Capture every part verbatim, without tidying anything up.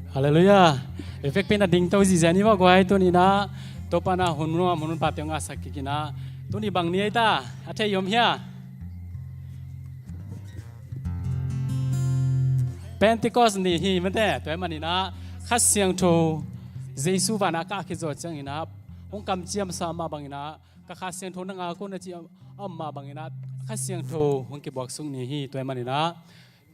Halleluiah. Vekpi na dingto zizia ni maw guai, tuni-in ah Topa na hun nuam hun pate ngahsak kik in ah, tuni bang ni ei ta, a thei om hia? Pentecost ni hi mate, tua ahih manin ah Kha Siangtho, Jesu van a kah khit zawh ciangin ah hong kamciamsa mah bangin ah, ka Kha Siangtho na ngak un a ci a om mah bangin ah Kha Siangtho hong kibuaksuk ni hi. Tua ahih manin ah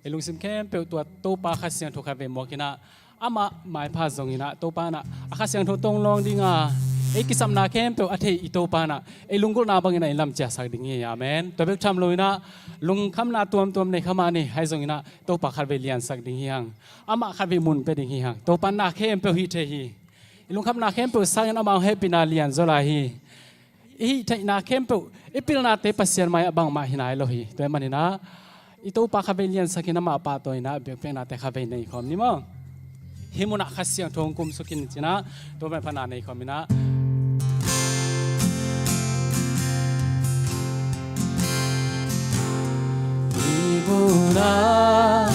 ei lungsim khempeuh tua Topa Kha Siangtho khatvei muak in ah, amah maipha zongin ah Topa in ah a Kha Siangtho tawh hong lawng ding a, ei kisapna khempeuh a thei i Topa in ah ei lunggulhna bangin ah ei lam ciahsak ding hi. Amen. Tua bek tham loin ah lungkhamna tuamtuam nei kha mah ni, ahi zongin ah Topa khatvei liansak ding hi hang. Amah khatvei mun pia ding hi hang. Topa in na khempeuh hih thei hi. I lungkhamna khempeuh sangin amah hong hehpihna lian zaw lai hi. I hih theihna khempeuh, i pilnate Pasian mai-ah bangmah hi nai lo hi. Tua ahih manin ah i Topa khatvei liansak in, amah pahtawi in ah biakpiaknate khatvei nei khawm ni maw. Hih munah Kha Siangtho hong kumsuk in ci-in ah, tua maipha na nei khawm in ah. Hih munah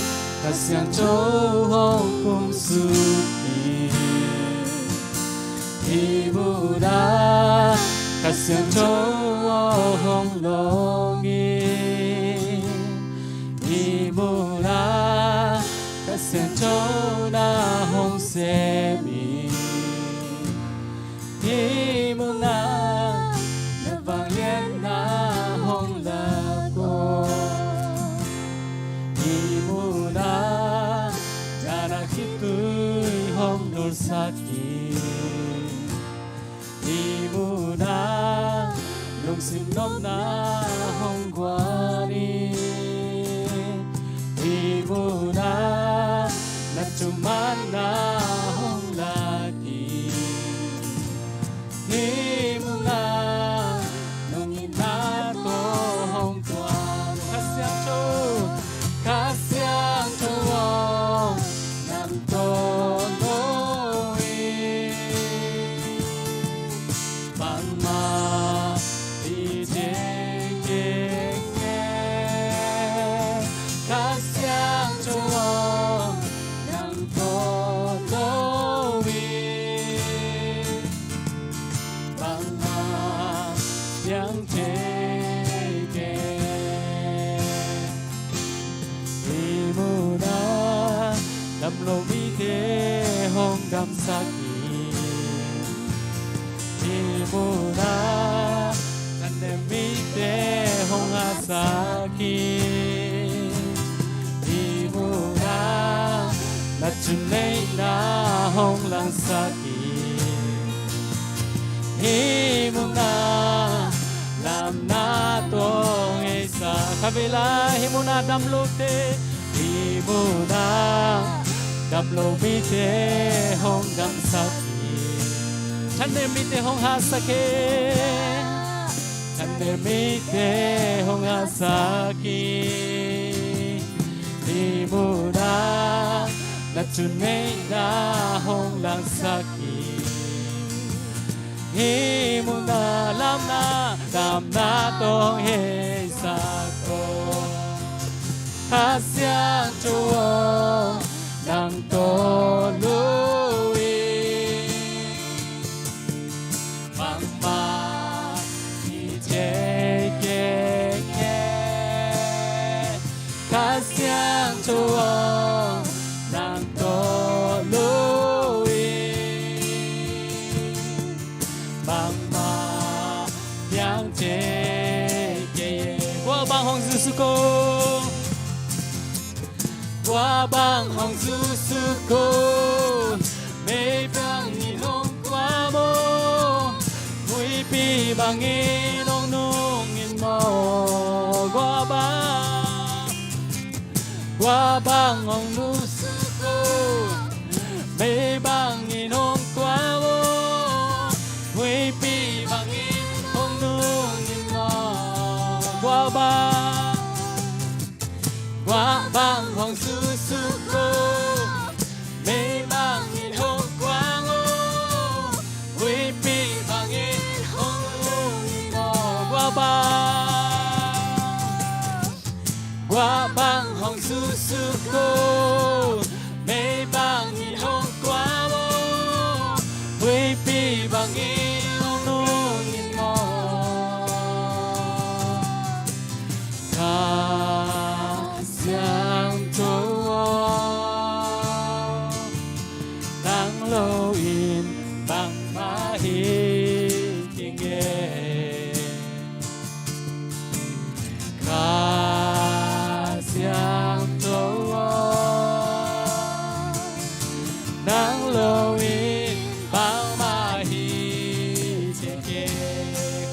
Kha Siangtho hong kumsuk hi. Hih munah Kha Siangtho hong lawng hi. Hih munah Kha Siangtho na hong sem hi. Hih munah na vangliatna hong lak aw. Hih munah na na khitui hong nolsak hi. Hih munah lungsim nopna hong guan hi. Hih munah na thumanna hong lak hi. Hih munah nong itna tawh hong tuak. Kha Siangtho, Kha Siangtho aw, nang tawh lo hi. Bangmah i thei kei nge, Kha Siangtho aw, nang tawh lo hi. Bangmah piang thei kei. Hih munah dam lo mite hong damsak hi. Hih munah na nem mite hong hahsak hi. Hih munah na thuneihna hong langsak hi. Hih munah lamna tawh hong heisak. Khatvei lai, hih munah dam lote, hih munah dam lo mite hong damsak hi. Thanem mite hong hahsak hi. Thanem mite hong hahsak hi. Hih munah na thuneihna hong langsak hi. Hih munah lamna, lamna tawh hong heisak aw. Kha Siangtho aw, nang tawh lo hi. Bangmah i thei kei nge, Kha Siangtho aw, nang tawh lo hi. Bangmah piang thei kei. Kua bang hong zusu ko? Kua bang hong zusu ko? Mei bangin hong kuam aw, huipi bangin hong nung in maw. Kua bang, kua bang hong zusu ko? Mei bangin hong kuam aw, huipi bangin hong nung in maw. Kua bang, kua bang hong zusu ko? Mei bangin hong kuam aw, huipi bangin hong nung in maw. Kua bang, kua bang hong zusu ko? Mei bangin hong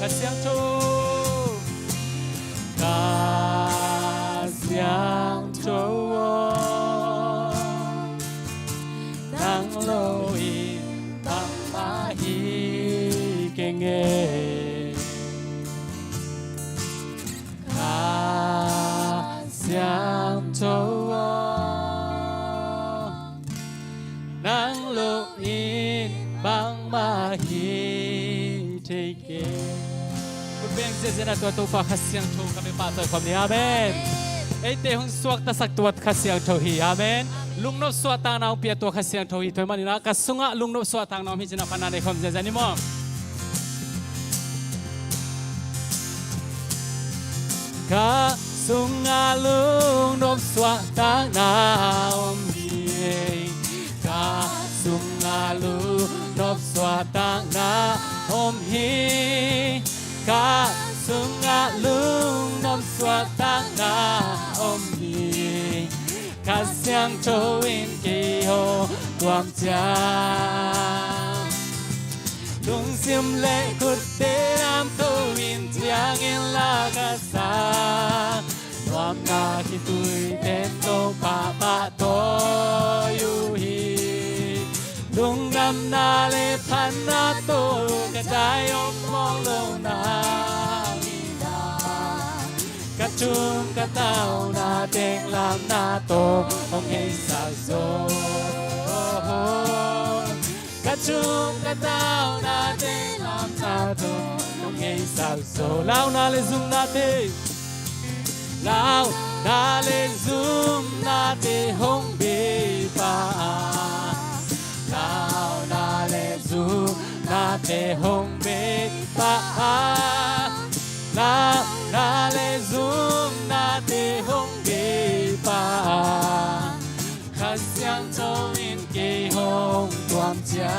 Siangtho, Kha Siangtho aw, nang lo in bangmah hi keng e. Kha Siangtho aw, nang lo in bangmah hi thei keng. Khut beng ziahziah a, tua Topa Kha Siangtho ka bia pahtawi khawm ni. Amen. Eite hong suaktasak tua Kha Siangtho hi. Amen. Lungnop suahtakna hong pia tua Kha Siangtho hi. Tua ahih manin ah ka sungah lungnop suahtakna om hi ci-in ah phatna nei khawm ziahziah ni maw. Ka sungah lungnop suahtakna om hi. Ka sungah lungnop suahtakna om hi. Ka sungah lungnop suahtakna om hi. Kha Siangtho in kei hong tuam ciang, lungsim le khutte lamto in, thiangin la ka sa, nuamna khitui ten Topa pahtawi uh hi. Lungdamna le phatna tawh ka dai om mawk lo nang in ah, ka thum ka tau na teng lamna tawh hong heisak zaw. Ka thum ka tau na teng lamna tawh hong heisak zaw. Launa le zumnate, launa le zumnate hong bei pah a, launa le zumnate hong bei pah a, launa le zumnate hong bei pah a, Kha Siangtho in kei hong tuam ciang,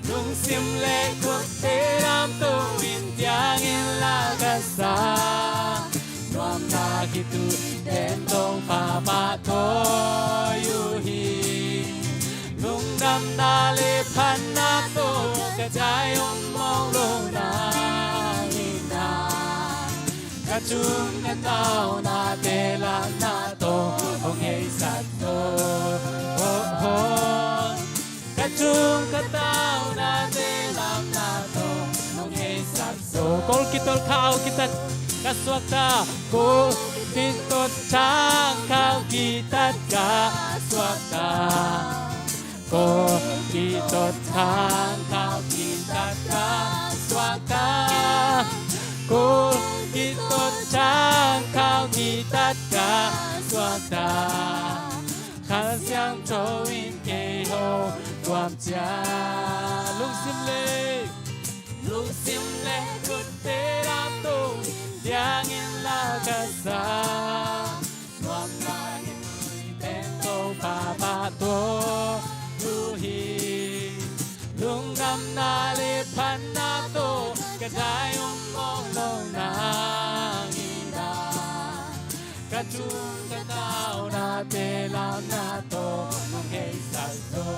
lungsim le khutte lamto in, thiangin la ka sa, nuamna khitui ten Topa pahtawi uh hi. Lungdamna le phatna tawh ka dai om mawk lo nang in ah, ka thum ka tau nate lamna tawh hong heisak zaw. Ka thum ka tau nate lamna tawh hong heisak zaw. Kawl kitawt khau kitat ka suakta, kawl kitawt thang khau kitat ka suakta. Kawl kitawt thang khau kitat ka suakta. Kawl kitawt thang khau kitat ka suakta. Kha Siangtho in kei hong tuam ciang, lungsim le, lungsim le khutte lamto in, thiangin la ka sa, nuamna khitui ten Topa pahtawi uh hi. Lungdamna le phatna tawh ka dai om mawk lo nang in ah, ka thum ka tau nate lamna tawh hong heisak zaw.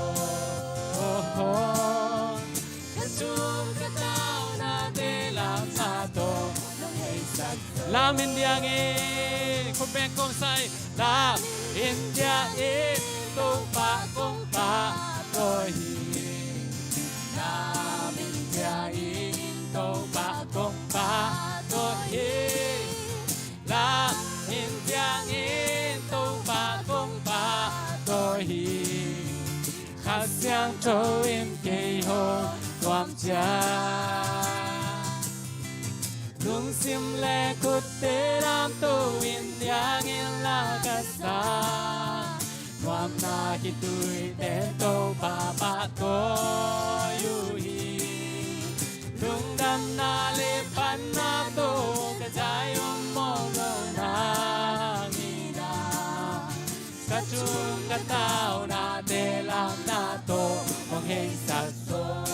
Ka thum ka tau nate lamna tawh hong heisak zaw. Lam in thiangin, khut beng kong sai. Lam in thiangin Topa kong pahtawi hi. Lam in thiangin Topa kong pahtawi hi. Lam in thiangin Topa kong pahtawi hi. Kha Siangtho in kei hong tuam ciang, lungsim le khutte lamto in, thiangin la ka sa, nuamna khitui ten Topa pahtawi uh hi. Lungdamna le phatna tawh ka dai om mawk lo nang in ah, ka thum ka tau nate lamna tawh hong heisak zaw.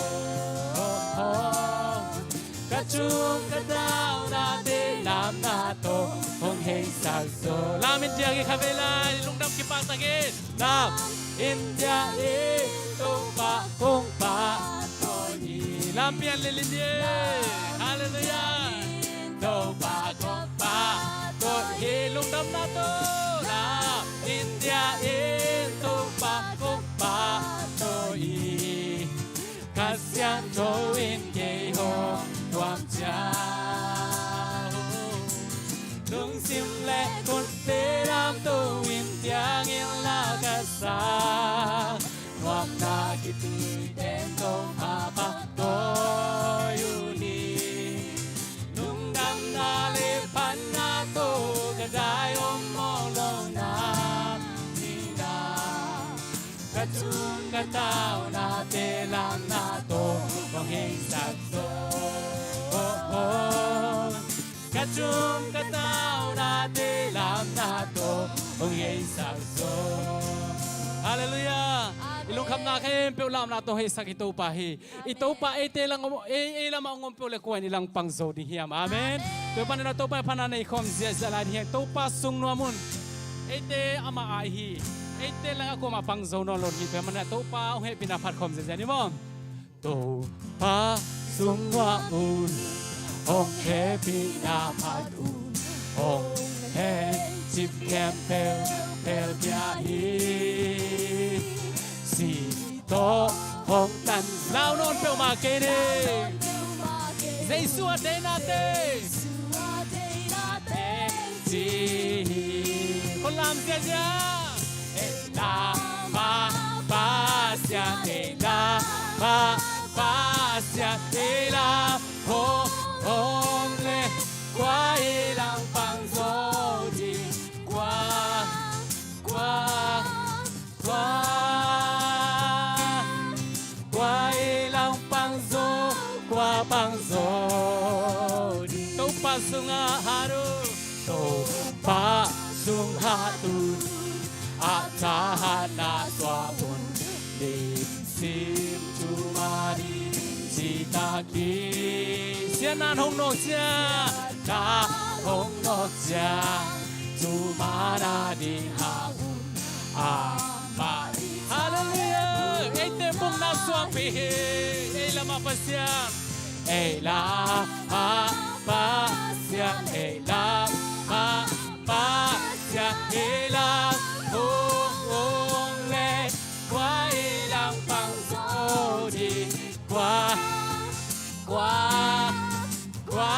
Ka thum ka tau nate lamna tawh hong heisak zaw. Lam in thiangin khatvei lai lungdam kipaktakin. Lam in thiangin Topa kong pahtawi hi. Lampian lilin ye. Halleluiah. Topa kong pa to hi lungdamna to la India in Topa kong pa to hi. Kha Siangtho in kei hong nuam ciang lungsim le khut te lam to in tiang in la ka sa. Nuamna kituite tawh a paktawi uh hi. Lungdamna le phatna tawh ka dai om mawk lo na hi na. Ka tum ka taunate lamna tawh hong heisak zo. Ka tum ka taunate lamna tawh hong heisak zo. Halleluiah. I lungkhamna khempeuh lamna tawh hong heisak i Topa hi. I Topa eite lang om, ei, ei lamah hong om peuh le kua in i langpang zo ding hiam? Amen. Tua panin a Topa phatna nei khawm ziahziah lai ding hiam? Topa sung nuam un. Eite amah a hi. Eite lang a kuamah pang zo nawn lo hi. Tua panin a Topa hong hehpihna phat khawm ziahziah ni maw? Topa sung nuam un, hong hehpihna phat un, hong hehcip khempeuh phelpiak hi. Si tawh hong tan lau nawn peuhmah kei ni. Jesu a deihnate ci hi. Kong lam ziahziah. Ei la pa, Pasian ei la pa, Pasian ei la hong, hong le kua i langpang zo ding, kua, kua, kua. Kua i langpang zo, kua pang zo ding. Topa sungah hat un. Topa sung hat un. A thahatna suah un. Lungsim thum a ding citak hi. Siatna hong nawk ciang. Siatna hong nawk ciang. Thum a na ding hat un. Amah Halleluiah. Eite bukna suakpih hi. Ei lamah Pasian. Ei lamah Pasian, ei lamah Pasian, ei lam hong, hong le kua i langpang zo ding, kua, kua, kua.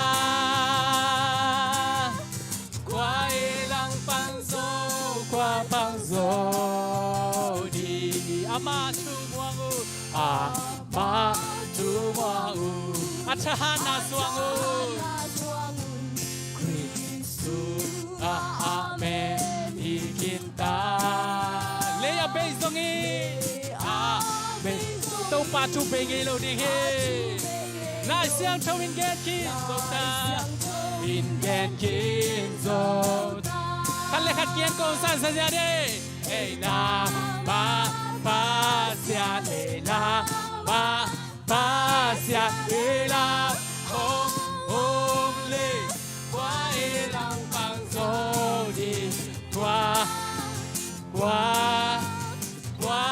Kua i langpang zo, kua pang zo ding. Amah thu muang un. Amah thu muang un. A thahatna suang un. Khrih sungah amen hi khin ta. Lei a bei zong hi. Amen. Topa thu bei ngei lo ding hi. Lai Siangtho in gen khin zo ta. In gen khin zo ta. Khat le khat kiang kong san sa zia de. Ei lamah Pasian, ei lamah Pasian, ei lam hong, hong le kua i langpang zo ding, kua, kua, kua.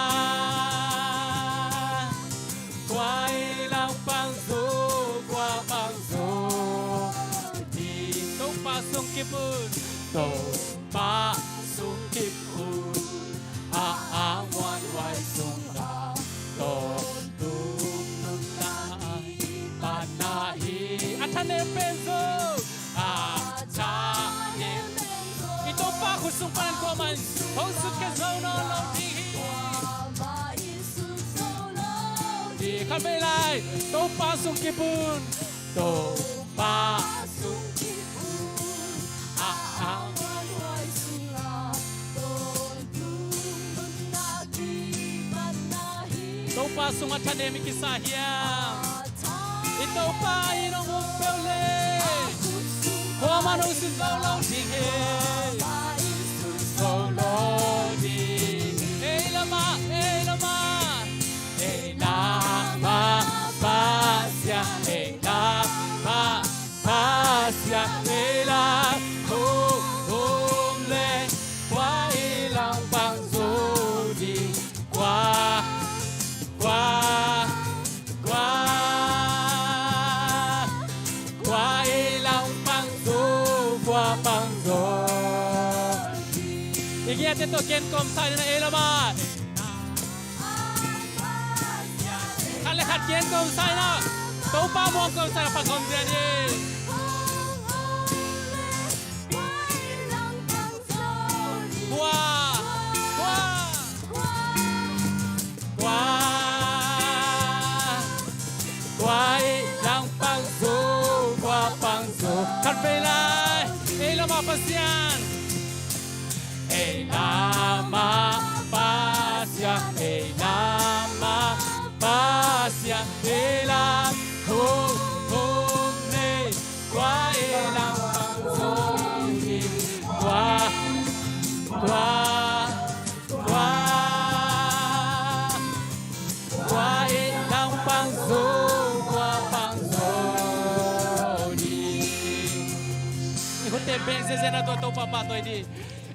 Kua i langpang zo, kua pang zo ding. Topa sung kip un. Topa sung kip un. A, a muanhuai sungah tawntung nunna hi, panna hi. A thanem pen zo. A thanem pen zo. I Topa khut sung panin kuamah in hong sutkhia zo nawn lo ding hi. Khat vei lai. Topa sung kip un. Topa sung kip un. A, a muanhuai sungah tawntung nunna hi, panna hi. Topa sungah thanem i kisa hiam? I Topa in hong um peuh leh kuamah in hong sut zo lo ding hi. Zo lo ding. Ei lamah, ei lamah. Ei lamah Pasian, ei lamah Pasian, ei lam hong, hong le kua i langpang zo ding, kua, kua, kua. Kiate tawh ken kawm sa in ah ei lamah. Khat le khat ken kawm sa in ah. Topa muang kawm sa in ah pang kawm zia ni. Kua, kua, kua, kua i lang pang zo, kua pang zo. Khat vei lai. Ei lamah Pasian. Ei lamah Pasian, ei lamah Pasian, ei lam hong hong nei. Kua ei lam pang zo ni. Kua, kua, kua, kua ei lam pang zo, kua pang zo ni. I khutte beng ziazia na tua Topa pahtawi dih.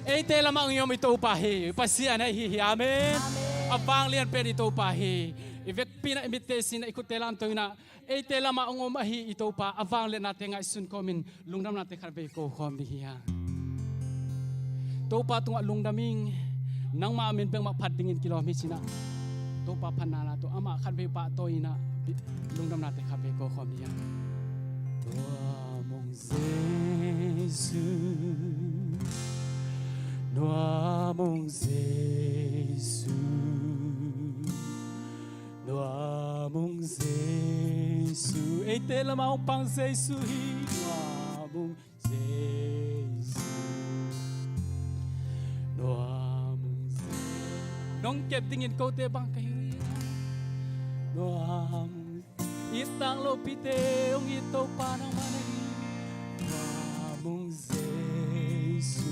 Eite lamah hong om i Topa hi, Pasian ahi hi. Amen. Amen. A vanglian pen i Topa hi. I vekpi in ah i mitte sin ah i khutte lamto in ah eite lamah hong om ahi i Topa a vangliatnate ngaihsun kawmin lungdamnate khat vei ko khawm dih hi hang. Topa tungah lungdam ing. Nangma min bek mah phat dingin kilawm hi ci-in ah Topa phatna na tawh amah khat vei pahtawi in ah lungdamnate khat vei ko khawm dih hi hang. Tua mong Jesu, nua mong Jesu, nua mong Jesu. Eite lamah hong pang Jesu hi. Nua mong Jesu, nua mong Jesu. Nong kep dingin kote bang ka hi. Nua mong it tang lopite hong it Topa nangmah na hi. Tua mong Jesu,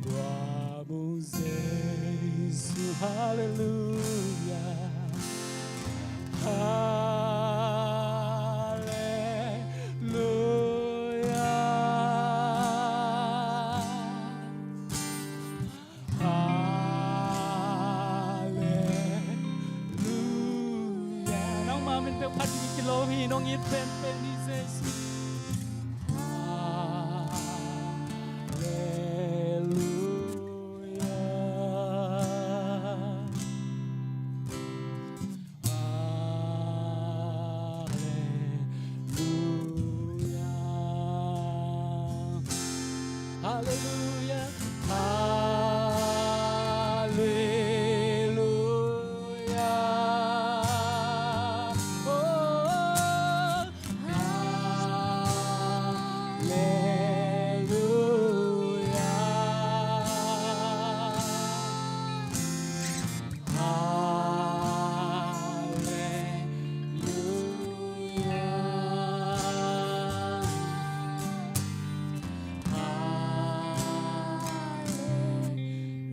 tua mong Jesu. Halleluia, halleluia. Halleluia. Nangma min peuh phat ding kilawm hi, nong it penpen hi Jesu. Halleluia. Halleluia. Halleluia. Halleluia. Oh. Halleluia. Halleluia.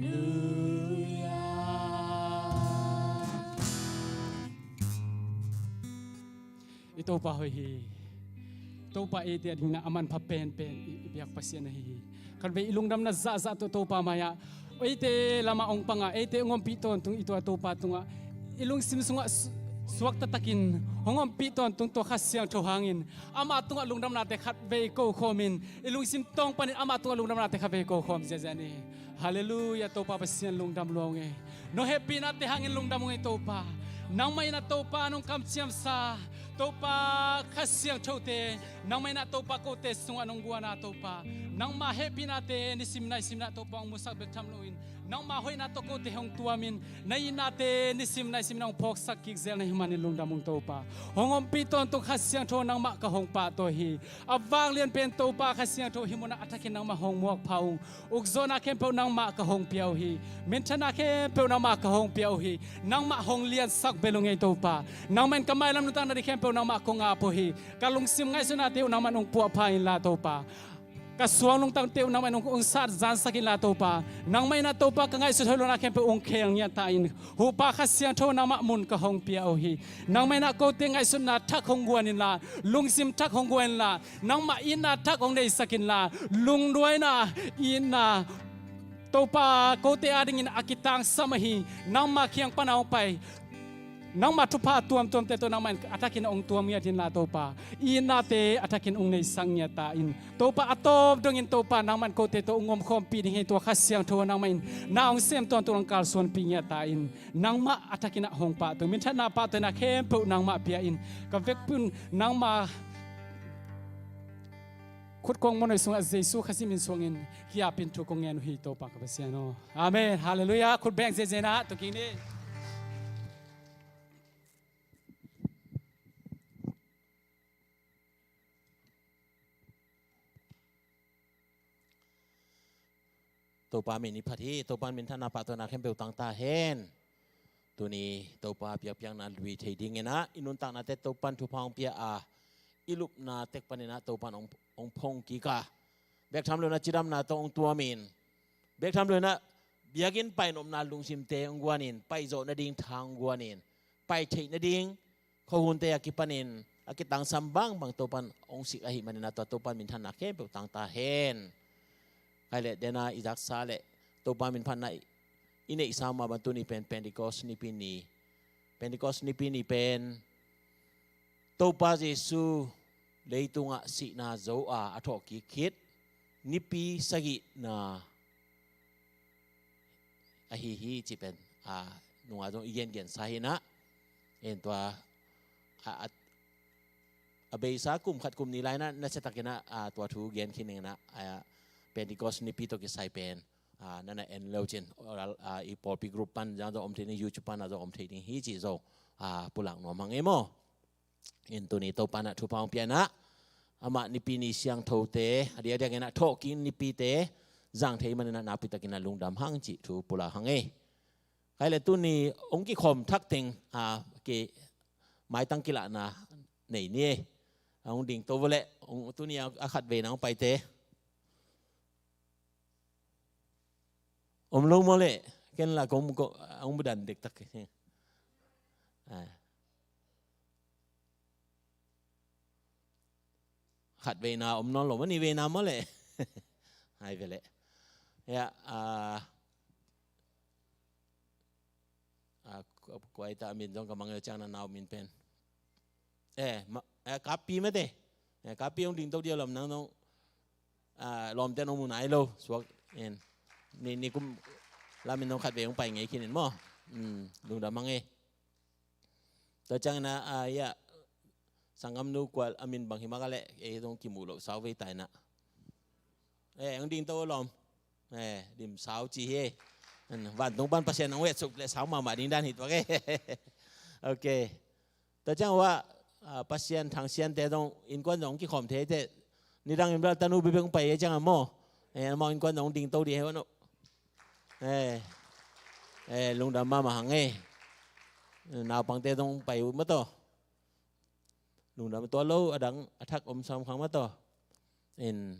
Halleluia. I Topa hoih hi. Topa eite adingin a manpha penpen i, i biak Pasian ahi hi. Khatvei i lungdamna zahzah tawh Topa mai-ah eite lamah hong panga, eite hong ompih tawntung i tua Topa tungah i lungsim sungah su-, suakta takin hong ompih tawntung tua Kha Siangtho hangin amah tungah lungdamnate khatvei ko khawmin, i lungsim tawng panin amah tungah lungdamnate khatvei ko khawm ziazia ni. Halleluia. Topa Pasian lungdam lua ung ei. No hehpihnate hangin lungdam ung ei Topa. Nangmah in ah Topa nong kamciamsa, Topa Kha Siangthote, nangmah in ah Topa kote sungah nong guana Topa. Nangmah hehpihnate nisim naisim in ah Topa hong musak bek tham loin, nangmah hoihna tawh kote hong tuamin, na itnate nisim naisim in ah hong phawksak kik zel na hih manin lungdam ung Topa. Hong ompih tawntung Kha Siangtho nangmah ka hong pahtawi hi. A vanglian pen Topa Kha Siangtho hih munah a thakin nangmah hong muakpha ung. Ukzawhna khempeuh nangmah ka hong pia uh hi. Minthanna khempeuh nangmah ka hong pia uh hi. Nangmah hong liansak bel ung ei Topa. Nangmah in ka mailam nuntakna ding khempeuh nangmah kong ap uh hi. Ka lungsim ngaihsutnate uh nangmah in hong puahpha inla Topa. Ka suang lungtangte uh nangmah in hong, hong sat zansak inla Topa. Nangmah in ah Topa ka ngaihsut hoih lona khempeuh hong kheel ngiat ta in. Huhpa Kha Siangtho nangmah mun ka hong pia uh hi. Nangmah in ah kote ngaihsutna thak hong guan inla, lungsim thak hong guan inla, nangmah itna thak hong neisak inla, lungduaina, itna, Topa kote adingin a kitangsam ahi nangmah kiang pana hong pai Nangmah thupha a tuamtuamte tawh nangmah in a thakin hong tuam ngiat inla Topa, i itnate a thakin hong neisak ngiat ta in. Topa, a tawp dongin Topa, nangmah in kote tawh hong omkhawmpih ding hi. Tua Kha Siangtho nangmah in na hong sem tawntung hong kalsuanpih ngiat ta in. Nangmah a thakin ah hong pahtawi, minthanna, pahtawina khempeuh nangmah pia in. Ka vekpi un nangmah khut kong muanhuai sungah Jesu Khazih min suangin ki-apin thu kong ngen uh hi, Topa ka Pasian aw. Amen. Halleluiah. Khut beng ziahziah in ah tu kik ni. Topa min i phat hi. Topa in minthanna, pahtawina khempeuh tang ta hen. Tuni Topa biakpiakna lui thei dingin ah i nuntaknate Topa in thupha hong pia a, i lupna tek panin ah Topa in hong, hong phong kik a, bek tham lo in ah cidamna tawh hong tuamin, bek tham lo in ah biakinn painopna lungsimte hong guanin, paizawh nading tha hong guanin, pai theih nading khuahunte a kipanin a kitangsam bangbang Topa in hong sik ahih manin ah tua Topa in minthanna khempeuh tang ta hen. Khai leh dena i zaksa leh Topa min phatna i neihsa mah bang tuni pen Pentecost Nipi ni. Pentecost Nipi ni pen Topa Jesu leitungah sihna zo a, a thawhkik khit nipi sagihna ahi hi cih pen, a, nunga zong i gengensa hi in ah. En tua, a, a, a beisa kum khat kum ni lai in ah, nasia takin ah, a, tua thu gen khin ning in ah, a, Pentecost Nipi tawh kisai pen, a, na na en le uh cin, oral, a, i pawlpi group pan zang zong om thei ding, YouTube pan a zong om thei ding hi cih zong, a, pulak nuam hang ei maw. In tuni Topa in ah thupha hong pia in ah, amah Nipi ni siangthote, a diakdiakin ah thawhkik nipite zang thei manin ah nakpi takin ah lungdam hang cih thu pulak hang ei. Khai leh tuni hong kikhawm thak teng, a, ki, maitang kilahna nei ni ei. Hong dingto vua leh, hong, tuni a, a khatveina hong paite. Om lo maw leh, ken la kong, kong, hong budan dektak. A. Khatveina om nawn lo maw, niveina maw leh. Hai ve leh. Ya, a, a, ku-, kuaita a min zong ka mang eo ciang na nau min pen. Eh, ma, eh, Kapi mate. Eh, Kapi hong dingto dia lawm nang zong. A, lawmte nong mu nai lo, suak in. Ni, ni kum lamin nong khatvei hong pai ngei khin in maw. Hmm, lungdam hang ei. Tua ciangin ah, a, ya, sanggamnu kua a min bang hi mah ka leh, ei zong kimuh loh sau vei ta in ah. Eh, hong dingto lawm. Eh, dim sau ci hi. Vantung pan Pasian hong hetsuk leh sau mahmah ding dan hi tuak ei. Ok. Tua ciang uah, a, Pasian thangsiante zong innkuan zong kikhawm thei teh. Nidang in bel tanu bibeng pai ei ciang a maw. Eh, amau innkuan zong dingto dih hei wan uh. Eh, eh, lungdam mahmah hang ei. Naupangte zong pai uh mah tawh. Lungdam tua lo, a dang a thak om sam khang mah tawh. In,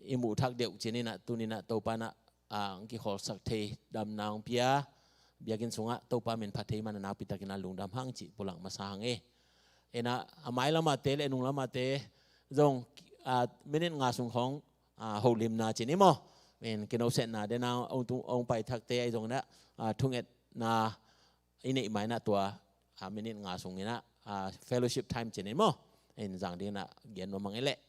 i muh thak deuh cin in ah, tuni in ah, Topa in ah, a, hong kikhawlsak thei, damna hong pia, biakinn sungah, Topa min phat thei man a nakpi takin ah lungdam hang cih pulak masa hang ei. In ah, a mailam a te le nunglam a te, zong, a, minute nga sung khawng, a, holimna cin i maw. In, kinohsetna, den a, hong tung, hong pai thakte, ahi zong in ah, a, thungetna, i neih mai in ah tua, a, minute nga sung in ah, a, fellowship time cin in maw. In zang ding in ah gen nuam hang ei leh.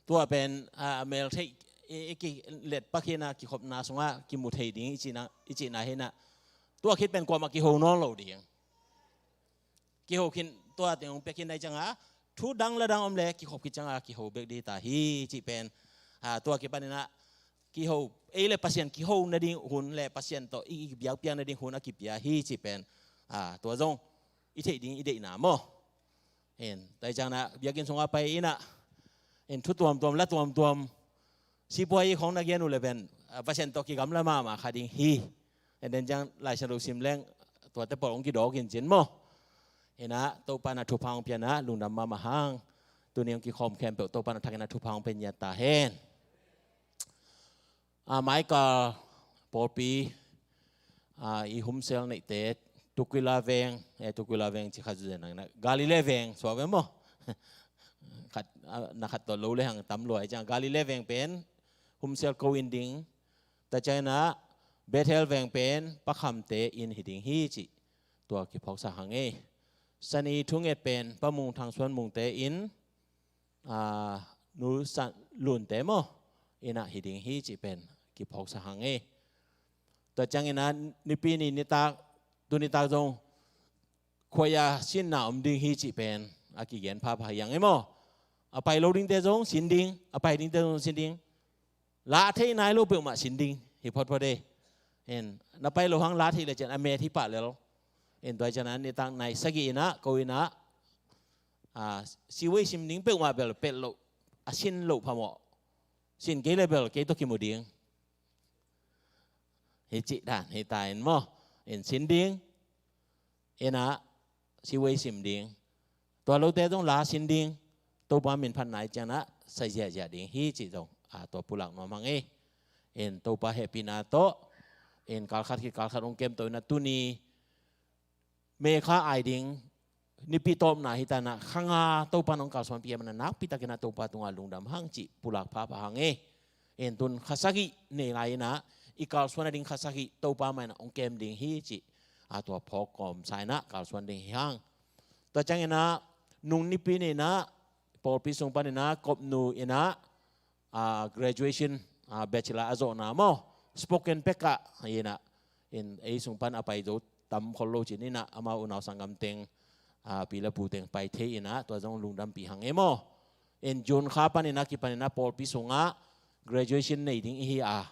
tua pen a mel theih i kilet pak hi-in ah kikhopna sungah kimu thei ding i cihna hi-in ah, tua khit pen kuamah kiho nawn lo ding. Kiho khin, tua teng hong pia khin nai ciangah thu dang la dang om le kikhop khit ciangah kiho bek ding ta hi cih pen, tua kipanin ah kiho, ei le Pasian kiho nading hun le Pasian tawh i biakpiak nading hun a kipia hi cih pen, tua zong i theih ding i deihna maw. Tua hi ciangin ah biakinn sungah pai-in ah, thu tuamtuam la tuamtuam, sipuai khong na gen uh le pen Pasian tawh kigamla mahmah kha ding hi. Tua ciang Laisiangtho sim leng tuate pawl hong kidawk in cin maw. Tua hi-in ah Topa in ah thupha hong pia-in ah lungdam mahmah hang. Tuni hong kikhawm khempeuh Topa in ah thak-in ah thupha hong pia ngiat ta hen. Michael pawlpi i humsel neihte, Tukwila veng, Tukwila veng ci kha zuzen nang, Galilee veng suak ve maw? Khat, na khat tawh lo le hang tam lua hi ciang, Galilee veng pen humsel ko inn ding. Tua ciangin ah Bethel veng pen Pa Khamte inn hi ding hi cih tua kiphawksak hang ei. Sani thunget pen Pa Mung Thang Suan Mungte inn, Nu San Lunte maw, inn ah hi ding hi cih pen kiphawksak hang ei. Tua ciangin ah Nipi ni nitak, tu nitak zong khuaia sinna om ding hi cih pen a kigen phapha hi hang ei maw. A pai lo dingte zong sin ding, a pai dingte zong sin ding. La a thei nai lo peuhmah sin ding hi photphot ei. Na pai lo hang la thei le ciang a met hi pah lel. Tua hi ciangin ah nitak nai sagih in ah ko inn ah siwei sim ding peuhmah bel pelh loh, a sin loh phamawh. Sin kei le bel kei tawh kimu ding. Hi cih dan hi ta in maw. Sin ding, inn ah siwei sim ding. Tua lote zong la sin ding. Topa min phat nai ciangin ah sai ziahziah ding hi cih zong tua pulak nuam hang ei. Topa hehpihna tawh kalkhat khit kalkhat hong kem to in ah tuni May kha ai ding nipi tawpna hi ta in ah, kha nga Topa in hong kalsuanpih ahih manin ah nakpi takin ah Topa tungah lungdam hang cih pulak phapha hang ei. Tun kha sagih nei lai in ah, i kalsuan nading kha sagih Topa mah in ah hong kem ding hi cih tua phawk kawmsa in ah kalsuan ding hi hang. Tua ciangin ah nung nipi ni in ah pawlpi sung panin ah Kopnu in ah graduation, bachelor a zawhna maw, spoken pek ah hi in ah, ei sung pan a pai zo tam khol lo cin in ah, amau unau sanggam teng, pi le pu teng pai thei in ah, tua zong lungdampih hang ei maw. June kha panin ah kipanin ah pawlpi sungah graduation nei ding i hi a,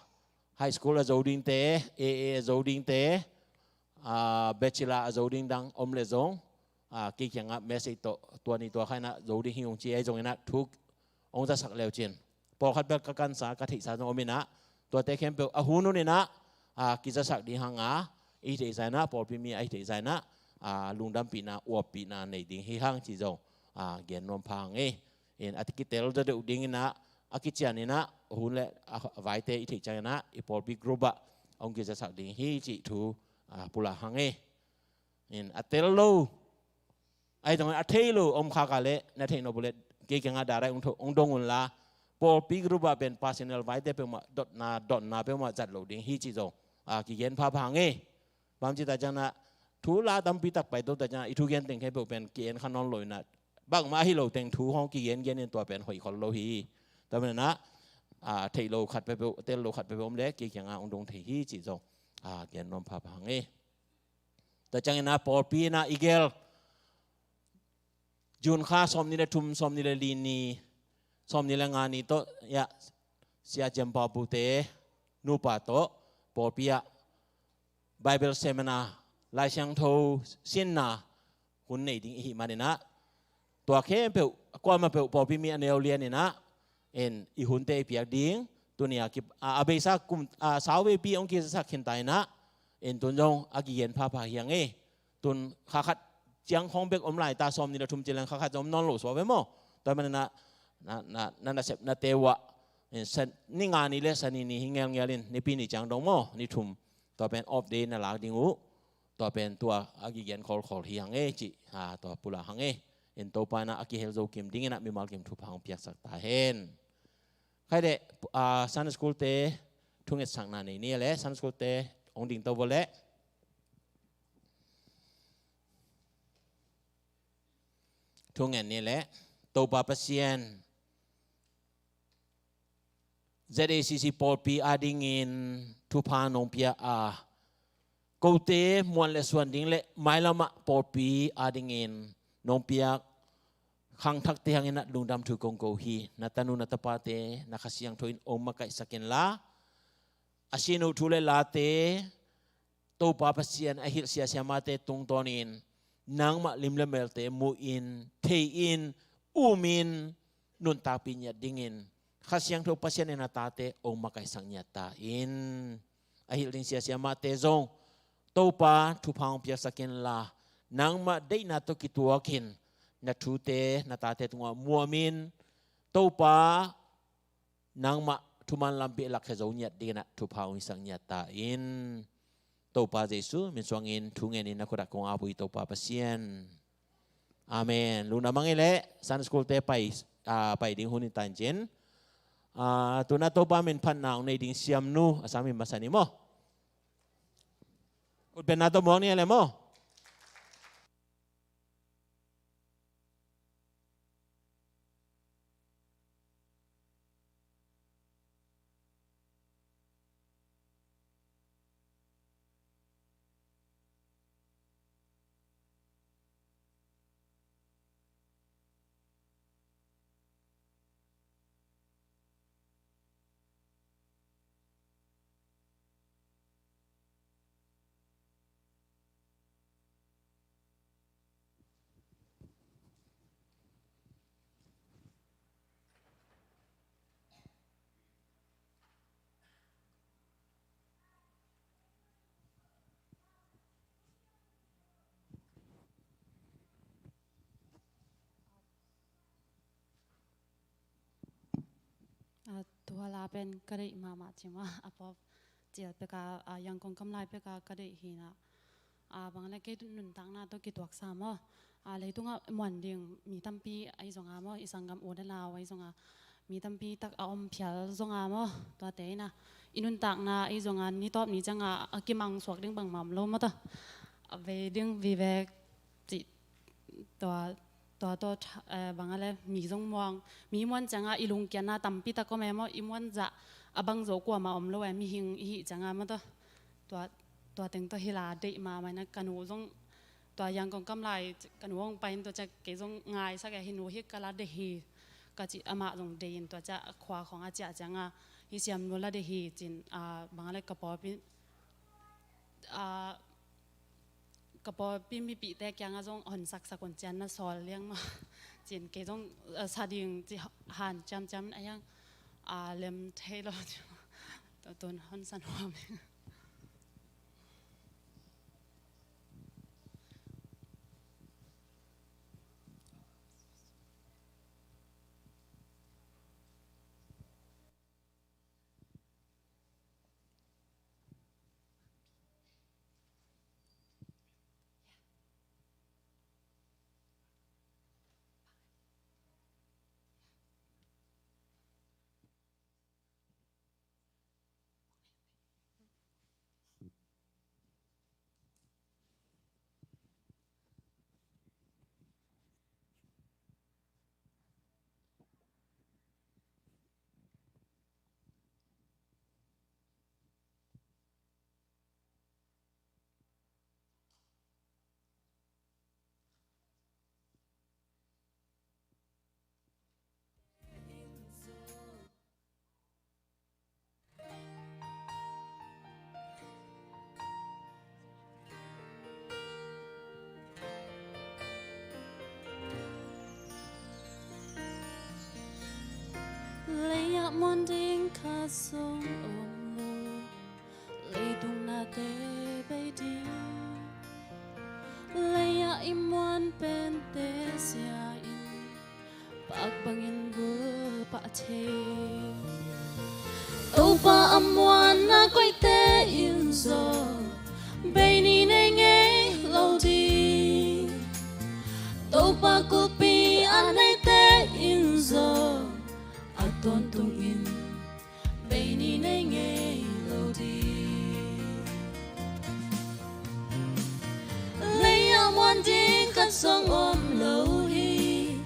high school a zo dingte, A A a zo dingte, bachelor a zo ding dang om le zong, kei kiangah message tawh tua ni tua kha in ah zo ding hi ung ci, ahi zongin ah thu hong zasak leu cin. Pawlkhat bel ka kansa, ka theihsa zong om in ah, tuate khempeuh a hun hun in ah kizasak ding hang a, i theihsa in ah, pawlpi mi a i theihsa in ah lungdampihna, uappihna nei ding hi hang cih zong gen nuam pha hang ei. A kitel zaw deuh ding in ah, a kician in ah, hun le a vaite i theih ciangin ah i pawlpi group ah hong kizasak ding hi cih thu pulak hang ei. A tel lo, ahi zongin a thei lo om khak a leh, na theih nop uh leh kei kiangah direct hong dong un la, pawlpi group ah pen personal vaite peuhmah dotna, dotna peuhmah zat lo ding hi cih zong kigen phapha hang ei. Bang ci ta ciangin ah thu la tampi tak pai to ta ciangin ah i thugen teng khempeuh pen ki-en kha nawn lo in ah, bangmah ahi lo teng thu hong kigengen in tua pen hoih khol lo hi. Tua manin ah theih lo khat peuhpeuh, tel lo khat peuhpeuh om leh kei kiangah hong dong thei hi cih zong gen nuam phapha hang ei. Tua ciangin ah pawlpi in ah i gel June kha sawmnih le thum, sawmnih le li ni, sawmnih le nga ni tawh, ya, Sia Ciam Pau Pute nupa tawh pawlpi ah Bible seminar, Laisiangtho sinna hun nei ding i hih manin ah, tua khempeuh, kuamah peuh pawlpi mi a neu lian in ah, i hunte i piak ding. Tuni a kip, a, a beisa kum, a, sauveipi hong kizasak khin ta in ah, tun zong a kigen phapha hi hang ei. Tun kha khat ciang khawng bek om lai ta, sawmnih le thum ci leng kha khat zong om nawn lo suak ve maw. Tua manin ah na, na, na nasepnate uh ah, ni nga ni le Sani ni hi ngelngel in, Nipi ni ciang dong maw, ni thum, tua pen off day na lak ding uh. Tua pen tua a kigen khawlkhawl hi hang ei cih tua pulak hang ei. Topa in ah a kihel zo kim dingin ah mimal kim thupha hong piaksak ta hen. Khai leh, Sunday school te thungetsakna nei ni leh, Sunday school te hong ding to vua leh. Thungen ni leh, Topa Pasian, Z A C C pawlpi adingin thupha nong pia a, kote muan le suan ding le mailamah pawlpi adingin nong piak khangthakte hangin ah lungdam thu kong ko hi. Na tanu na tapate na Kha Siangtho in ong makaihsak inla, a sin uh thu le late Topa Pasian a hilh sia siamate tungtawnin nangmah lim le melte mu-in, thei-in, umin, nuntakpih ngiat dingin Kha Siangtho Pasian in a tate ong makaihsak ngiat ta in. A hilh ding sia siamate zong Topa thupha ong piaksak inla, nangmah deihna tawh kituakin na thute na tate tungah muamin, Topa nangmah thuman lam behlap khia zo ngiat dingin ah thupha ong hisak ngiat ta in. Topa Jesu min suangin thu ngenin na khut ah kong ap uh hi, Topa Pasian. Amen. Lungdam a ngei leh Sunday School te pai, ah, pai ding hun hi ta in cin. Ah, tuna Topa min phatna ong nei ding siamnu a sam hi masa ni maw? Utbenna tawh muak ni le maw? A, tua la pen ka deih mahmah ci mah a, pop cial peka, a, Yangon kamlai peka ka deih hi na. A, bang le kei nuntakna tawh kituak sa maw? A, leitungah muan ding mi tampi ahi zonga maw, i sanggam u le nau ahi zonga mi tampi tak a om phial zonga maw? Tuate ina i nuntakna ahi zonga ni tawp ni cianga a kimang suak ding bangmah om lo maw ta? A vei ding vivek cih tua, tua tawh, eh, bang a le mi zong muang, mi muan cianga i lungkiatna tampi tak om e maw, i muan zah a bang zo kuamah om lo e, mihing i hih cianga maw ta? Tua, tua teng tawh hi la deih mahmah ina ka nu zong tua Yangon kamlai ka nu hong pai in tua ciang kei zong ngaisak e, hi nu hi ka la deih hi ka ci, amah zong deih in tua ciang a khua khong a ciah cianga hi siamnu la deih hi cin, a, bang a le ka pawlpi, a, ka pawlpi mipihte kiangah zong honsaksak un cian na sawl liang maw? Cin kei zong, a, sa ding ci han ciamciam a yang, a, lem thei lo ci maw? Tua tun honsan huam. Lei-ah muan ding khat zong om lo, leitung nate bei ding. Lei-ah i muan pente zia in pak bangin gul pah thei. Topa a muanna koihte in zaw bei ni nei ngei lo ding. Topa kulhpi a neite in zaw a tawntungin bei ni nei ngei lo ding. Lei-ah muan ding khat zong om lo hi.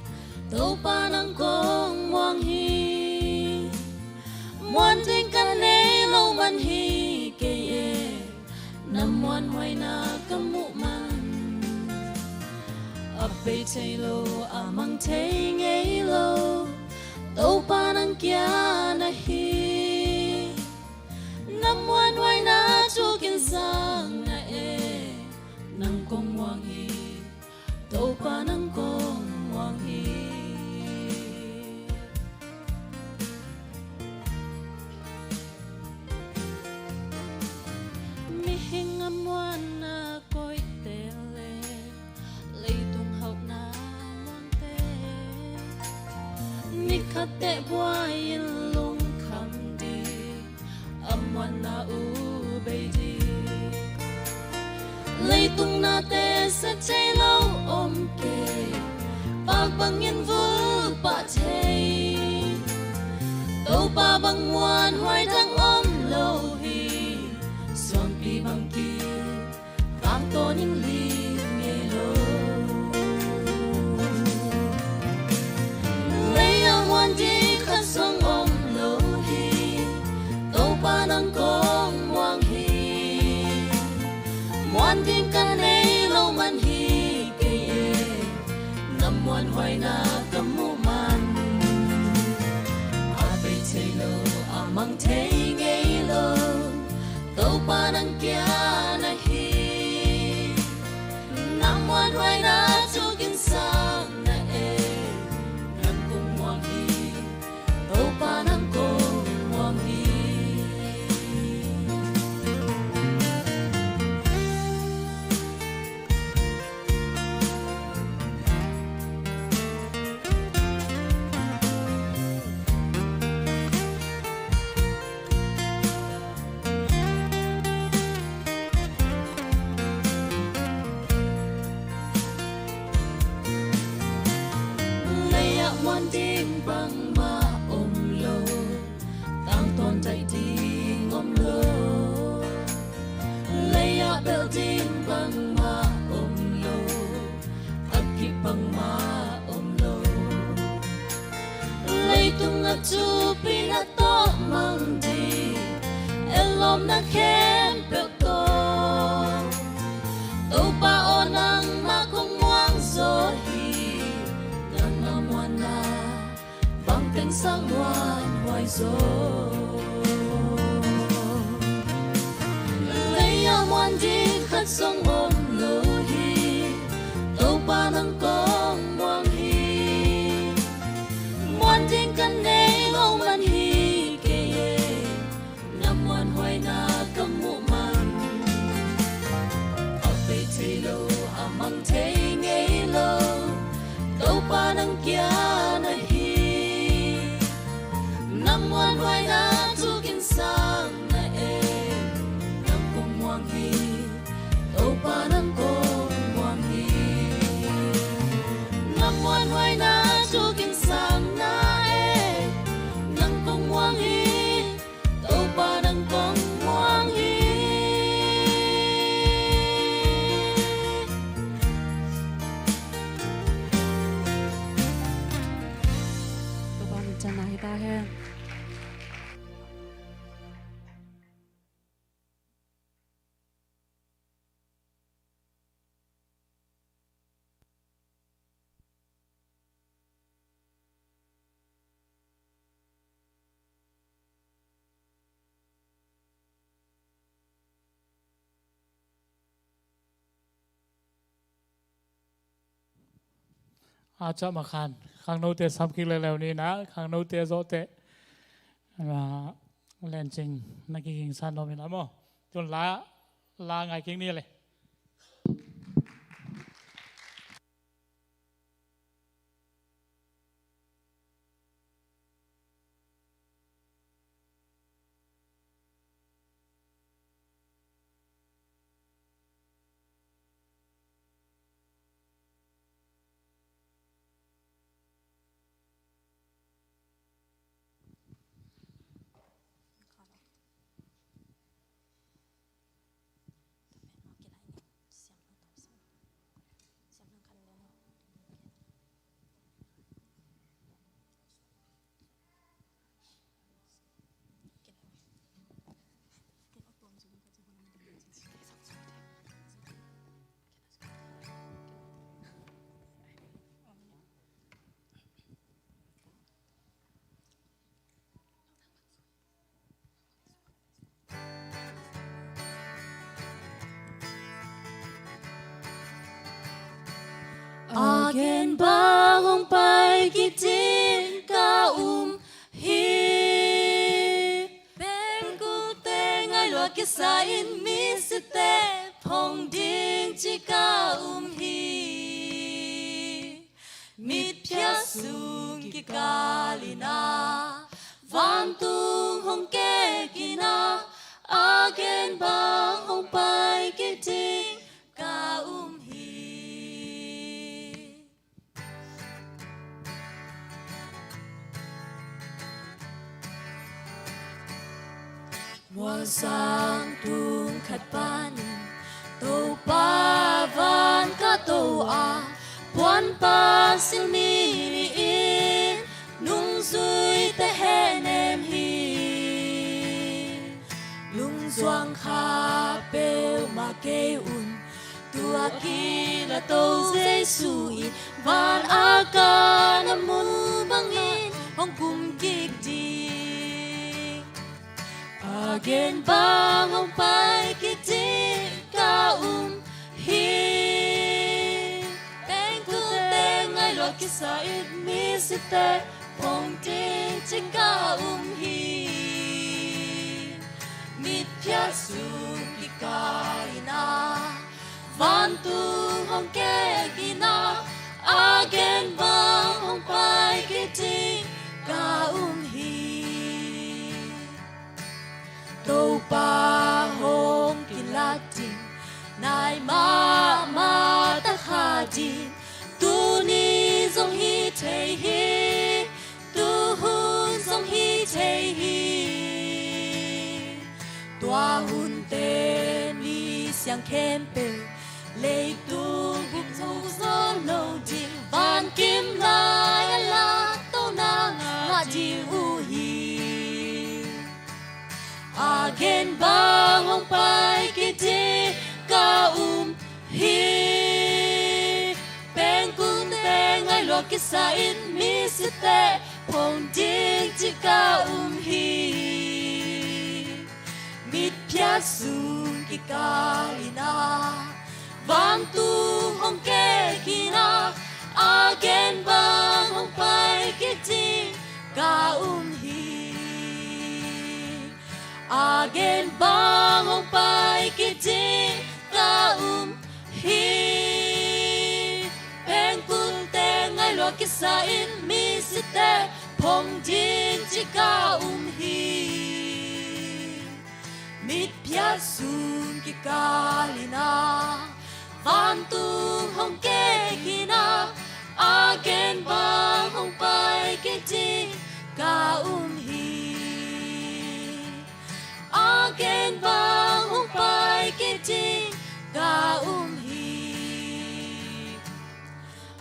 Topa nang kong muang hi. Muan Huaina ka muh man, a bei thei lo, a mang thei ngei lo, Topa nang kia na hi. Na muanhuaina thu kinsang na e, nang kong muang hi, Topa nang kong muang hi. Mihing a muanna koihte le leitung hauhna muangte, ni khatteh buai-in lungkham ding, a muanna uh bei ding. Leitung nate sia thei lo om kei, paak bangin vul pah thei. Topa bang muanhuai dang om lo hi, suangpi bang kip, tangtawn in lim ngei lo. Lei-ah muan ding khat zong om lo hi, Topa nang kong muang hi. Muan ding ka nei lo man hi kei e, na muanhuaina ka muh man, a bei thei lo, a mang thei ngei lo, Topa nang kia na hi. Na muanhuaina thu kinsang na e, nang kong muang hi, Topa nang kong muang hi. Lei-ah muan ding bangmah om lo, tangtawn daih ding om lo. Lei-ah belh ding bangmah om lo, a kip bangmah om lo. Leitung a thupi na tawh mang ding, e lawmna khempeuh tawh, Topa aw nangmah kong muang zaw hi. Nang a muanna bang teng sang muanhuai zaw. Lei-ah muan ding khat zong om lo hi, Topa nang kong muang hi. Muan ding ka nei lo man hi kei e, na muanhuaina ka muh man, a bei thei lo, a mang thei ngei lo, Topa nang kia na hi. Na muanhuaina thu kinsang na e, nang kong muang hi, Topa nang kong muang hi. Na muanhuaina thu kinsang na e, nang kong muang hi, Topa nang kong muang hi. Topa min thang na hi ta hen. A ca ma khan khangnote sam kik leuleu ni na, khangnote zawhte, ah, lencing na kiging san nuam in la maw. Tun la, la ngai kik ni le. Gen bang hong pai kik ding ka um hi. Pengkulte ngaihluah kisa in misite phong ding ci ka um hi. Mitphiat sung kikal in ah, vantung hong kek in ah, a gen bang hong pai kik ding ka um hi. Mualsang tung khat panin Topa van ka to a, puanpak silmi li-in nungzuite hehnem hi. Lungzuang kha peuhmah kei un, tua kila to Jesu in van a ka na mu bangin hong kum kik ding. A gen bang hong pai kik ding ka um hi. Pengkulte ngaihluah kisa in misite phong ding ci ka um hi. Mitphiat sung kikal in ah, vantung hong kek in ah, a gen bang hong pai kik ding ka um hi. Topa hong kilak ding, nai mahmah ta kha ding, tuni zong hi thei hi, tuhun zong hi thei hi. Tua hunte mi siang khempeuh leitung bup zo zo lo ding, van kim lai a lak tona ngah ding uh hi. A gen bang hong pai kik ding ka um hi. Pengkulte ngaihluah kisa in misite phong ding ci ka um hi. Mitphiat sung kikal in ah, vantung hong kek in ah, a gen bang hong pai kik ding ka um hi. A gen bang hong pai kik ding ka um hi. Pengkulte ngaihluah kisa in misite phong ding ci ka um hi. Mitphiat sung kikal in ah, vantung hong kek in ah, a gen bang hong pai kik ding ka um hi. A gen bang hong pai kik ding ka um hi.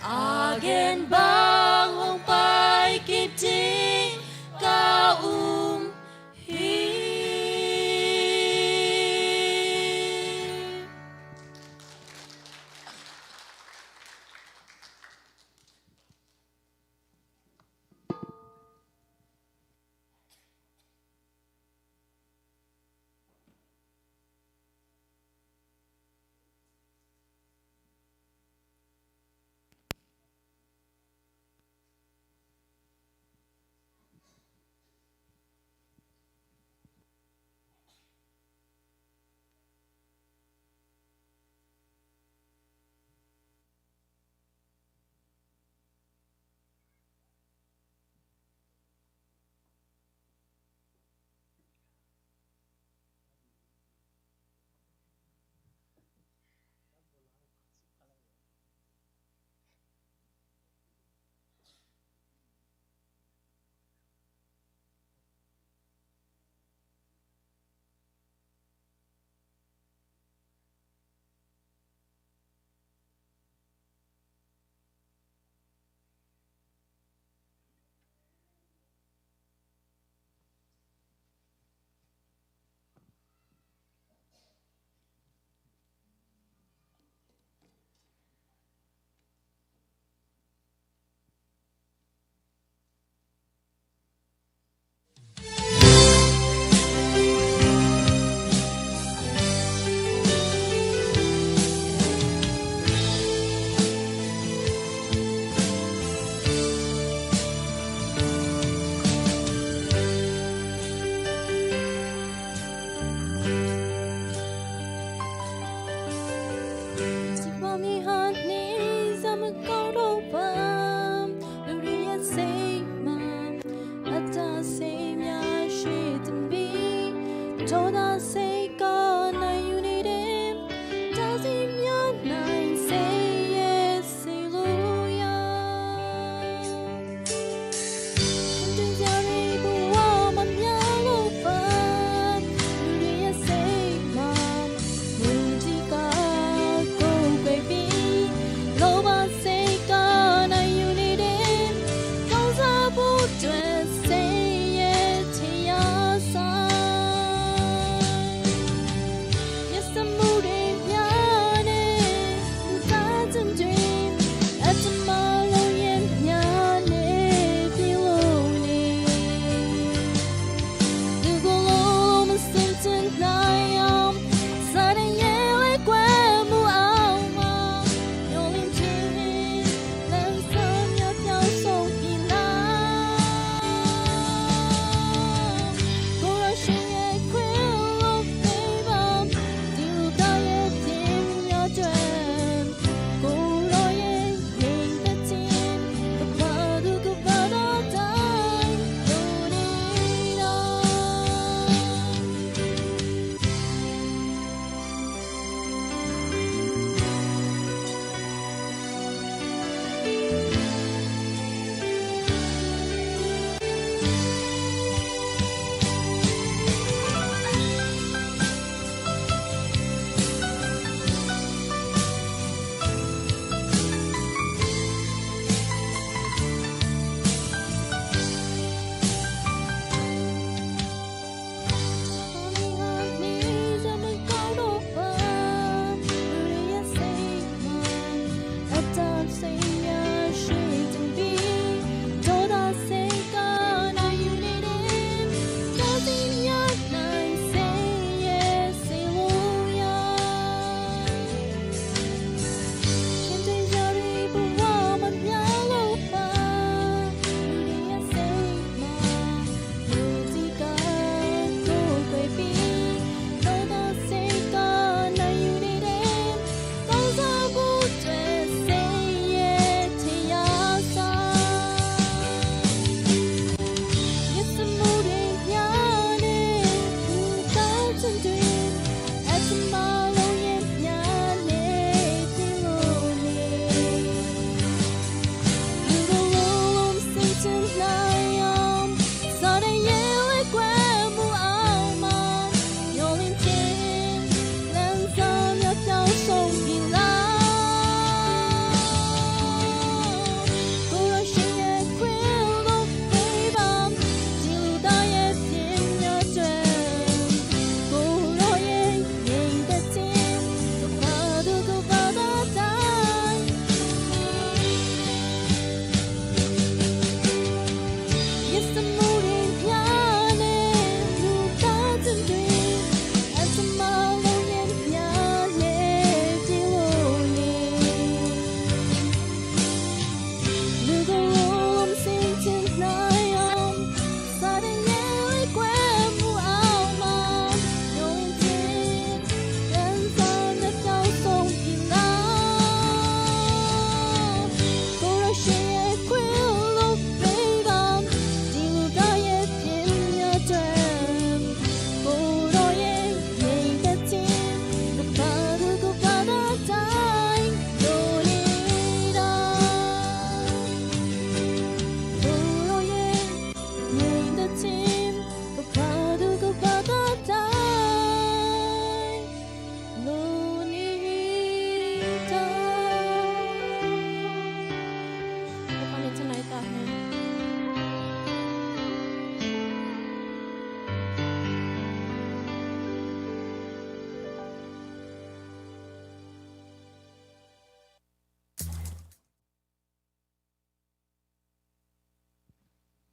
A gen bang hong pai kik ding ka um hi.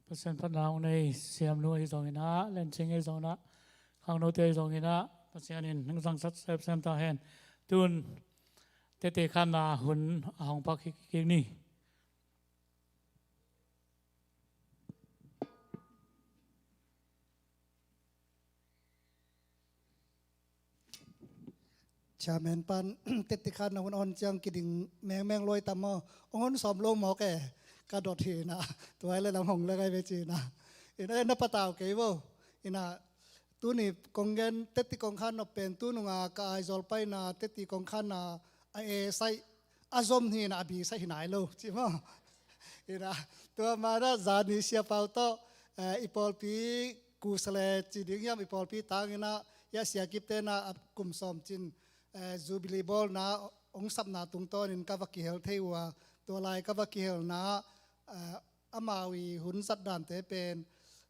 Pasian phatna hong nei Siamnu ahi zongin ah, Lencing ahi zongin ah, khangnote ahi zongin ah, Pasian in hong zangsat semsem ta hen. Tun tete khanna hun a hong pak kik ni. Chairman pan tete khanna hun a hon ciang kiding mengmeng luai tam maw? Hong hon sawm lo mawk e. Ka dot hi na. Tuai le lam hong le kai ve ci na. Ina na patau kei vo. Ina tuni kong gen tete kong khan nop pen tu nunga ka Aizawl paina tete kong khanna a e sai a zom hi na a bi sai hi nai lo ci maw? Ina tua mana zani Sia Pau tawh, eh, i pawlpi kusale ci ding hiam, i pawlpi tangina hia Sia Kipte na a kum sawm cin, eh, Jubilee bawlna hong sapna tungtawnin ka va kihel thei uh a, tua lai ka va kihelna, eh, amau i hun zat dante pen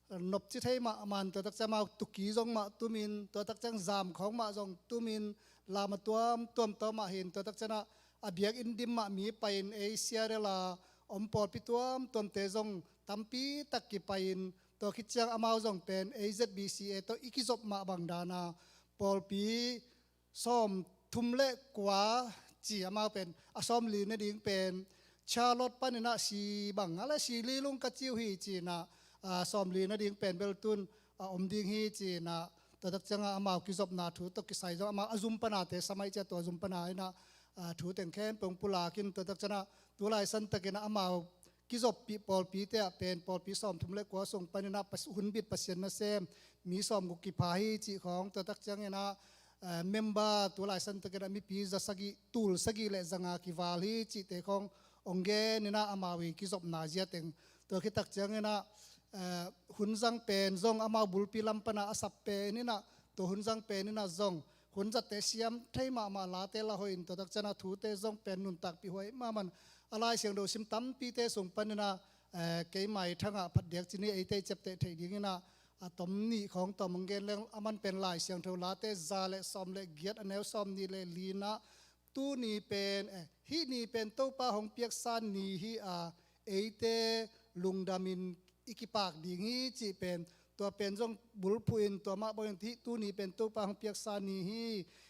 nopci thei mahmah in, tua tak ciang amau tuki zong mah tumin, tua tak ciang zam khawng mah zong tumin, lam a tuamtuam tawh mah hin, tua tak ciang a biakinn dim mah mi pai-in ei Sia Rela om pawlpi tuamtuamte zong tampi tak kipai-in, tua khit ciang amau zong pen ei Z B C A tawh i kizop mah bang dana pawlpi sawm thum le kua ci, amau pen a sawm li nading pen Charlotte panin ah si bang a le si li lung ka ci uh hi ci-in ah, a sawm li nading pen bel tun a om ding hi ci-in ah, tua tak ciang a amau kizopna thu tawh kisai zong amau a zum panate samai cia tua zum pana in ah, a thu teng khempeuh hong pulak in, tua tak ciang a tu lai santakin ah amau kizoppih pawlpite ah pen pawlpi sawm thum le kua sung panin ah pas-, hun bit Pasian nasem mi sawm guk kipha hi cih khawng, tua tak ciangin ah, eh, member tu lai santakin ah mipi za sagih, tul sagih le za nga kival hi cihte khawng hong genin ah amau i kizopna zia teng. Tua khit tak ciangin ah, eh, hun zang pen zong amau bulpi lam pana a sap pen in ah, tua hun zang pen in ah zong hun zatte siam thei mahmah, late la hoih in, tua tak ciang a thute zong pen nuntakpih huai mahmah in, a Lai Siangtho sim tampite sung panin ah, eh, keimai thangah phatdiak cini eite i ciapteh theih dingin ah, a tom nih khawng tawm hong gen leng, a man pen Lai Siangtho Late za le sawm le giat, a neu sawm nih le li-in ah, tuni pen, eh, hih ni pen Topa hong piaksa ni hi a, eite lungdamin i kipak ding hi cih pen, tua pen zong bulphuh in, tua mah bangin hih tuni pen Topa hong piaksa ni hi,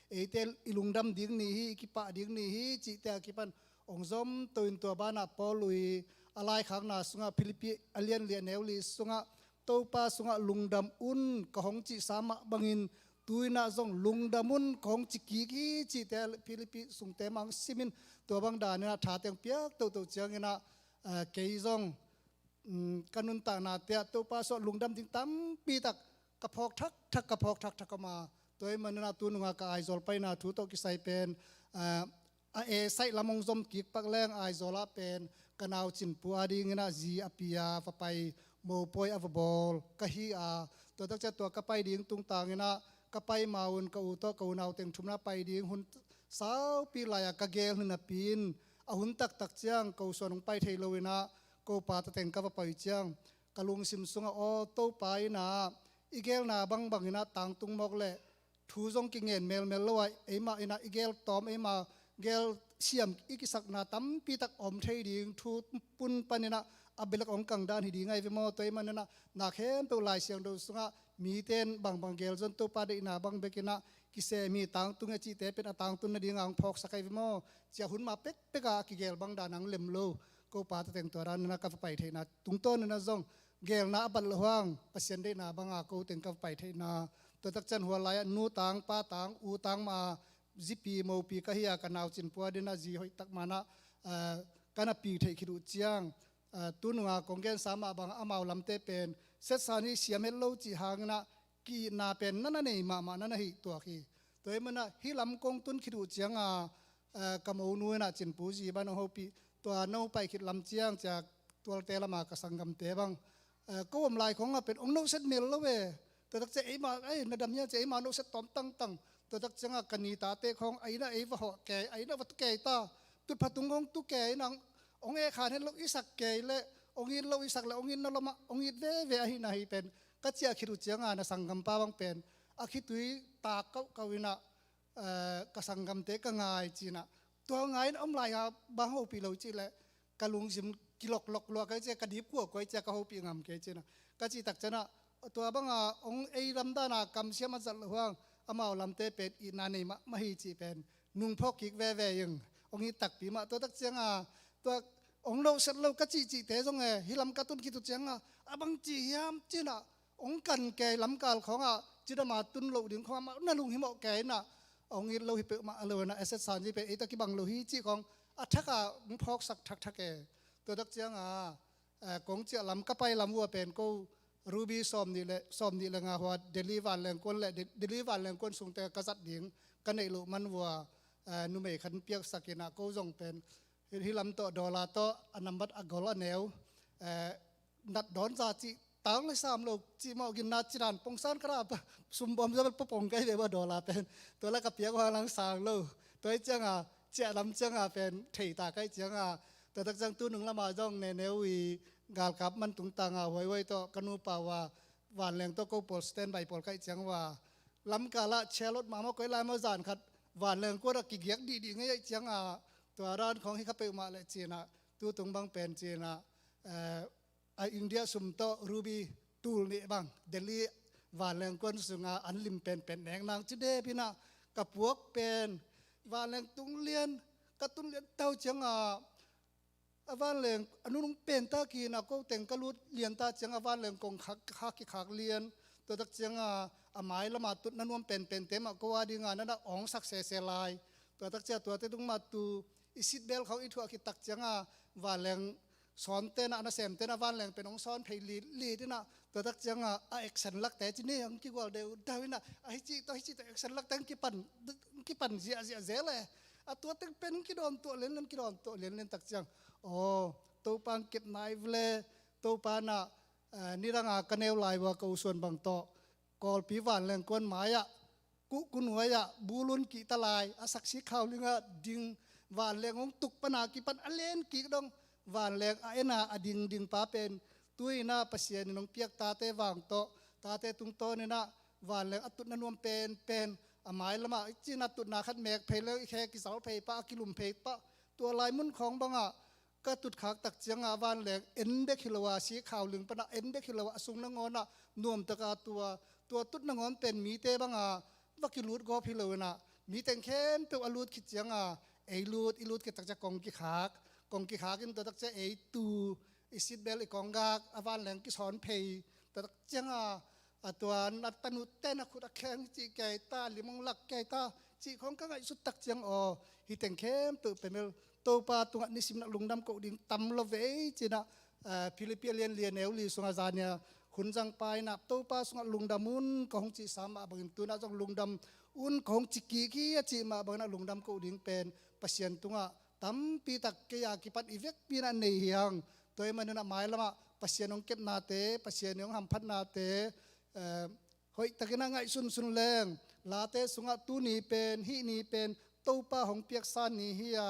eite i lungdam ding ni hi, i kipak ding ni hi cihte a kipan hong zom to in, tua banah Paul i a laikhakna sungah, Philippi a lian li a neu li sungah, Topa sungah lungdam un ka hong cihsa mah bangin tu-in ah zong lungdam un ka hong ci kik hi cihte Philippi sungte mah hong simin, tua bang danin ah tha teng piak toto ciangin ah, eh, kei zong, mm, ka nuntaknate ah Topa sungah lungdam ding tampi tak ka phawk thakthak, ka phawk thakthak om a, tua ahih manin ah tu nunga ka Aizawl paina thu tawh kisai pen, eh, a e saih lam hong zom kik pak leng, Aizawl ah pen ka nau Cinpu a dingin ah zi a pi a va pai, mopawi a va bawl ka hi a, tua tak ciang tua ka pai ding tungtangin ah ka pai ma-un ka u tawh ka unau teng thumna pai ding hun saupi lai-a ka gel hi napi-in, a hun taktak ciang ko suan hong pai thei lo-in ah ko pa tateng ka va pai ciang, ka lungsim sungah, aw Topa in ah i gelna bangbangin ah tangtung mawk leh thu zong kingen melmel lo a, eimah in ah i gel tawm, eimah gel siam i kisakna tampi tak om thei ding, thu pun panin ah a belek hong kang dan hi ding ahi ve maw? Tua ahih manin ah na khempeuh Lai Siangtho sungah mite in bangbang gel zong Topa deihna bang bekin ah kisem hi, tangtung hi a cihte pen a tangtun nading a hong phawksak ahi ve maw? Ci-a hun ma pekpek a kigel bang dan hong lem lo. Ko pa tateng tua danin ah ka va pai theihna tungtawnin ah zong gelna a bat loh hang Pasian deihna banga ko teng ka va pai theihna. Tua tak ciang hua lai-ah nu tang, pa tang, u tang mah a zipi mopi ka hi a, ka nau Cinpu a dingin ah zi hoih tak mah in ah, ah, ka na pi theih khit uh ciang, ah, tu nunga kong gensa mah bang amau lamte pen setsan hi, siam het lo cih hangin ah ki-itna pen na na nei mahmah, na na hih tuak hi. Tua ahih manin ah hih lam kong tun khit uh ciang a, eh, ka monu in ah Cinpu zi bang hong hopih, tua no pai khit lam ciang cia tualte lama ka sanggamte bang, eh, ko om lai khawng ah pen hong nohset mel lo ve. Tua tak ciang eimah, ei, na dam hia ci-a eimah nohset tawm tangtang. Tua tak ciang a ka ni tate khawng a inn ah ei va hawh kei, a inn ah va tu kei ta. Tutpha tung khawng tu kei in ah hong, hong eh khan het lo i sak kei leh, hong it lo i sak leh, hong itna lawmah hong it veve ahihna hi pen ka ciah khit uh ciang a, na sanggampa bang pen a khitui tak kauhkauh in ah, eh, ka sanggamte ka ngai ci-in ah, tua ngai in om lai-a bang hopih lo cih leh, ka lungsim kiloklok lua ka hi cia, ka dip kuakuai cia, ka hopih ngam kei cia na. Ka cih tak ciangah tua banga hong ei lamdana kamsiam a zat loh hang amau lamte pen itna nei mahmah hi cih pen nungphawk kik veve ing. Hong it takpi mah tua tak cianga tua hong loset lo ka cihcihte zong e hih lam ka tun khit uh cianga a bang ci hiam cinah hong kan kei lamkal khawngah cidama tun loh ding khawngah mah na lunghimawh kei inah hong it lo hi peuhmah a lo inah asset sanji pen ei ta kibang lo hi cih khawng a thakah hong phawksak thakthak e. Tua tak cianga kong ciah lam ka pai lam uh a pen ko Ruby sawm nih le sawm nih le nga hua Delhi vanlengkuan le Delhi vanlengkuan sungte ka zat ding ka neih loh man uh a numei khat piaksak inah ko zong pen hih lam tawh dollar tawh a nambat a gol a neu nat dawn za cih tang le sam lo cih mawh ginna cidan pongsan ka rap sumbawm za bel papong kai ve bua dollar pen tua la ka piak uh hang lang sang lo tua hi cianga ciah lam cianga pen thei ta kai cianga tua tak ciang tu nung lama zong ne neu i galkap man tungtanga huaihuai tawh ka nupa uh a vanleng tawh ko pawl standby pawl kai ciang uh a lamkalah chelot mahmah koi lai maw zan khat vanleng kuat a kigiak dihdih ngei aih cianga tua ran khawng hi kha peuhmah leh cinah tu tung bang pen cinah a India sum tawh Ruby tul nih bang Delhi vanlengkuan sunga an lim penpen nek nang ci dep inah ka puak pen vanleng tung lian ka tun lian tau cianga a vanleng a nunung penta kinah ko teng ka lut lianta cianga vanleng kong khak khak kikhak lian tua tak cianga a mai lama tutna nuam penpente mah ko a dinga nana awngsak sese lai tua tak cia tuate tung mah tu i sitbel khawng i thuah khit tak cianga vanleng sawn tena a nasem tena vanleng pen hong sawn phei lit lit inah tua tak cianga a action lakte ci ni hong kigual deuh dau inah a hi cih tawh hi cih tawh action lakte hong kipan hong kipan ziahziah zel e a tua teng pen hong kidawn tuah lianlian kidawn tuah lianlian tak ciang aw Topa hong kep nai vle Topa nah nidanga ka neu lai uh a ka usuan bang tawh Kawlpi vanlengkuan mai-ah kuhku nuai-ah bulun kihta lai a saksi khau lingah ding vanleng hong tuk pana kipan a len kik dong vanleng a ena a dingding pa pen tuina Pasian in hong piak tate vang tawh tate tungtawn inah vanleng a tutna nuam penpen a mai lamah i cina tutna khat mek phei leng i khe kizal phei pah a kilum phei pah tua lai mun khawng bangah ka tutkhak tak cianga vanleng en bek hi lo a si khau ling pana en bek hi lo a sung nangawnah nuamtaka tua tua tut nangawn pen mite banga va kilut gawp hi lo inah mi teng khempeuh a lut khit cianga ei lut i lut khit tak cia kong kikhak kong kikhak in tua tak cia ei tu i sitbel i kong gak a vanleng kisawn phei tua tak cianga a tua na tanu ten a khut a kheng cih kei ta limong lak kei ta cih khawng ka ngaihsut tak ciang aw hi teng khempeuh pemel Topa tungah nisim inah lungdam koh ding tam lo vei cinah Philippi a lian lian neu li sungah zania hun zangpa inah Topa sungah lungdam un ka hong cihsa mah bangin tunah zong lungdam un ka hong ci kik hi a cih mah banginah lungdam koh ding pen Pasian tungah tampi tak kei a kipan i vekpi inah nei hi hang tua hi maninah mailamah Pasian hong kepnate Pasian hong hamphatnate hoih takin a ngaihsunsun leng late sungah tuni pen hih ni pen Topa hong piaksa ni hi a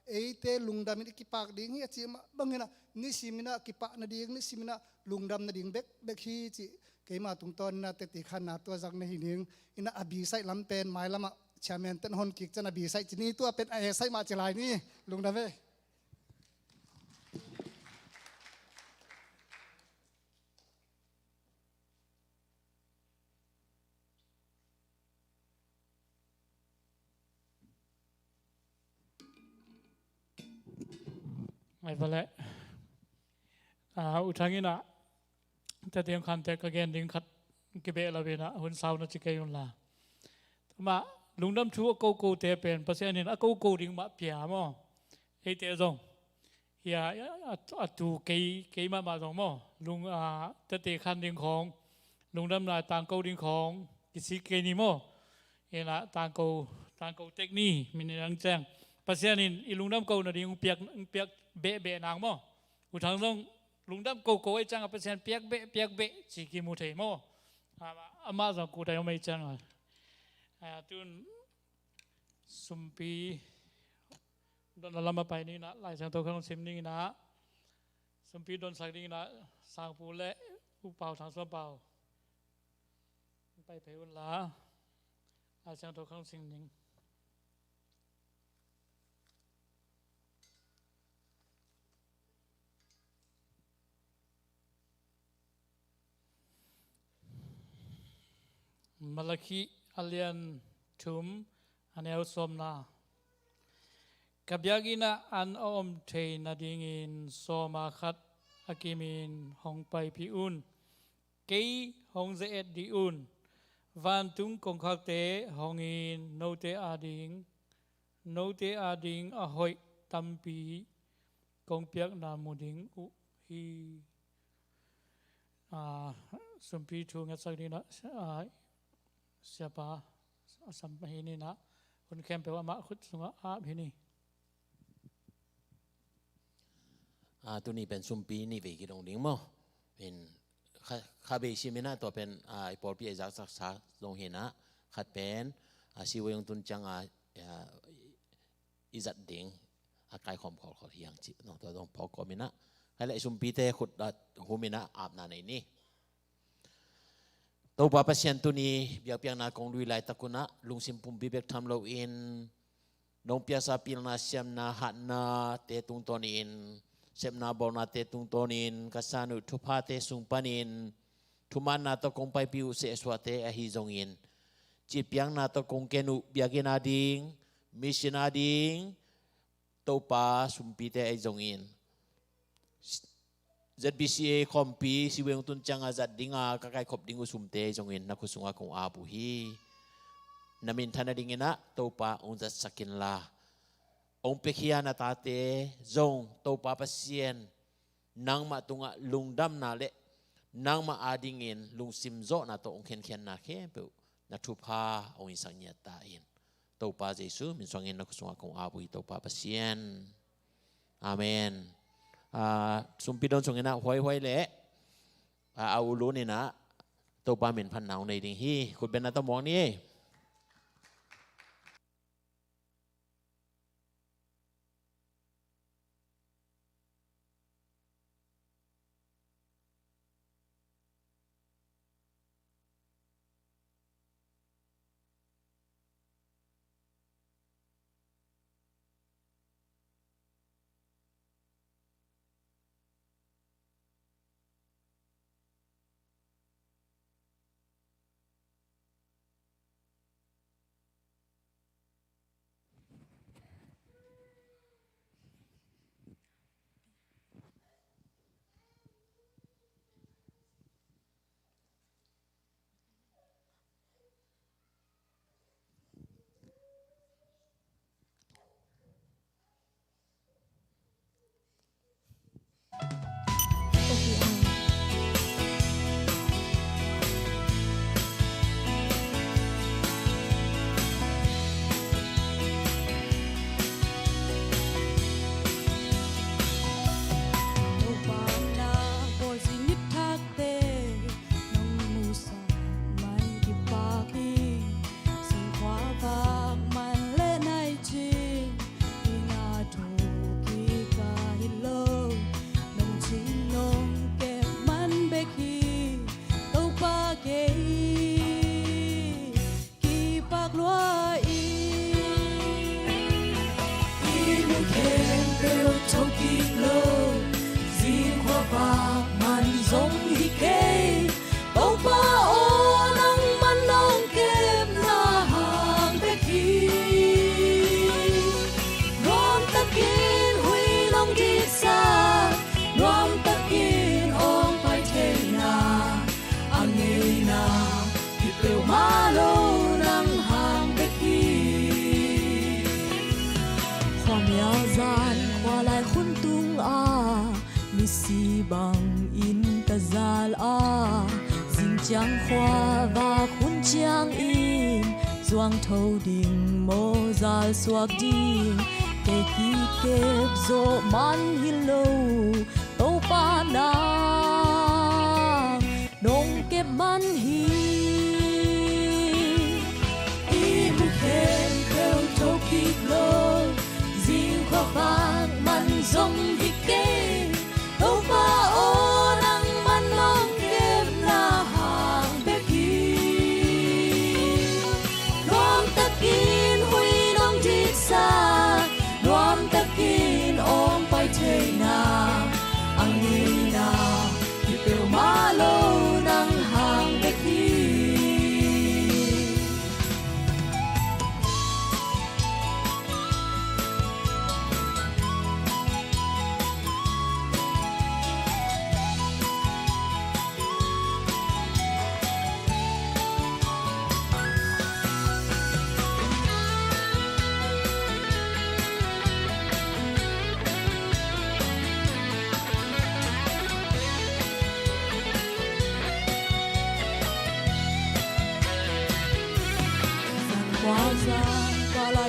eite lungdamin i kipak ding hi a cih mah banginah nisiminah kipak nading nisiminah lungdam nading bekbek hi cih keima tungtawn inah teti khanna tua zang na hi ning inah a bisaih lam pen mailamah chairman ten hon kik cian a bisaih ci ni tua pen a esaih mah ci lai ni lungdam ve. Ngai vale. U Thang inah tatiang khante ka gen ding khat kibeh lo inah hun sau na ci kei unla. Tuma lungdam thu a kokote pen Pasian in a koko ding mah pia maw? Eite zong hia a tu kei kei mahmah zong maw lung a tete khan ding khawng lungdamna tangko ding khawng kisik kei ni maw? Inah tangko tangko tek ni min inang ciang Pasian in i lungdam ko nading hong piak hong piak behbeh nang maw? U Thang zong lungdam koko ei cianga Pasian piak beh piak beh ci kimu thei maw? Amah zong kutai om ei cianga tun sumpi don a lam a pai ninah Lai Siangtho khang sim ninginah sumpi donsak dinginah Sangpu le U Pau Thang Suam Pau pai phei unla Lai Siangtho khang sim ning. Malakhi a lian thum, a neu sawmna. Ka biakinn ah an a om thei nadingin sawma khat a kimin hong paipih un. Kei hong ze-et dih un. Vantung kongkhakte hong in note ading, note ading a hoih tampi kong piakna mu ding uh hi. Ah, sumpi thu ngetsak dingin ah, ah, siapa a sam hi ni in ah, hun khempeuh amah khut sungah ap hi ni. Ah, tuni pen sumpi nih vei kidong ding maw? In kha, kha bei sim in ah, tua pen, ah, i pawlpi a i zaksak sa zong hi in ah, khat pen, ah, siwei hong tun ciang a, ah, i zat ding a kaikhawm khawlkhawl hi hang cih, no, tua zong phawk kawm in ah, khai leh sumpite khut ah hum in ah apna nei ni. Topa Pasian, tuni biakpiakna kong lui laitak un ah lungsim pumpi bek tham loin nong piaksa pilna, siamna, hatnate tungtawnin, sepna bawlnate tungtawnin ka san uh thuphate sung panin thumanna tawh kong paipih uh sehsuahte ahi zongin, citpiakna tawh kong ken uh biakinn ading, mission ading, Topa, sumpite ahi zongin, Z B C A khawmpi siwei hong tun ciang a zat ding a ka kaikhop ding uh sumte ahi zongin na khut sungah kong ap uh hi. Na minthan nadingin ah Topa hong zatsak inla, hong piakhia na tate zong Topa Pasian, nangmah tungah lungdamna le nangmah adingin lungsim zawhna tawh hong khenkhiatna khempeuh na thupha hong hisak ngiat ta in. Topa Jesu min suangin na khut sungah kong ap uh hi, Topa Pasian. Amen. Ah, sumpi don sungin ah huaihuai le, ah, a ulun in ah Topa min phatna hong nei ding hi. Khutbetna tawh muak ni. Nong musak man kipak hi, singkhuavak man le nai cing, inn ah thu kikah hi lo, nong cing nong kep man bek hi, Topa kei kipak lua in. Inn khempeuh tho kik lo, singkhuavak man zong hi kei, Topa aw, nangman nong kepna hang bek hi. Nuamtakin huih nong diksak, nuamtakin awng pai theihna, a ngeina hi peuhmah lo nang hang bek hi. Khuamial zan khualai khun tungah misi bangin ka zal a, zing ciang khuavak hun ciangin zuang tho ding maw, zal suak ding, kei kikep zawh man hi lo, Topa nang nong kep man hi. Inn khempeuh tho kik lo, singkhuavak man zong hi kei, Topa aw, nangman nong kepna hang bek hi. Nuamtakin huih nong diksak, nuamtakin awng pai theihna,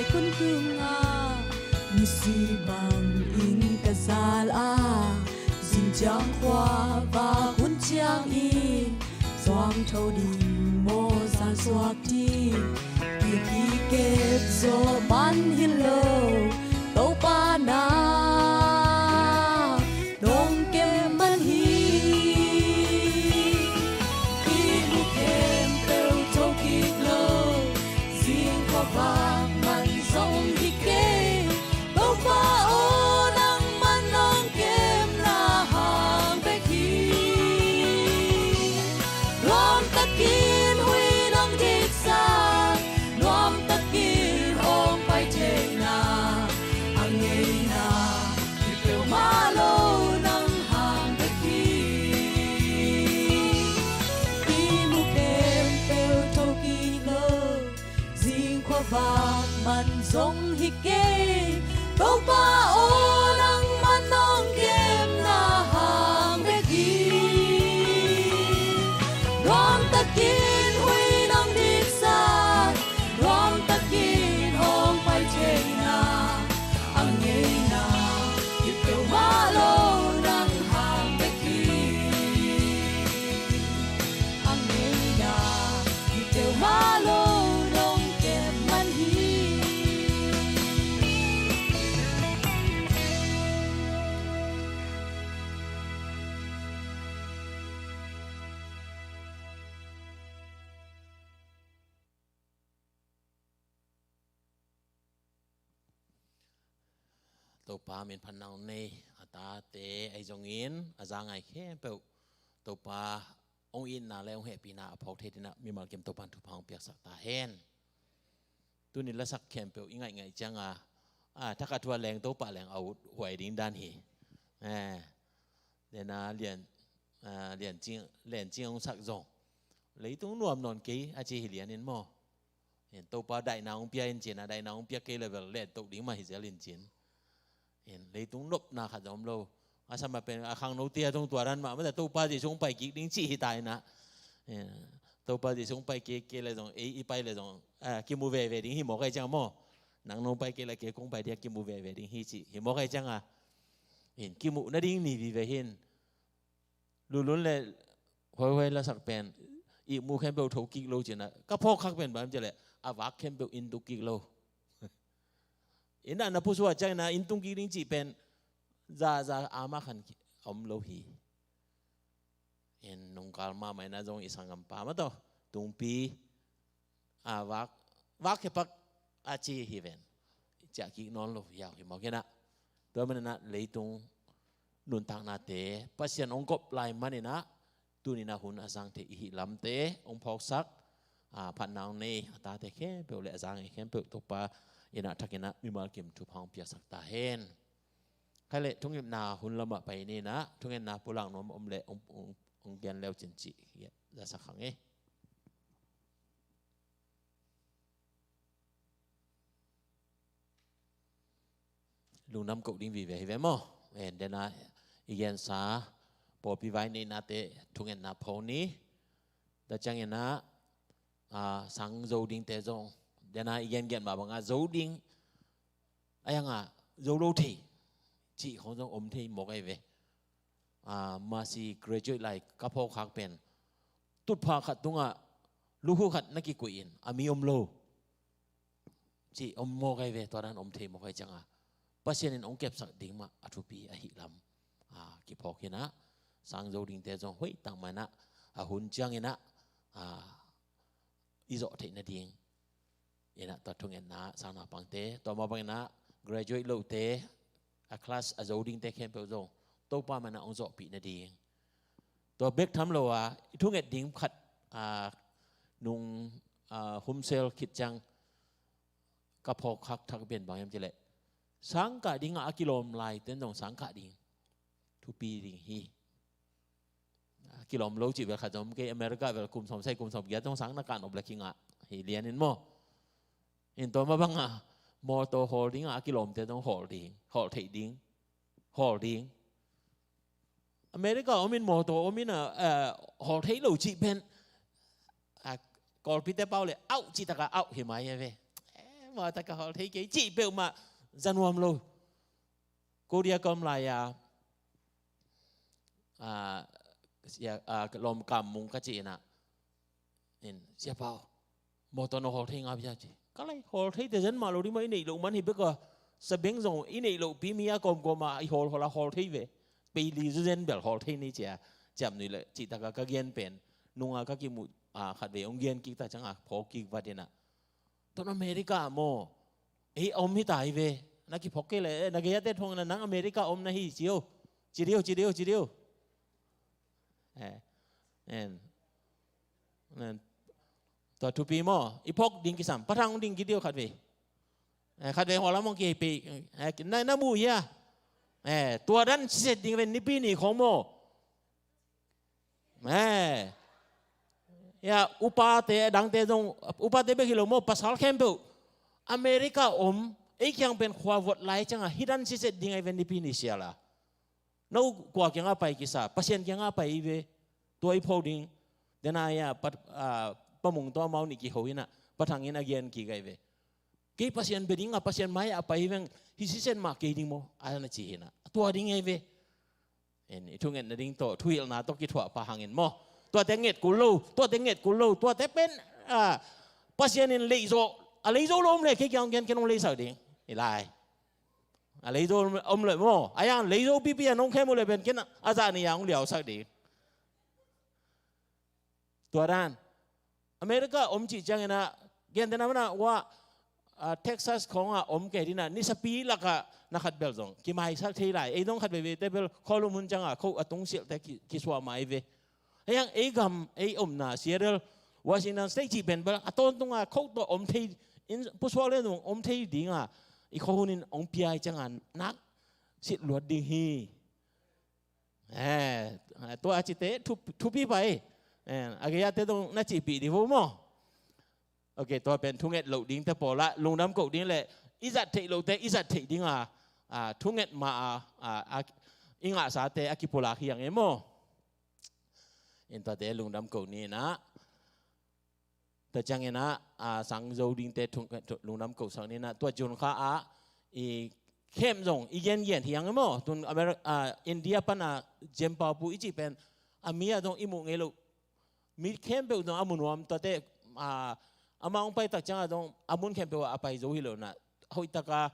Kun tung a misi bangin ka zal a, zingciang khua vak hun ciangin zuang tho ding maw, zan suak ding, i kikep zawh man hi lo, Topa na nong kem man hi. I mu khempeuh tho kik lo, zing khua vak man zong hi kei. Topa aw, nangman nong kemna hang bek hi. Nuam takin hui nong diksak, nuam takin hong pai theihna, a ngeina hi peuhmah lo, nang hang bek hi. I mu khempeuh tho kik lo, zing khua vak man zong hi kei. Topa aw, nangman nong kemna hang bek hi. Nuam takin hui nong diksak, nuam takin hong pai theihna, a ngeina hi peuhmah lo, nang hang bek hi. A ngeina hi peuhmah lo, nong kem man hi. Topa min phatna nei, a tate ahi zongin a za ngai khempeuh Topa hong itna le hong hehpihna a phawk thei dinah mimal kim Topa in thupha hong piaksak ta hen. Tuni lasak khempeuh i ngaih ngaih cianga, a, thakhat thua leng Topa leng a ut huai ding dan hi. Eh, dena lian, a, lian cing, lian cing hong sak zong, leitung nuam nawn kei a ci hi lian in maw. Hin Topa daihna hong pia in cin a, daihna hong pia kei level len toh ding mah hi zel in cin. Hin leitung nopna khat zong om lo. A sama pen a khangno tia zong tua dan mah mah ta, Topa Jesu hong pai kik ding cih hi ta inah. Hin Topa Jesu hong pai kik kei le zong, ei i pai le zong, a, kimu veve ding hi mawk ahi ciang maw. Nang nong pai kei le kei kong pai dia kimu veve ding hi cih hi mawk ahi cianga. Hin kimuh nading ni vive hin. Lulun le huaihuai lasak pen ihmu khempeuh tho kik lo cina, ka phawk khak pen bang ci le a vak khempeuh in tuk kik lo. Ina na pusuah ciangina in tung kik ding cih pen za za ama khan om lo hi. In nungkal mahmah ina zong i sanggampa mah tawh tungpi a vak, vak khepak a ci hi ven. Ciah kik nawn lo hiau hi mawk inah. Tua maninah leitung nuntaknate Pasian hong kop lai maninah tunina hun a zang thei i hih lamte hong phawksak, a, phatna hong nei a tate khempeuh le a zang i khempeuh Topa inah thakinah mimal kim thupha hong piaksak ta hen. Khai le thungetna hun lamah pai ninah thungetna pulak nuam om le hong, hong, hong gen leu cin cih zasak hang e. Lungdam koh ding vive hi ve maw? En dena i gensa pawlpi vai neihnate thungetna pho ni. Tua ciangina, a, sang zo dingte zong dena i gen gen mah banga zo ding a yanga zo lo thei cih khong zong om thei mawk ahi ve. A, masi graduate lai ka phawk khak pen tutphah khat tungah lukhu khat na kikuih in a mi om lo cih om mawk ahi ve. Tua dan om thei mawk ahi cianga Pasian in hong kepsak ding mah a thupi ahi lam, a, kiphawk hinah sang zo dingte zong hoih tak mah inah a hun cianginah, a, i zawh theih nading inah tua thungetna sang naupangte, tua mah banginah graduate lote, a class a zo dingte khempeuh zong Topa manah hong zawhpih nading. Tua bek tham lo a i thunget ding khat, a, nung, a, humsel khit ciang ka phawk khak thak pen bang hiam cileh, sangkah dingah a kilawm laiten zong sangkah ding thupi ding hi. A kilawm lo cih vel khat zong om kei, America vel kum sawm sai kum sawm giat zong sang na kan op le kingah hi lianin maw? In tua mah banga mawtaw hawl dingah a kilawmte zong hawl ding, hawl theih ding, hawl ding. America omin mawtaw omin a, a, hawl theih lo cih pen, a, Kawlpite pau le auh cih taka auh hi mai hi ve. Eh, Mawtaw ka hawl thei kei cih peuhmah za nuam lo. Korea ka om lai-a, ah, sia, ah, lawm Kammung ka ci inah, in, "Sia Pau, mawtaw na hawl thei ngap hia?" ci. Ka lai, "Hawl thei te zen mah lo ding maw, i neih loh man hi bek a, sabeng zong i neih loh pi mi a kawmkawm a i hawl hawl a hawl thei ve. Pei li zu zen bel hawl thei ni," cia ciamnuih le cih taka ka gen pen, nunga ka kimuh, ah, khatvei hong gen kik ta cianga phawk kik vat inah, "Ton America maw, ei a om hi ta hi ve. Na kiphawk kei le, eh, na gei-ate thong na nang America om na hi, ci o. Ci dih o, ci dih o, ci dih o." Eh, en. En. Tua thupi maw, i phawk ding kisam, Pa Thang ding ki dih o khatvei. Eh, khatvei hawl lam hong kihei pei, eh, na, na mu hia? Eh, tua dan siset ding ven Nipi ni khong maw. Eh. Ya, upate, dangte zong, upate bek hi lo maw, pasal khempeuh. America om, ei kiang pen khua vot lai cianga, hih dan siset ding ahi ve Nipi ni siala. No kua kianga pai kisa, Pasian kianga pai hi ve. Tua i phawk ding. Dena ya, Pa, ah, Pa Mung tawh amau nih kiho inah, Pa Thang in a gen kik ahi ve. Kei Pasian bia dinga, Pasian mai-ah pai hi veng, hih siset mah kei ding maw, a na ci hinah. Tua ding ahi ve. En, i thungetna ding tawh, thuhilhna tawh kithuah pha hangin maw. Tuate nget kul lo, tuate nget kul lo, tuate pen, ah, Pasian in leihzawh, a leizo lo om le, kei kiang gen ken hong leisak ding. I lai. A leizo om le maw. A yang leizo pipi a nong khem uh le pen ken a zah ni a hong liausak ding. Tua dan. America om cih cianginah, gentehna manah, ua, ah, Texas khawngah om kei dinah, nisapi lakah na khat bel zong kimaisak thei lai. Ei dong khat veve te bel khualum hun ciangah khoh a tungsilhte ki, kisuah mai ve. Hei hang ei gam, ei omna, Seattle, Washington State cih pen bel a tawntunga khoh tawh om thei, in pusuak le zong om thei dinga, i khuahun in hong pia i cianga nak sit luat ding hi. Eh, tua a cite thu, thupi pai. Eh, a gei-ate dong na cihpih dih vo maw. Ok, tua pen thunget loh dingte pawlah lungdam koh ding le i zat theih lohte i zat theih dinga, ah, thunget ma a, ah, ah, i ngahsate a kipulak hi ang e maw. In tuate lungdam koh ni inah. Tua cianginah, ah, sang zo dingte thung, lungdam koh sak ni inah, tua June kha ah i khem zong i gengen hi ang e maw. Tun Ameri-, ah, India pana Jempaupu i cih pen a mi ah zong i muh ngei loh. Mi khempeuh zong a mu nuam tuate, ah, amah hong pai tak ciangah zong a mun khempeuh ah a pai zo hi lo inah. Hoihtaka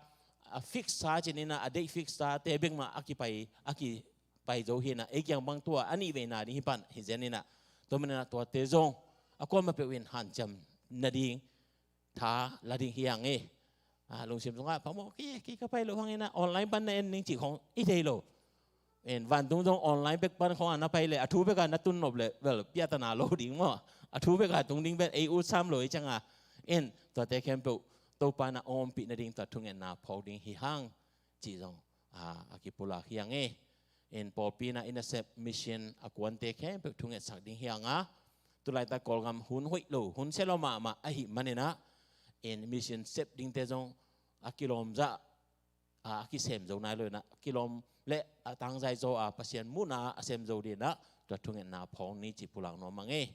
a fix sa cih ni inah, a date fix sa te bek mah a kipai, a kipai zo hi inah, ei kiang bang tua a nih veina ding hi pan hi zen inah. Tua man inah tuate zong a kuamah peuh in hanciam nading tha la ding hi ang e. Ah, lungsim sungah, "Pa maw, kei, kei ka pai loh hang inah online pan na en ning," cih khong i thei lo. En, vantung zong online bek pan khong a na pai le, a thu bek a na tun nop le, well, piatana lo ding maw. A thu bek a tung ding pen ei ut sam lo i cianga. En, tuate khempeuh Topa na ompih nading tua thungetna phawk ding hi hang cih zong, ah, a kipulak hi ang e. En, pawlpi inah i nasep mission a kuante khempeuh thungetsak ding hi ang a. Tulaitak Kawlgam hun hoih lo, hun sia lo mahmah ahih man inah, en, mission sep dingte zong a kilawm zah, a, a kisem zo nai lo inah, kilawm le a tangzai zaw a Pasian muhna a sem zo ding inah, tua thungetna phawng ni cih pulak nuam ang e.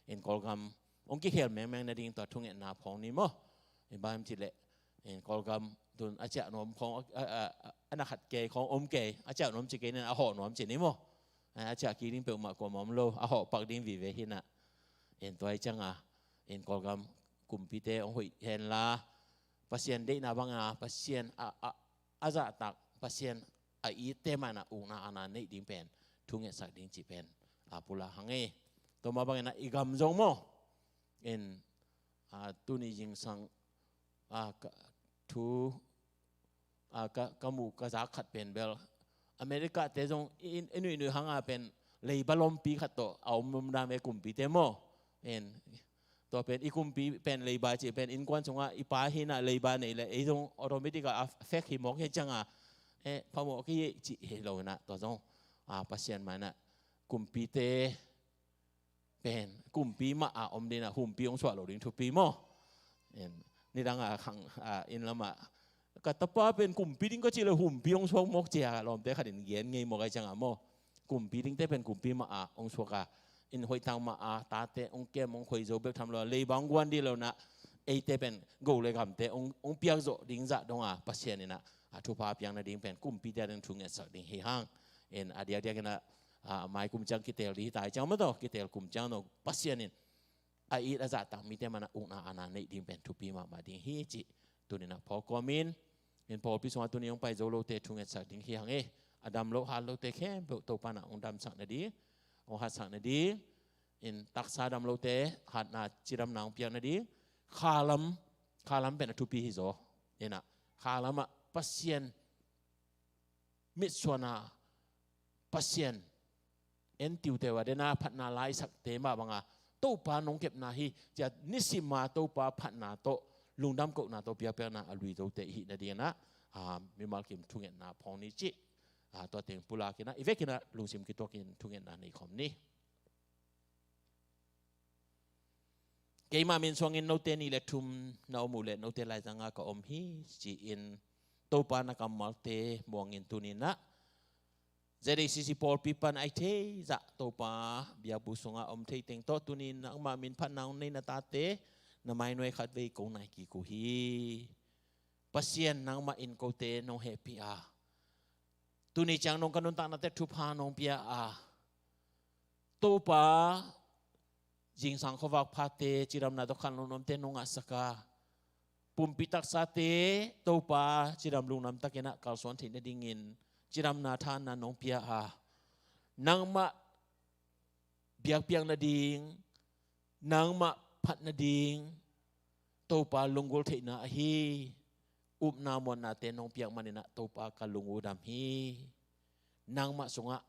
In Kawlgam hong kikhel mengmeng nading tua thungetna phawng ni maw. In bang hiam cih leh, in Kawlgam tun a ciah nuam khawng, a, a, a, a na khat kei khawng om kei, a ciah nuam ci kei nen a hawh nuam ci ni maw. A, a ciah kik ding peuhmah kuamah om lo, a hawh pak ding vive hi inah. In tua hi cianga, in Kawlgam kumpite hong hoih henla, Pasian deihna banga, Pasian a, a, a zahtak, Pasian a itte mah inah ukna aana neih ding pen thungetsak ding cih pen a pulak hang e. Tua mah bang inah i gam zong maw. In, a, tuni zingsang, a, ka, thu, a, ka, ka muh ka zak khat pen bel America te zong i, i nuihnuih hanga pen leiba lompi khat tawh a om lomdam e kumpite maw. En, tua pen i kumpi pen leiba cih pen innkuan sungah i pa hi inah leiba nei le ei zong automatic a a fek hi mawk hi cianga, eh, phamawh kei cih hi lo inah tua zong, ah, Pasian mah inah kumpite pen kumpi mah a om ding inah humpi hong suah lo ding thupi maw. En, nidang a khang, ah, inn lamah ka tapa pen kumpi ding ka cih le humpi hong suak mawk cia lawmte khat in gen ngei mawk ahi cianga maw. Kumpi dingte pen kumpi mah a hong suak a, in hoihtang mah a tate hong kem hong khoi zo bek tham lo, leiba hong guan dih lo inah, eite pen go le gamte hong, hong piak zawh ding zah donga Pasian in ah, a thupha piak nading pen kumpite a ding thu ngetsak ding hi hang. In a diakdiak in ah, a, mai kum ciang kitel ding hi ta hi ciang maw taw, kitel kum ciang no Pasian in a it a zahtak mite man ah ukna aana neih ding pen thupi mahmah ding hi cih tuni in ah phawk kawmin, in pawlpi sungah tuni hong pai zo lote thu ngetsak ding hi hang e. A dam lo hat lote khempeuh Topa in ah hong damsak nading, hong hatsak nading, in taksa dam lote hatna cidamna hong piak nading, khalam, khalam pen a thupi hi zaw. In ah khalam ah Pasian mitsuana, Pasian en tiute uh a dena phatna laisakte mah banga Topa nong kepna hi cia nisima Topa phatna tawh lungdam kohna tawh biakpiakna a lui zote i hih nading in ah, a, mimal kim thungetna phawng ni cih, a, tua teng pulak in ah i vekin ah lungsim kituakin thungetna nei khawm ni. Keimah min suangin note nih le thum na om uh leh note laizangah ka om hi, ci-in Topa na kammalte muangin tuni in ah Z A C C pawlpi pan a i thei zah Topa biakbuk sungah om thei teng tawh tuni in nangmah min phatna hong nei na tate na mainuai khatvei kong nai kik uh hi. Pasian, nangmah in kote nong hehpih a, tuni ciang dong ka nuntaknate thupha nong pia a, Topa, zingsang khuavak phate cidamna tawh khanlawh nuamte nong ngahsak a, pumpi taksate Topa cidam lungdam takin ah kalsuan theih nadingin cidamna thahatna nong pia a, nangmah biakpiak nading, nangmah phat nading Topa lunggulh theihna ahi upna muannate nong piak manin ah Topa ka lung uh dam hi. Nangmah sungah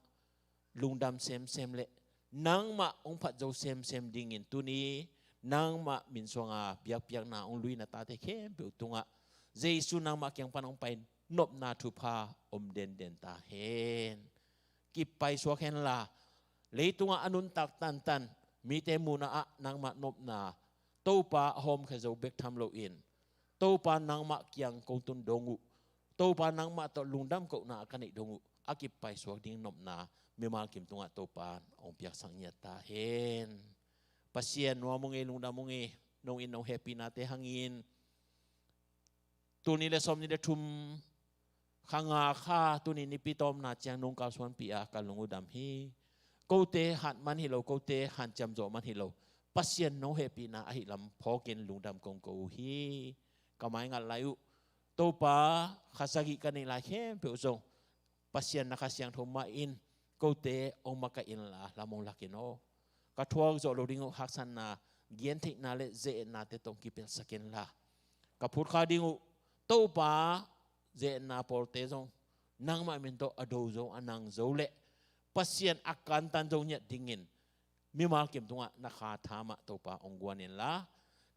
lungdam semsem le nangmah hong phat zo semsem dingin tuni nangmah min suanga biakpiakna hong lui na tate khempeuh tungah Jesu nangmah kiang pan hong pai nopna thupha om denden ta hen. Kipaisuak henla leitungah a nuntak tantan mite muhna ah nangmah nopna Topa a hawmkhia zo bek tham loin Topa nangmah kiang kong tun dong uh, Topa nangmah tawh lungdam kohna a ka neih dong uh a kipaisuak ding nopna mimal kim tungah Topa hong piaksak ngiat ta hen. Pasian, nuam ung ei, lungdam ung ei, nong in nong hehpihnate hangin tul nih le sawm nih le thum kha nga kha tuni nipi tawmna ciang nong kalsuanpih a ka lung uh dam hi. Kote hat man hi lo, kote hanciam zawh man hi lo, Pasian nong hehpihna ahi lam phawkin lungdam kong ko uh hi. Ka mai ngat lai uh Topa, kha sagih ka neih lai khempeuh zong Pasian na Kha Siangtho mah in kote hong makaih inla lam hong lak in aw. Ka thuak zawh lo ding uh haksatna, gentheihna le ze-etnate tawh hong kipelsak inla ka phut kha ding uh Topa, ze-etna pawlte zong nangmah min tawh a do zo, a nang zo le Pasian a kantan zo ngiat dingin mimal kim tungah na kha tha mah Topa hong guan inla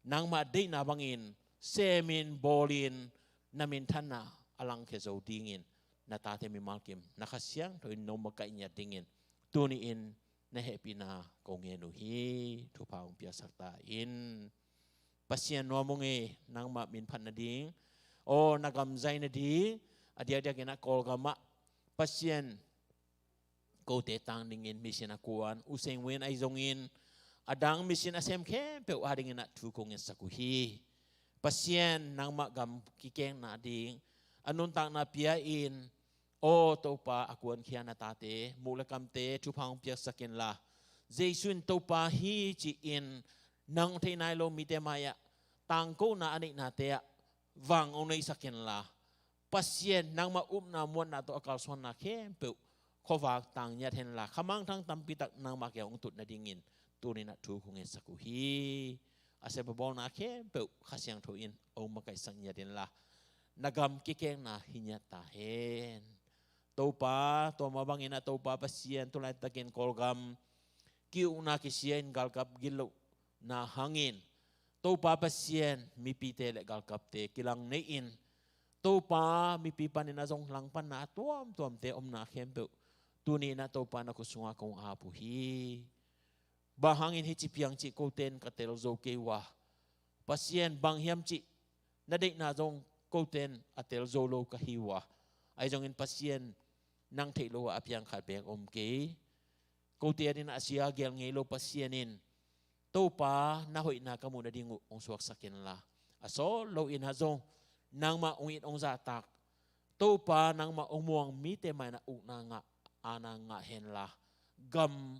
nangmah deihna bangin semin bawlin na minthanna a langkhia zo dingin na tate mimal kim na Kha Siangtho in nong makaih ngiat dingin tuni-in na hehpihna ko ngen uh hi. Thupha hong piaksak ta in. Pasian, nuam ung ei, nangmah min phat nading, aw, na gam zai nading, a diakdiakin a Kawlgamah Pasian kote tang dingin mission a kuan U Seng Win ahi zongin a dang mission a sem khempeuh a dingin ah thu ko ngetsak uh hi. Pasian, nangmah gam kikekna ding a nuntakna pia-in, aw Topa, a kuankhia na tate muh le kamte thupha hong piaksak inla Jesu in Topa hi ci-in nang thei nai lo mite mai-ah tangkona a neihnate ah vang hong neisak inla Pasian, nangmah upna muanna tawh a kalsuanna khempeuh khuavak tang ngiat henla kha mangthang tampi tak nangmah kiang hong tut nadingin tuni-in ah thu ko ngetsak uh hi. A sep a bawlna khempeuh Kha Siangtho in hong makaihsak ngiat inla na gam kikekna hi ngiat ta hen. Topa, tua mah bangin ah Topa Pasian, tu laitakin Kawlgam ki-ukna kisia-in galkap gitlohna hangin Topa Pasian, mipite le galkapte kilang nei-in Topa, mipi panin a zong langpanna a tuamtuamte omna khempeuh tuni-in ah Topa na khut sungah kong ap uh hi. Bang hangin hici piang cih kote in ka tel zo kei uh a, Pasian, bang hiam cih na deihna zong kote in a tel zo lo ka hi uh a, ahi zongin Pasian, nang theih loh a piang khat beek om kei. Kote adingin a sia gel ngei lo Pasian in Topa, na hoihna ka muh nading uh hong suaksak inla a sawt loin ah zong nangmah hong it hong zahtak, Topa nangmah hong muang mite mah in ah ukna ngah, aana ngah henla, gam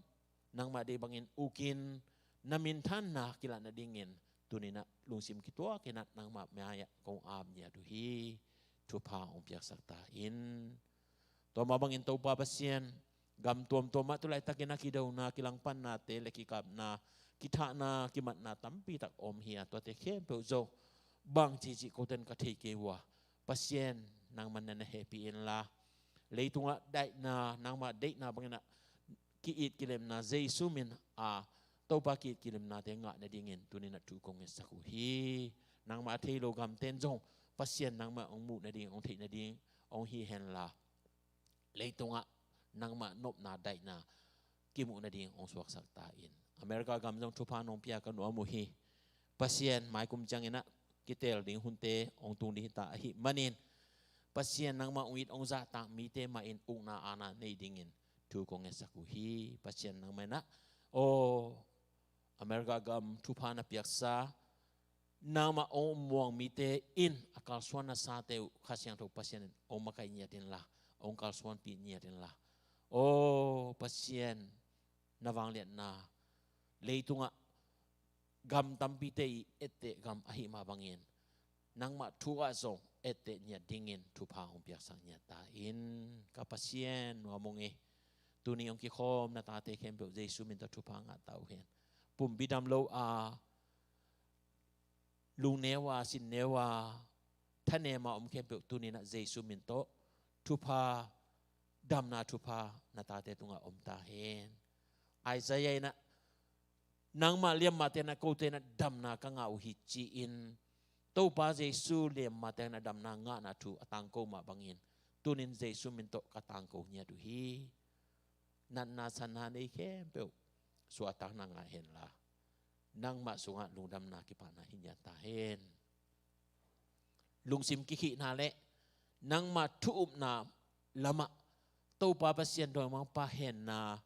nangmah deih bangin ukin na minthanna kilah nadingin tuni-in ah lungsim kituakin ah nangmah mai-ah kong ap ngiat uh hi. Thupha hong piaksak ta in. Tua mah bangin Topa Pasian, gam tuamtuam ah tu laitakin ah kidona, kilangpannate le kikapna, kithahna, kimatna tampi tak om hi a, tuate khempeuh zong bang cihcih koten ka thei kei uh a, Pasian nangmah na na hehpih inla, leitungah daihna, nangmah deihna bangin ah ki-it kilemna Jesu min a Topa ki-it kilemnate ngah nadingin tuni-in ah thu kong ngetsak uh hi. Nangmah a thei lo gamten zong Pasian nangmah hong muh nading, hong theih nading hong hi henla, leitungah nangmah nopna daihna kimuh nading hong suaksak ta in. America gam zong thupha nong pia ka nuam uh hi. Pasian, maikum ciangin ah kiteel ding hunte hong tung ding hi ta ahih manin, Pasian nangmah hong it hong zahtak mite mah in ukna aana nei dingin thu kong ngetsak uh hi. Pasian nangmah in ah, aw, America gam thupha na piaksa, nangmah hong muang mite in a kalsuan nasate uh Kha Siangtho Pasian in hong makaih ngiat inla, hong kalsuanpih ngiat inla, aw Pasian, na vangliatna leitungah gam tampite i etteh gam ahih mah bangin, nangmah thu ah zong etteh ngiat dingin thupha hong piaksak ngiat ta in. Ka Pasian, nuam ung ei. Tuni hong kikhawm na tate khempeuh Jesu min tawh thupha ngah ta uh hen. Pumpi dam lo a, lungneu a, sinneu a, thanem a om khempeuh tuni-in ah Jesu min tawh thupha, damna thupha na tate tungah om ta hen. Isaiah in ah, nangmah liammate na, kote na damna ka ngah uh hi, ci-in Topa Jesu liammate na damna ngahna thu a tangko mah bangin, tunin Jesu min tawh ka tangko ngiat uh hi. Natna sanna nei khempeuh suahtakna ngah henla, nangmah sungah lungdamna kipahna hi ngiat ta hen. Lungsim kikhihna le nangmah thu upna lamah Topa Pasian dawimangpa henna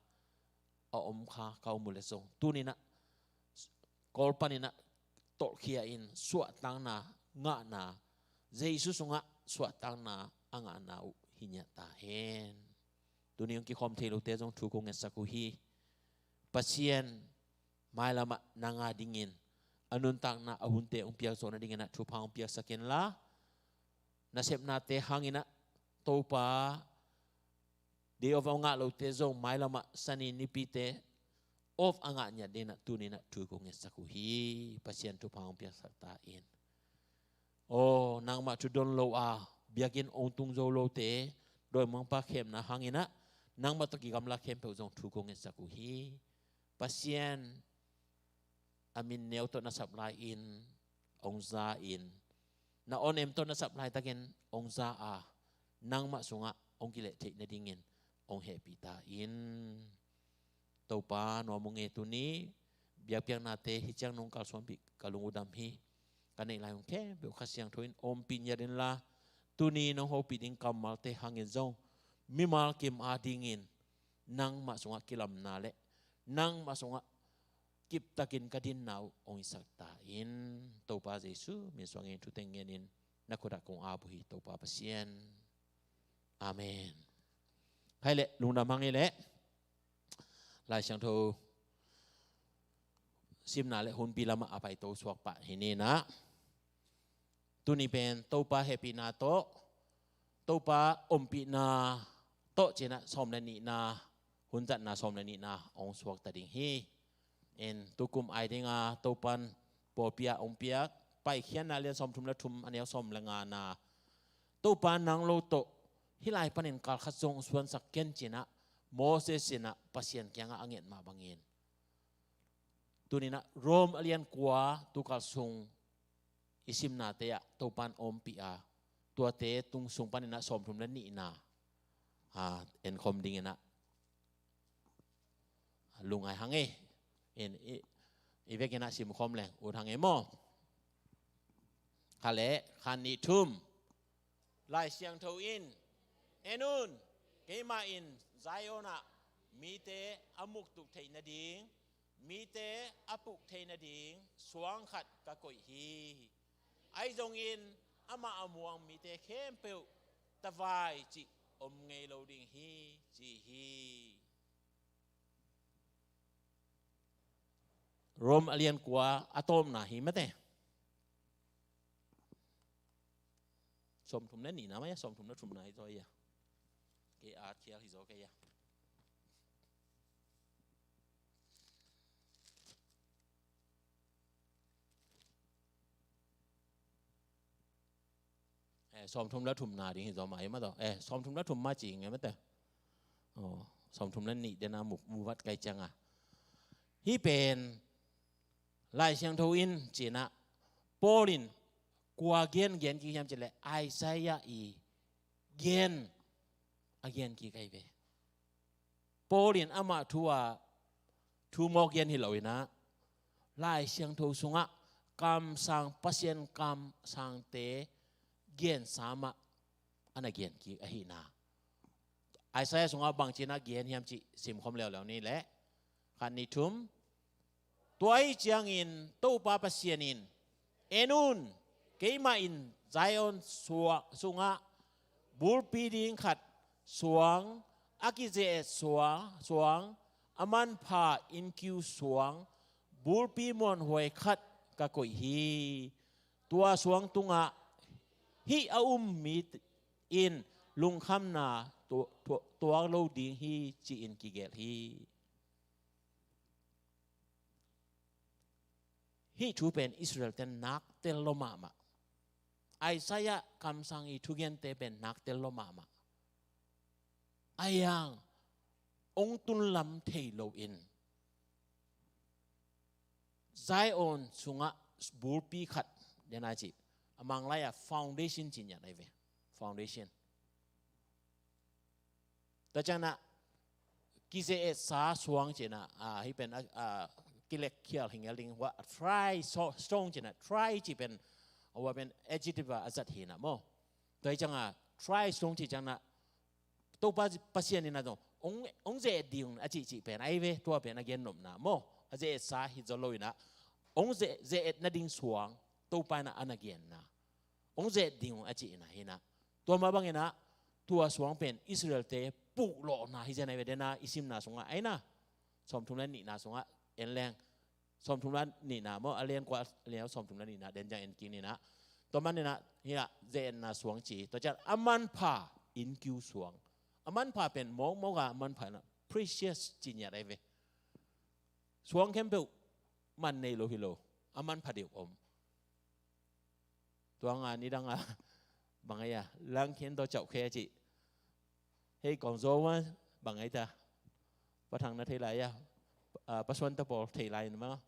a om kha ka om uh leh zong, tuni-in ah Kawl panin ah tolhkhia in suahtakna ngahna, Jesu sungah suahtakna a ngahna uh hi ngiat ta hen. Tuni hong kikhawm thei lote zong thu kong ngetsak uh hi. Pasian, mailamah nang a dingin a nuntakna a hunte hong piakzawh nadingin ah thupha hong piaksak inla, nasepnate hangin ah Topa, day off a ngah lote zong mailamah Sani nipite off a ngah ngiat dingin ah tuni-in ah thu kong ngetsak uh hi. Pasian, thupha hong piaksak ta in. Aw, nangmah thu don lo a biakinn hong tung zo lote dawimangpa khemna hangin ah nangmah tawh kigamla khempeuh zong thu kong ngetsak uh hi. Pasian, a min neu tawh na sap lai-in hong za in, na awnem tawh na sap laitakin hong za a, nangmah sungah hong kileh theih nadingin hong hehpih ta in. Topa, nuam ung ei. Tuni biakpiaknate hih ciang nong kalsuanpih ka lung uh dam hi. Ka neih lai hun khempeuh Kha Siangtho in ompih ngiat inla, tuni nong hopih ding kammalte hangin zong mimal kim a dingin nangmah sungah kilamna le nangmah sungah kiptakin ka dinna uh hong hisak ta in. Topa Jesu min suangin thuteng ngenin na khut ah kong ap uh hi, Topa Pasian. Amen. Hai leh, lungdam hang ei leh. Lai Siangtho simna le hunpi lamah a paito suak pah hi ni in ah, tuni pen Topa hehpihna tawh, Topa ompihna tawh ci-in ah sawm le nihna, hun zatna sawm le nihna hong suakta ding hi. In, tukum ai dinga Topan pawlpi ah hong piak Paikhiatna lian sawmthum le thum, a neu sawm le ngana, Topa nang lo tawh hih lai panin kal khat zong suansak ken, ci-in ah Moses in ah Pasian kiangah a nget mah bangin, tuni-in ah Rom a lian kua, tukal sung i simnate ah Topan ompih a, tuate tung sung panin ah sawmthum le nihna, a, enkhawm dingin ah lungngai hang ei. In, i, i vekin ah simkhawm leng ut hang ei maw. Khat le khat, nih, thum. Lai Siangtho in, en un, keimah in Zion ah mite a muktuk theih nading, mite a puk thei nading suang khat ka koih hi. Ahi zongin amah a muang mite khempeuh tavai cih om ngei lo ding hi, ci hi. Rom a lian kua a tawpna hi mate. Sawmthum le nihna mah ia, sawmthum le thumna hi zaw ia. Kei a khial hi zaw kei ia. Eh, sawmthum le thumna ding hi zaw mah hi mah tawh. Eh, sawmthum le thum mah ci nge mate. Oh, sawmthum le nih dena mu, mu vat kai cianga. Hih pen Lai Siangtho in cina Paul in kua gen gen kik hiam cileh Isaiah i gen a gen kik ahi ve. Paul in amah thu a thu mawk gen hi lo inah Lai Siangtho sungah kamsang, Pasian kamsangte gensa mah a na gen kik ahina. Isaiah sungah bangci na gen hiam cih simkhawm leuleu ni leh. Khat, nih, thum. Tua ahih ciangin Topa Pasian in, en un, keimah in Zion sua, sungah bulpi ding khat suang, a kize-et sua, suang, a manpha innkiu suang, bulpi muanhuai khat ka koih hi. Tua suang tungah hih a um mi in lungkhamna tu, tu, tuak lo ding hi, ci-in kigelh hi. Hih thu pen Israel ten naktel lo mahmah. Isaiah kamsang i thugente pen naktel lo mahmah. Aiang ong tunlam thei lo in Zion sungah bulpi khat dena ci a Manglai a foundation ci ngiat ahi ve. Foundation. Tua ciangna kize-etsa suang cina, a, hih pen a, a, kilek khial hi ngel ding hua, try so, stone cina, try ci pen, a, hua pen adjective a zat hina maw. Tua hi cianga try stone ci ciangna Topa Pasian ina zong ong, ong ze-et ding a cihcih pen ahi ve, tua pen a gennopna maw. A ze-etsa hi zaw lo ina ong ze, ze-et nading suang Topa ina a na genna. Ong ze-et ding a cih ina hina. Tua mah bangina tua suang pen Israel-te puklawhna hi zen ahi ve dena i simna sungah aina. Sawmthum le nihna sungah en leng. Sawmthum le nihna maw, a lian kua, a lian sawmthum le nihna den ciang en kik nina. Tua man nina hina ze-etna suang ci. Tua ciang a manpha innkiu suang. A manpha pen mawkmawk a manpha ina precious ci ngiat ahi ve. Suang khempeuh man nei lo hi lo. A manpha deuh om. Tua nga nidang a bang ahi a langkhen tawh cauhkhe a cih. Hei kong zo ma bang ahi ta. Pa Thang na thei lai a, a, Pa Suan ta pawl thei lai na ma.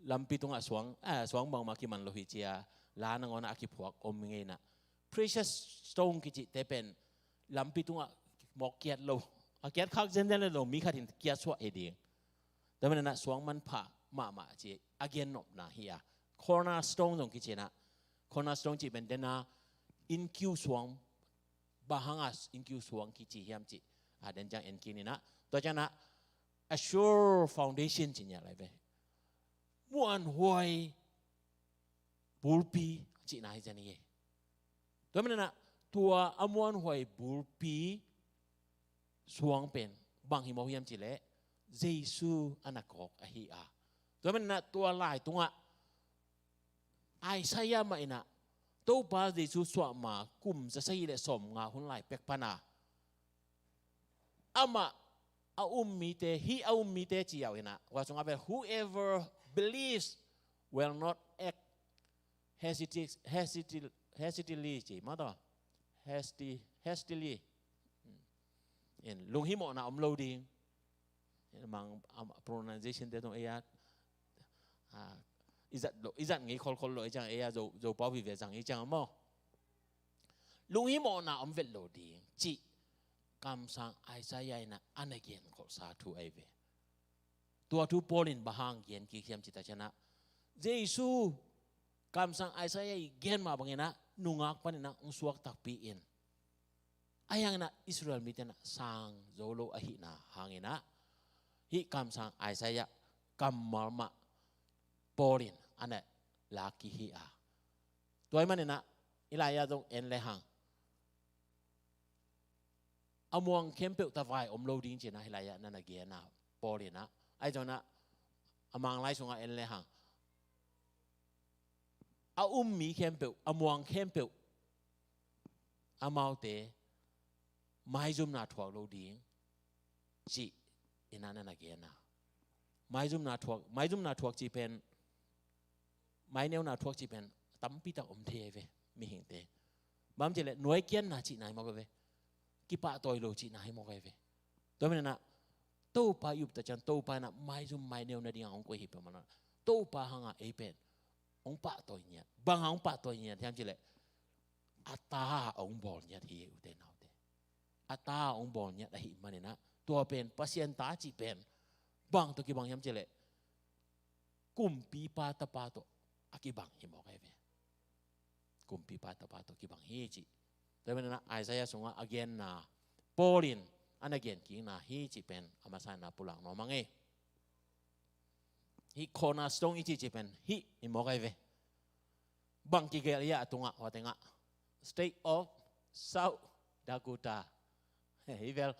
Lampi tungah suang, a, suang bangmah kiman lo hi cia la nangawnah a kiphuak om ngeina. Precious stone kicihte pen lampi tungah mawk kiat lo. A kiat khak zenzen lo, mi khat in kiat suah hi ding. Tua manina suang manpha mahmah ci a gennopna hi a. Cornerstone zong kicina. Cornerstone ci pen dena innkiu suang, bang hanga innkiu suang kici hiam ci a den ciang en kik nina. Tua ciangna a sure foundation ci ngiat lai ve. Muanhuai bulpi cihna hi zen hi. Tua manina tua a muanhuai bulpi suang pen bang hi mawk hiam cileh Jesu a na kawk ahi a. Tua manina tua lai tungah Isaiah mah ina Topa Jesu suahma kum za sagih le sawmnga hun lai pek pana amah a um mite, hih a um mite ci au ina. Tua sungah pen whoever believes will not act hesiti-, hesiti-, hastily ci maw tawh. Hasti-, hastily. In lunghimawhna om lo ding. In mang, am, pronunciation te tawh ei a, a, i zat lo, i zat ngei kholkhol lo ei ciang ei a Zo, Zopau vive zang ei ciang maw. Lunghimawhna om vet lo ding cih kamsang Isaiah ina a na genkholhsa thu ahi ve. Tua thu Paul in bang hang gen kik hiam cih ta ciangna Jesu kamsang Isaiah i gen mah bangina nungak panina ong suak takpi in. Ahi hangina Israel mite na sang zo lo ahihna hangina hih kamsang Isaiah kammal mah Paul in a na lak kik hi a. Tua ahih manin ah, hih lai-ah zong en le hang, a muang khempeuh tavai om lo ding ci-in ah hih lai-ah na na gen a, Paul in ah. Ahi zongin ah, a Manglai sungah en le hang, a um mi khempeuh, a muang khempeuh, amaute maizumna thuak lo ding ci-in ah na na gen a. Maizumna thuak, maizumna thuak cih pen, maineuna thuak cih pen tampi tak om thei ahi ve, mihingte. Bang hiam cih leh nuaikiatna cihna hi mawk ahi ve. Kipahtawi lo cihna hi mawk ahi ve. Tua manin ah, Topa i up tak ciang, Topa in ah maizum maineu nading a hong koih hi peuhmah lo. Topa hangah ei pen hong pahtawi ngiat. Bang hang hong pahtawi ngiat hiam cih leh, a ta a hong bawl ngiat hi, ute naute. A ta a hong bawl ngiat ahih manin ah, tua pen Pasian ta cih pen bang tawh kibang hiam cih leh, Kumpipa Tapa tawh a kibang hi mawk ahi ve. Kumpipa Tapa tawh kibang hi ci. Tua manin ah Isaiah sungah a genna, Paul in a na gen kikna hi cih pen a masa-in ah pulak nuam ing ei. Hih cornerstone i cih cih pen hih hi mawk ahi ve. Bang kigelh hiam a tungah, hua tengah? State of South Dakota. Hih bel,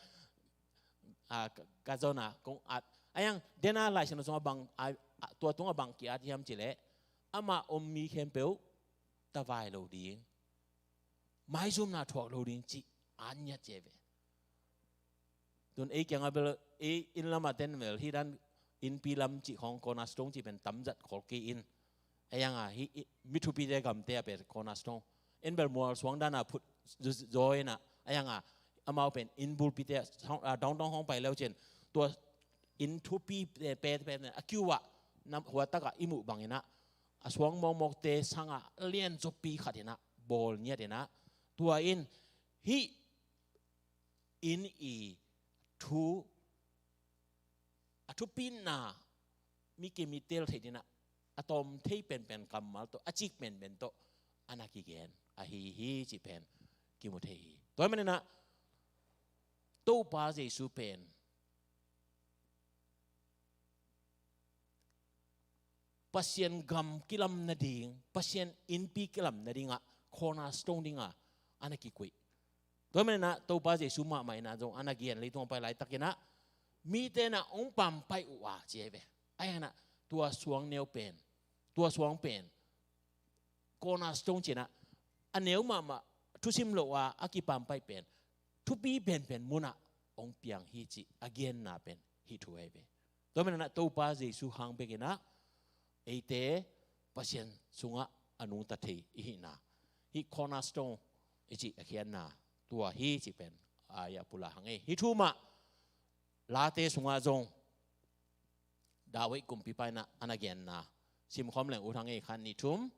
a, ka, ka zon-a kong at. Ahi zongin, dena Lai Siangtho sungah bang, a, a, tua tungah bang ki-at hiam cih leh, amah om mi khempeuh tavai lo ding, maizumna thuak lo ding cih at ngiat ci ahi ve. Tun ei kiangah bel, ei inn lamah ten bel, hih dan innpi lam cih khawng cornerstone cih pen tamzat khol kei in. Ahi zongin, hih, hih mi thupite gamte ah pen cornerstone. En bel mual suang dan a phut zaw in ah. Ahi zongin, amau pen inn bulpite ah, sawng, a, downtown hong pai leu cin, tua inn thupi, eh, pe, pe, pe, a kiu ah, nam, hua tak ah i muh bangin ah, a suang mawkmawkte sangah lianzaw pi khat in ah bawl ngiat in ah, tua in hih inn i thu, a thupina, mi kim i tel theih dingin ah, a tawm thei penpen kammal tawh, a cik penpen tawh a na kigen ahi hi cih pen kimu thei hi. Tua ahih manin ah, Topa Jesu pen Pasian gam kilam nading, Pasian innpi kilam nadingah, cornerstone dingah a na kikoih. Tua manin ah Topa Jesu mahmah in ah zong a na gen, leitung a pai laitakin ah, mite in ah hong pampaih uh a ci ahi ve. Ahi zongin ah, tua suang neu pen, tua suang pen cornerstone ci-in ah, a neu mahmah, thusim lo a, a kipampaih pen, thupi penpen munah hong piang hi cih a genna pen hih thu ahi ve. Tua manin ah Topa Jesu hang bekin ah, eite Pasian sungah a nungta thei i hihna, hih cornerstone i cih a khiatna tua hi cih pen a, a pulak hang ei. Hih thu mah Late sungah zong David kumpipa in ah a na genna simkhawm leng ut hang ei, khat, nih, thum.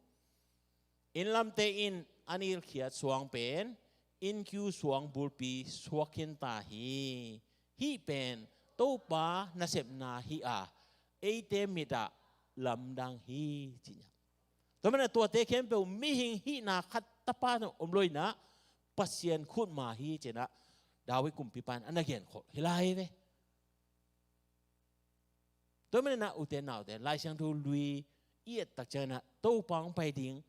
Inn lamte in a nilkhiat suang pen innkiu suang bulpi suak khin ta hi. Hih pen Topa nasepna hi a, eite mit ah lamdang hi, ci-in ah. Tua manin ah tuate khempeuh mihing hihna khat tapa zong om lo in ah, Pasian khutma hi ci-in ah David kumpipa in a na genkhol hi lai ve. Tua manin ah ute naute, Lai Siangtho lui i et tak ciangin ah Topa hong pai ding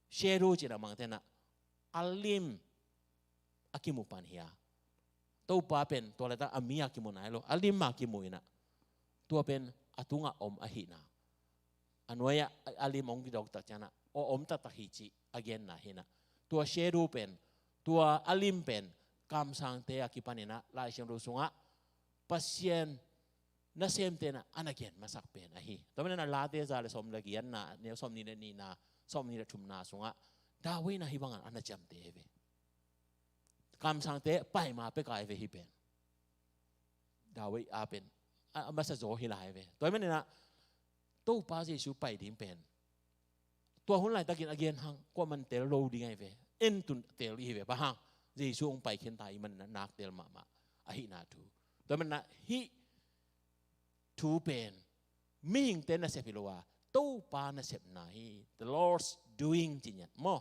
shadow ci-in ah mangte in ah a lim a kimu pan hi a. Topa pen tua laitak a mi a kimu nai lo, a lim a kimu in ah, tua pen a tungah om ahihna, a nuai-ah a, a lim hong kidok tak ciangin ah a om taktak hi cih a genna hi in ah, tua shadow pen, tua a lim pen kamsangte a kipan in ah Lai Siangtho sungah Pasian nasemte in ah a na gen masak pen ahi. Tua manin ah Late za le sawm le giatna, neu sawmnih le nihna, sawmnih le thumna sungah David in ah hih bangin a na ciamteh hi ve. Kamsangte pai ma pek ahi ve hih pen. David a pen a, a masa zaw hi lai ve. Tua manin ah Topa Jesu pai ding pen, tua hun laitakin a gen hang, kuaman tel lo ding ahi ve. En tun tel i hi ve, bang hang, Jesu hong pai khin ta ahih manin ah nak tel mahmah ahihna thu. Tua manin ah hih thu pen mihingte nasep hi lo a, Topa nasepna hi, the Lord's doing ci-in ah maw,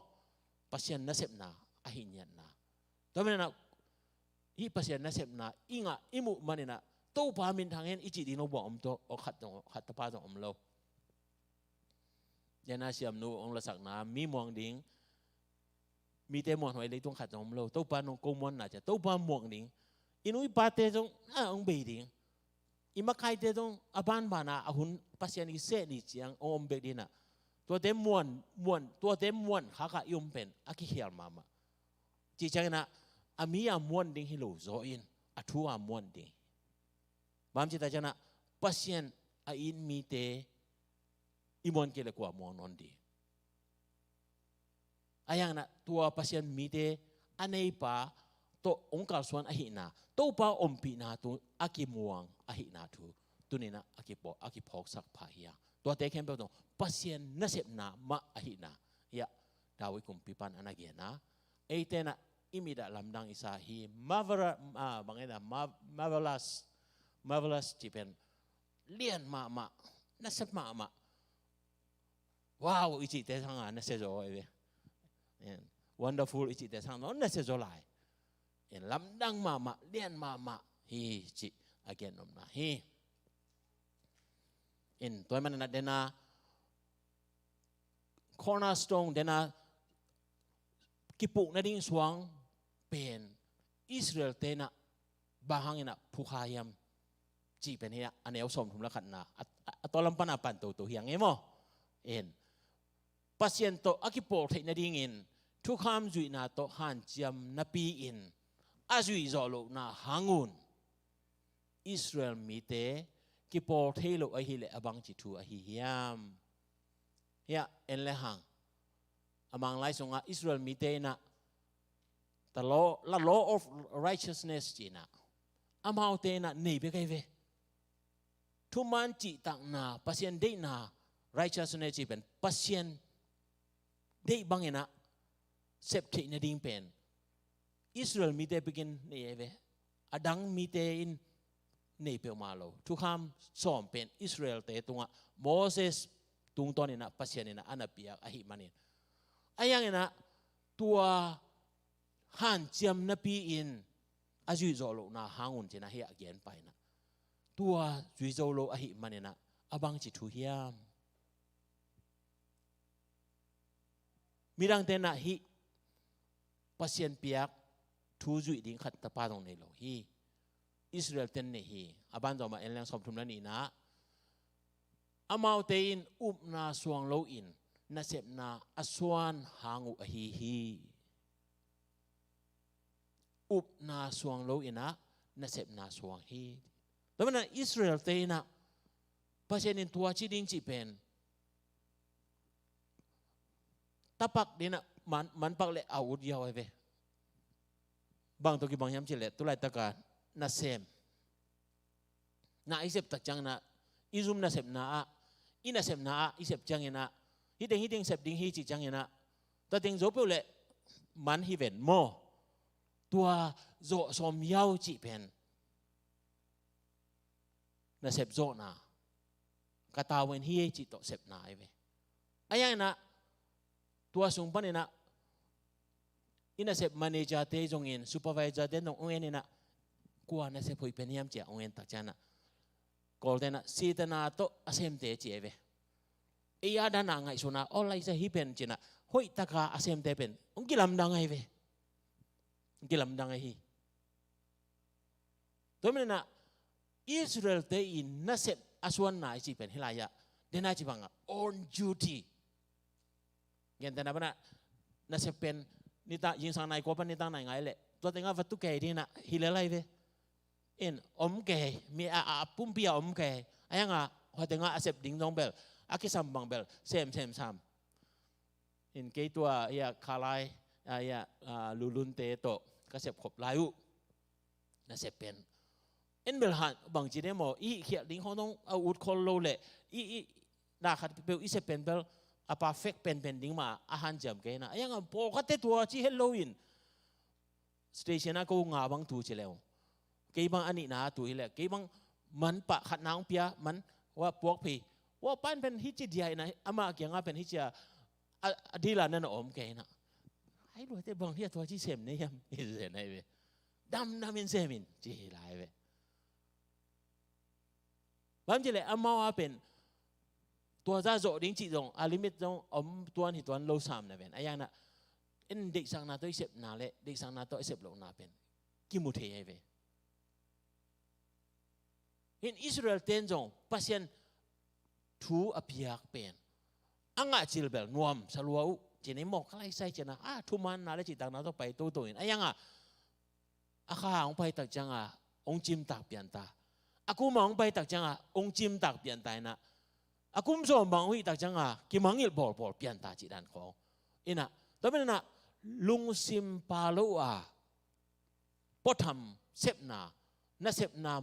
Pasian nasepna ahi ngiatna. Tua manin ah hih Pasian nasepna i ngah i muh manin ah Topa minthang hen i cih ding lo bang om tawh, aw, khat zong, khat tapa zong om lo. Jan a siamnu hong lasakna, mi muang ding, mite muanhuai leitung khat zong om lo. Topa nong ko muanna ciang Topa muang ding. I nu i pate zong a hong bei ding. I makaite zong a banbana a hun Pasian i seh ni ciang hong om bek ding a. Tuate muan, muan, tuate muan khaka i om pen a kikhial mahmah. Ci ciangin a, a mi a muan ding hi lo zaw in, a thu a muan ding. Bang ci ta ciangin a, Pasian a it mite i muan kei le kua muang nawn ding. A hang na tua Pasian mite a neipa tawh hong kalsuan ahihna, Topa ompihna tungah kimuang ahihna thu tuni-in a kipaw-, a kiphawksak pha hi a. Tuate khempeuh tawh Pasian nasepna mah ahihna hi a. David kumpipa'n a na genna, eite in a i mit ah lamdang i sa hi. Marvel-, ah, bang e na, mar-, marvelous, marvelous cih pen lian mahmah, nasep mahmah. Wow i cihte sangin a nasia zaw hi ve. Wonderful i cihte sangin a nasia zaw lai. Lamdang mahmah, lian mahmah hi cih a gen nopna hi. Tua ahih manin a, den a cornerstone, den a kipuk nading suang pen Israel-te in a bang hangin a phukha hiam cih pen hi a, a neu sawmthum le khatna a, a, a tawlam pan a pan toto hi hang e maw. Pasian tawh a kipawl theih nadingin thukham zuihna tawh hanciam napi-in a zuih zawh lohna hang un Israel mite kipawl thei lo ahih leh a bangci thu ahi hiam? Hi a, en le hang. A Manglai sungah Israel mite in a, the law, the law of righteousness ci-in a, amaute in a nei bek ahi ve. Thuman cihtakna, Pasian deihna, righteousness cih pen Pasian deih bangin a sep theih nading pen Israel mite bekin nei ahi ve. A dang mite in nei peuhmah lo. Thukham sawm pen Israel-te tungah Moses tungtawnin a Pasian in a a na piak ahih manin. Ahi hangin a tua hanciam napi-in a zuih zawh lohna hang un ci-in a hi a gen pai in a. Tua zuih zo lo ahih manin a, a bangci thu hiam? Midangte in a hih Pasian piak thu zuih ding khat tapa zong nei lo hi. Israel-te in nei hi. A banzawm ah en leng sawmthum le nihna, amaute in upna suang loin nasepna a suan hang uh ahi hi. Upna suang loin a nasepna suang hi. Tua manin a Israel-te in a Pasian in tua ci ding cih pen tapak ding a man, manpak le a ut yau ahi ve. Bang tawh kibang hiam cih leh tulaitak a nasem na i sep tak ciangin a, i zum nasepna ah, i nasepna ah i sep ciangin a, hih teng hih teng sep ding hi cih ciangin a, tua teng zo peuh leh man hi ven maw. Tua zawh sawm yau cih pen nasep zawhna, ka tavuan hi ei cih tawh sepna ahi ve. Ahi hangin a tua sung panin a i nasep manager-te zongin, supervisor-te zong hong en in a, kua nasep hoih pen hiam ci-a hong en tak ciangin a, Kawlte in a Setana tawh a semte ci ahi ve. Ei a dan a ngaihsun a, aw, laisa hih pen ci-in a, hoih taka a semte pen hong kilamdang ahi ve. Hong kilamdang ahi. Tua manin a Israel-te in nasep a suanna i cih pen hih lai-ah, den a ci bang a on duty. Gentehna pan a nasep pen nitak, zingsang nai kua pan nitak nai nga leh tua tengah va tu kei ding a hi lel ahi ve. In om kei, mi a, a pumpi a om kei. Ahi hang a hua tengah a sep ding zong bel a kisam bang bel sem sem sam. In kei tua, ia, Khalai, a, ia, a, Lulunte tawh ka sep khop lai uh. Nasep pen en bel han bangci de maw, i khialh ding khawng dong a ut khol lo leh i, i, na khat peuh i sep pen bel a perfect penpen ding mah a hanciam kei na. Ahi hang a pawlkhatte tua ci het loin station ah ko nga bang tu ci leu, kei bang a nihna tu hi leh, kei bang man pah khatna hong pia, man wa puak phei, wa pan pen hih ci dia in a, amah kiangah pen hih ci a, a, a dila na na om kei na. Ai, luaite bang hia tua ci sem ne hiam, hi zen ahi ve. Damdam in sem in ci hi lai ve. Bang ci leh amau a pen tua zah zawh ding cih zong a limit zong om tuan hi tuan lo sam na ven. A iang na en deihsakna tawh i sepna le deihsakna tawh i sep lohna pen kimu thei ahi ve. Hin Israel ten zong Pasian thu a piak pen a ngah cil bel nuam sa lua uh. Cin ei mawk ka laisai cina a thumanna le cihtakna tawh pai toto in a iang a a kha hong pai tak cianga hong cimtak pianta. A kum a hong pai tak cianga hong cimtak pianta ina a kum sawm bang hong hih tak cianga kimangngilh bawlbawl pianta cih dan khawng. Ina tua pen ina lungsim pa lo a puatham sepna na sepna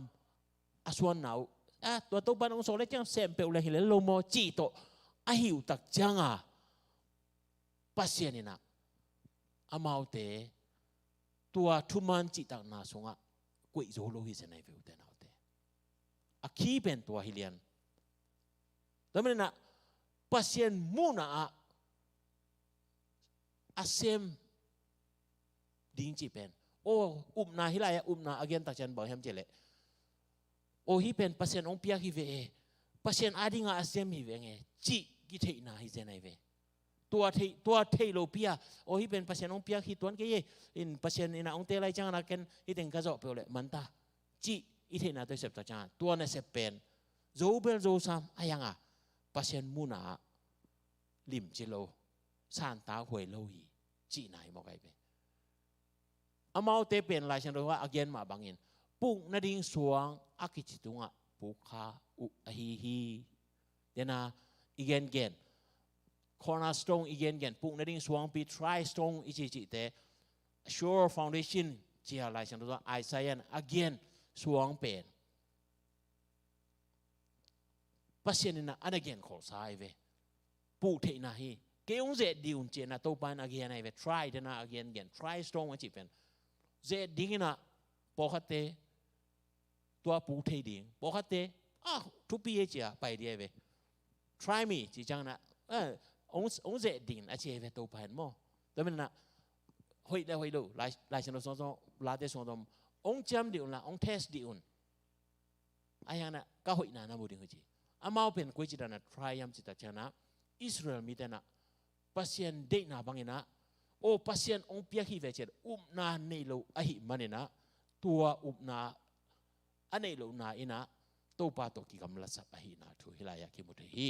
a suanna uh a tua Topa in hong sawllet ciang sem peuh le hi le lo maw cih tawh a hih uh tak cianga Pasian ina amaute tua thuman cihtakna sungah koih zo lo hi zen ahi ve ute naute. A khi pen tua hi lian. Tua manina Pasian muhna ah a sem ding cih pen aw upna hi lai-ah upna a gen tak cian bang hiam cih leh aw hih pen Pasian hong piak hi ve e, Pasian adinga a sem hi ve nge cih kitheihna hi zen ahi ve. Tua thei, tua thei lo pi a aw hih pen Pasian hong piak hi tuan kei e, in Pasian ina hong te lai ciangin a ken hih teng ka zawh peuh leh manta cih i theihna tawh i sep tak ciangin tua nasep pen zo bel zo sam a iang a Pasian muhna ah limci lo, santa huai lo hi cihna hi mawk ahi ve. Amaute pen Lai Siangtho ah a gen mah bangin puk nading suang a kici tungah puk kha uh ahi hi. Tena i gengen cornerstone i gengen puk nading suangpi, trystone i cicihte, sure foundation cia Lai Siangtho ah Isaiah in a gen suang pen Pasian ina a na gen kholsa ahi ve. Puh theihna hi. Kei hong zeh dih un cihna Topa in a gen ahi ve. Try tena a gen gen. Trystone a cih pen zeh ding ina pawlkhatte tua puh thei ding. Pawlkhatte ah thupi e cia pai dih ahi ve. Try me cih ciangina eh, hong, hong zeh ding a ci ahi ve Topa in maw. Tua menina hoih le hoih lo Lai, Lai Siangtho sungah, Late sungah hong ciam dih un la, hong test dih un. A iang na ka hoihna na mu ding uh ci. Amau pen koi ci dana try hiam ci tak ciangina Israel mite na Pasian deihna bangina aw Pasian hong piak hi ve ciat upna nei lo ahih manina tua upna a neih lohna ina Topa tawh kigamlasak ahihna thu hih lai-ah kimu thei hi.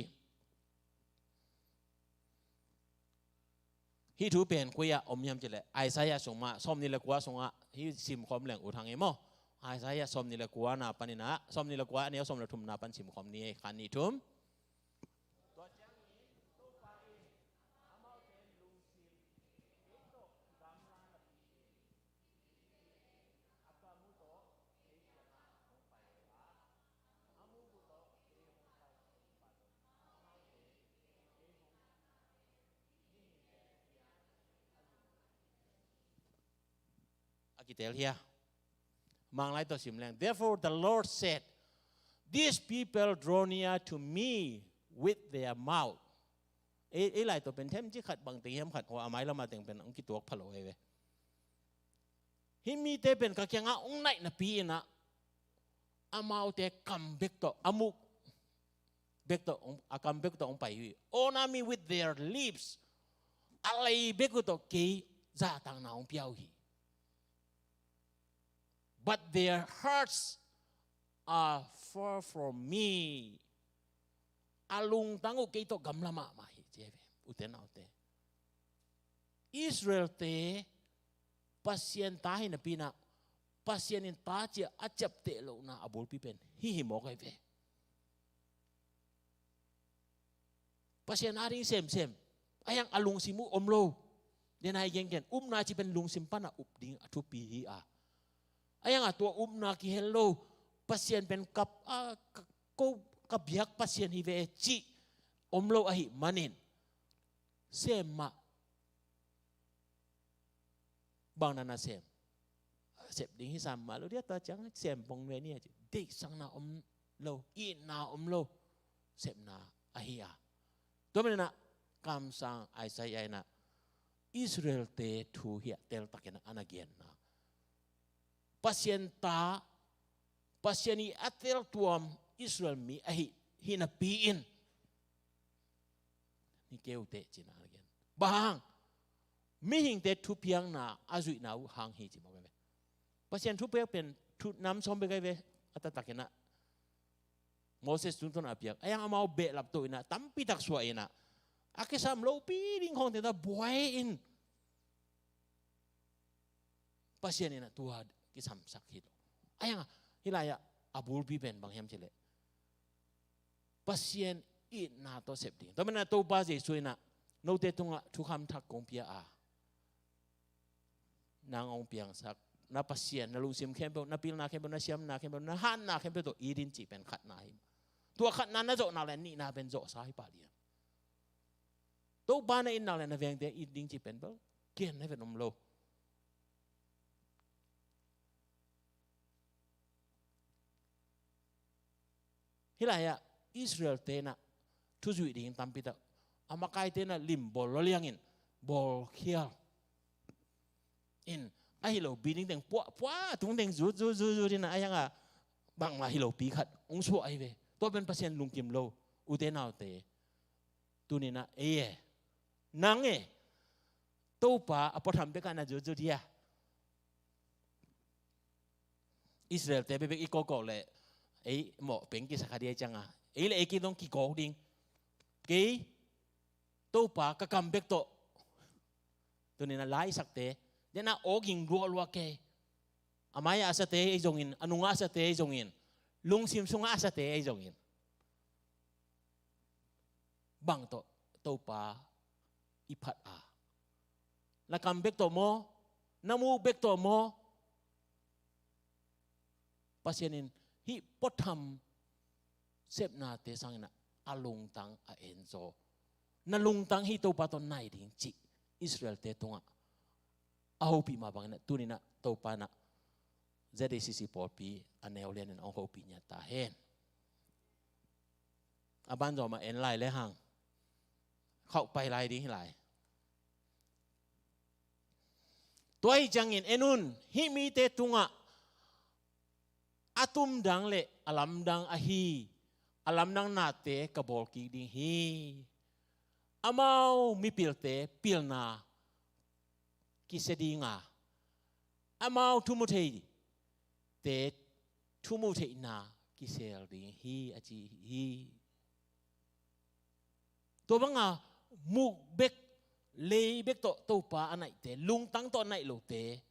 Hih thu pen koi ah om hiam cih leh Isaiah sungah sawmnih le kua sungah hih simkhawm leng ut hang hi maw. Isaiah sawmnih le kua na panin ah sawmnih le kua a neu sawm le thumna pan simkhawm ni ei khan ni thum. A kitel hia. Manglai tawh sim leng. Therefore the Lord said, "These people draw near to me with their mouth." Ei, ei lai tawh pen them ci khat bang teng hiam khat hua a mai lama teng pen ang kituak phalo ei ve. Hih mite pen ka kiangah hong naih napi inah amaute kam bek tawh a muk bek tawh a kam bek tawh hong pai hi. Honor me with their lips. A lei bek uh tawh kei zahtakna hong pia uh hi. But their hearts are far from me. A lungtang uh kei tawh gamla mahmah hi ci hi ve. Ute naute, Israelte Pasian ta hi napi inah Pasian in ta cia a ciapteh lohna a bulpi pen hih hi mawk ahi ve. Pasian ading semsem a hiang a lungsim uh om lo. Dena i gengen upna ci pen lungsim pana up ding a thupi hi a, a hiang a tua upna kihel lo. Pasian pen kap a ko ka biak Pasian hi ve cih om lo ahih manin sem mah. Bang na na sem? Sep ding hi sam mah lo dia tua ciang sem pong ve ni a ci. Deihsakna om lo, itna om lo, sepna ahi a. Tua menina kamsang Isaiah ina Israelte thu hi a teltakin a na genna Pasian ta, Pasian i a teltuam Israel mi ahi hi napi in hi kei uh teh ci-in a gen. Bang hang? Mihingte thupiakna a zuihna uh hang hi ci mawk hi ve. Pasian thupiak pen thu nam sawm bek hi ve. A taktak in ah Moses tungtawn a piak. A yang amau behlap to in ah tampi tak suah in ah a kisam lopi ding khawngte ta buai in Pasian in ah tua kisamsak hi lo. A yang ah hih lai-ah a bulpi pen bang hiam cih leh Pasian itna tawh sep ding. Tua manin ah Topa Jesu in ah note tungah thukham thak kong pia a, nang hong piangsak na Pasian, na lungsim khempeuh, na pilna khempeuh, na siamna khempeuh, na hatna khempeuh tawh it in cih pen khatna hi. Tua khatna na zawh nak leh nihna pen zawhsa hi pah lian. Topa na it nak leh na vengte it ding cih pen bel gen na vet om lo. Hih lai-ah Israel-te in ah thuzuih ding tampi tak, a makaite in ah lim bawl lua liangin bawlkhial in, a hi lopi ding teng puahpuah tung teng zut zut zut zut in ah a yang ah bangmah hi lopi khat hong suah hi ve. Tua pen Pasian lungkim lo. Ute naute, tuni in ah ei e, nang e, Topa a puatham bekah na zut zut hi a. Israel-te bekbek i kawkawk leh ei mawh peng kisa kha ding a, ei ciangah ei leh ei kidong kikawk ding. Kei Topa ka kam bek tawh. Tuni in ah la i sakte, den a awging luahluah kei. A mai-ah a sate ei zongin, a nungah a sate ei zongin, lungsim sungah a sate ei zongin, bang tawh Topa i phat a? Na kam bek tawh maw? Na muk bek tawh maw? Pasian in hih puatham sepnate sangin ah a lungtang a en zaw. Na lungtang hih Topa tawh nai ding cih Israel-te tungah a hopih mah bangin ah tuni in ah Topa in ah Z A C C pawlpi a neu lianin a hong hopih ngiat ta hen. A banzawm ah en lai le hang khauh pai lai ding hi lai. Tua hi ciangin en un, hih mite tungah a tumdang le a lamdang ahi a lamdang nate ka bawlkik ding hi. Amau mipilte pilna kisia ding a, amau thumutheite thumutheihna kisel ding hi, a ci hi. Tua banga muk bek, lei bek tawh Topa a naihte, lungtang tawh a naih lote,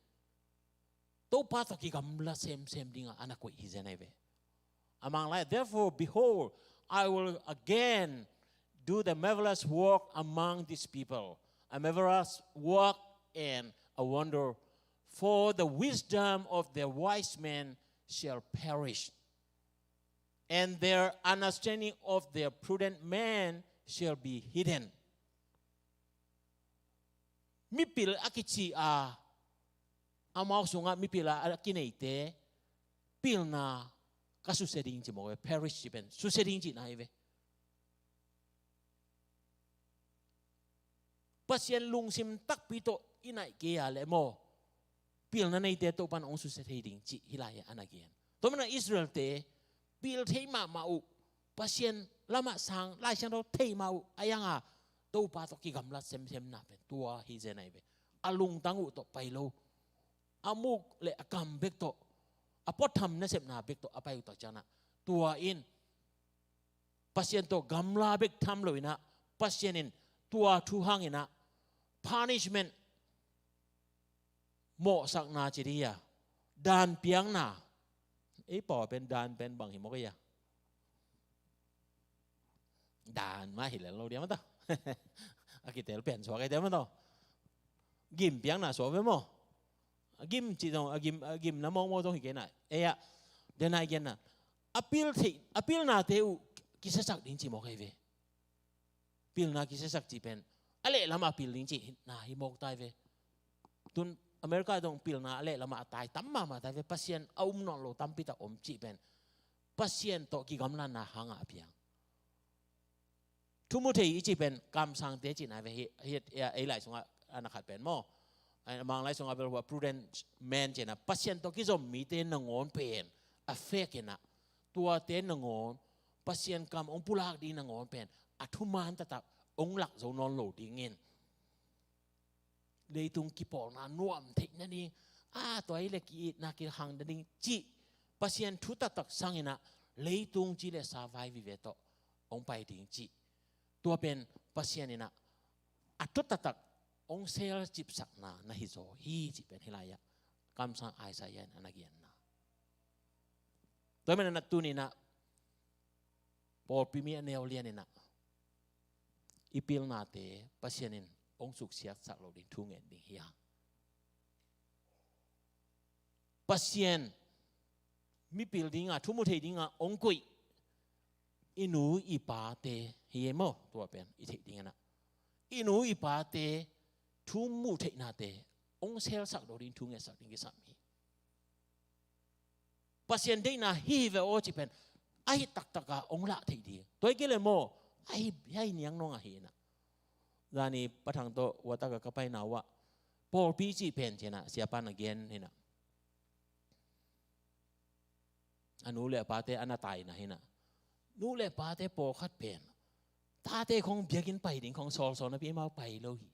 Topa tawh kigamla semsem dinga a na koih hi zen ahi ve. A mang lai, therefore, behold, I will again do the marvelous work among this people, a marvelous work and a wonder, for the wisdom of the wise men shall perish, and their understanding of the prudent man shall be hidden. Mipil a kici a, amau sungah mipil a kineite pilna ka susia ding ci mawk ve, perish ci pen susia ding cihna hi ve. Pasian lungsim takpi tawh i naih kei a leh maw, pilna neite Topa in hong susia thei ding cih hih lai-ah a na gen. Tua manin Israel-te pil thei mahmah uh, Pasian lamah sang Lai Siangtho thei mah uh, a yanga Topa tawh kigamlat semsemna pen tua hi zen ahi ve. A lungtang uh tawh pai lo, a muk le a kam bek tawh, a puatham nasepna bek tawh a pai uh tak ciangin ah, tua in Pasian tawh gamla bek tham lo in ah, Pasian in tua thu hangin ah punishment, mawhsakna ci dih a, dan piakna. Ei pau pen dan pen bang hi mawk ei a? Dan mah hi lel lo diam a ta. A kitel pen suak ei diam a ta. Gim piakna suak ve maw? A gim ci zong, a gim, a gimna mawkmawk zong hi kei na. Ei a, den a i genna, a pil thei, a pilnate uh kisiasak ding ci mawk ei ve. Pilna kisiasak cih pen a lehlamah pil ding cihna hi mawk tai ve. Tun America dong pilna a lehlamah a tai tam mahmah tai ve. Pasian a um nawn lo tampi tak om cih pen Pasian tawh kigamlatna hangah a piang. Thumuthei i cih pen kamsangte cihna ve. Hi, hi, ei lai sungah a na khat pen maw, a Manglai sungah bel hua prudent man cihna, Pasian tawh kizom mite nangawn pen a fek in ah, tuate nangawn, Pasian kam hong pulak ding nangawn pen a thuman taktak, hong lak zo nawn lo dingin, leitung kipawlna nuam theih nading, a tua hi le ki-itna kihang nading cih Pasian thu taktak sanginah leitung ci le sa vai vive tawh hong pai ding cih, tua pen Pasian inah a thu taktak hong selcipsakna na hi zaw hi cih pen hih lai-ah kamsang Isaiah in a na genna. Tua hi maninah tuninah pawlpi mi a neu lianinah i pilnate Pasian in hong suksiatsak lo ding thu ngen ding hi hang. Pasian mipil dinga, thu mu thei dinga hong koih i nu i pate hi e maw? Tua pen i theih dinginah i nu i pate thu mu theihnate hong selsak lo ding thu ngetsak ding kisam hi. Pasian deihna hi hi ve aw cih pen a hi taktaka hong lah theih ding. Tua hi kei le maw, a hi, a hi niang nong ahi inah. Zani Pa Thang tawh uataka ka paina uh ah pawlpi cih pen cinah siapa na gen hinah, a nu le a pate a na taina hinah, nu le pate pawlkhat pen tate khong biakinn pai ding khong sawlsawl napi amau pai lo hi.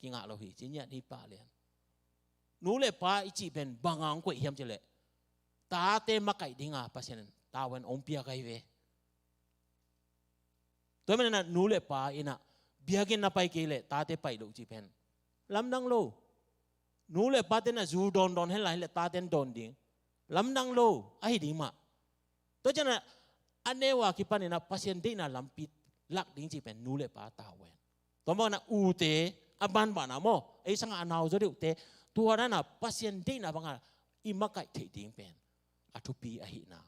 Kingah lo hi, ci ngiat hi pah lian. Nu le pa i cih pen banga hong koih hiam cih leh tate makaih dinga Pasian in tavuan hong piak ahi ve. Tua hi maninah nu le pa inah biakinn na pai kei leh tate pai loh cih pen lamdang lo. Nu le pate na zu dawndawn hen lai leh taten dawn ding lamdang lo ahi ding mah. Tua cianah a neu a kipaninah Pasian deihna lampi lak ding cih pen nu le pa tavuan. Tua maninah ute a banbana maw, ei sanga a nau zaw deuhte, tua nanah Pasian deihna banga i makaih theih ding pen a thupi ahihna.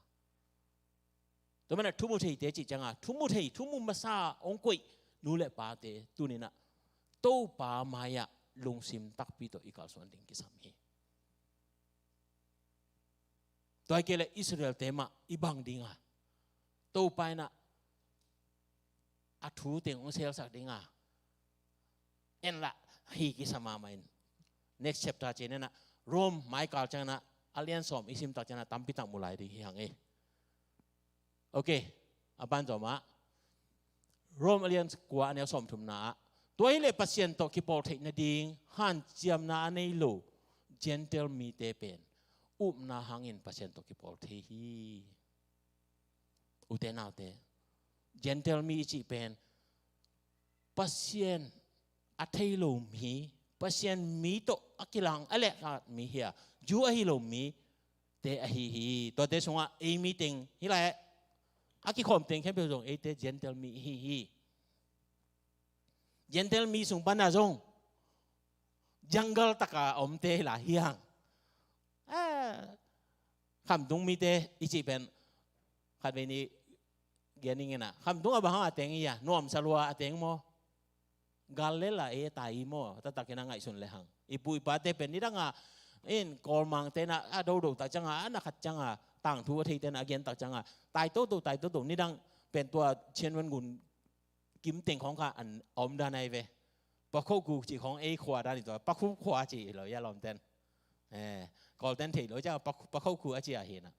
Tua maninah thu mu theite cih cianga thu mu thei, thu mu masa hong koih nu le pate tuninah Topa mai-ah lungsim takpi tawh i kalsuan ding kisam hi. Tua hi kei le Israelte mah i bang dinga Topa inah a thu teng hong selsak dinga en lah hi kisa mahmah in. Next chapter ci-in inah Rome maikal cianginah a lian sawm i simtak cianginah tampitak mu lai ding hi hang e. Ok, a banzawmah Rome a lian kua a neu sawmthumna ah tua hi le Pasian tawh kipawl theih nading hanciamna a nei lo Gentile mite pen upna hangin Pasian tawh kipawl thei hi. Ute naute, Gentile mi i cih pen Pasian a thei lo mi, Pasian mi tawh a kilang a lehkhat mi hi a, Jew ahi lo mi te ahi hi. Tuate sungah ei mi teng hi lai, a kikhawm teng khempeuh zong eite Gentile mi ihi hi. Gentile mi sung pana zong jungle taka omte hi lai hi hang. Ah, khamtung mite i cih pen khatvei ni gen ning inah, khamtung a bang hang a teng hi a, nuamsa lua a teng maw? Gal lel a ei a tai hi maw? Taktakin a ngaihsun le hang. I pu i pate pen nidanga in Kawlmangte na a dodo tak cianga, a na khat cianga, tangthu a theite na a gen tak cianga, tai toto, tai toto, nidang pen tua Chianwan gun kim teng khawng kha an a om dan ahi ve. Pakhoku cih khawng ei khua dan hi tua, Pakhu khua cih hi lo, ya lawmten. Eh, Kawlten thei lo cianga, Pakhu, Pakhoku a ci a hi na.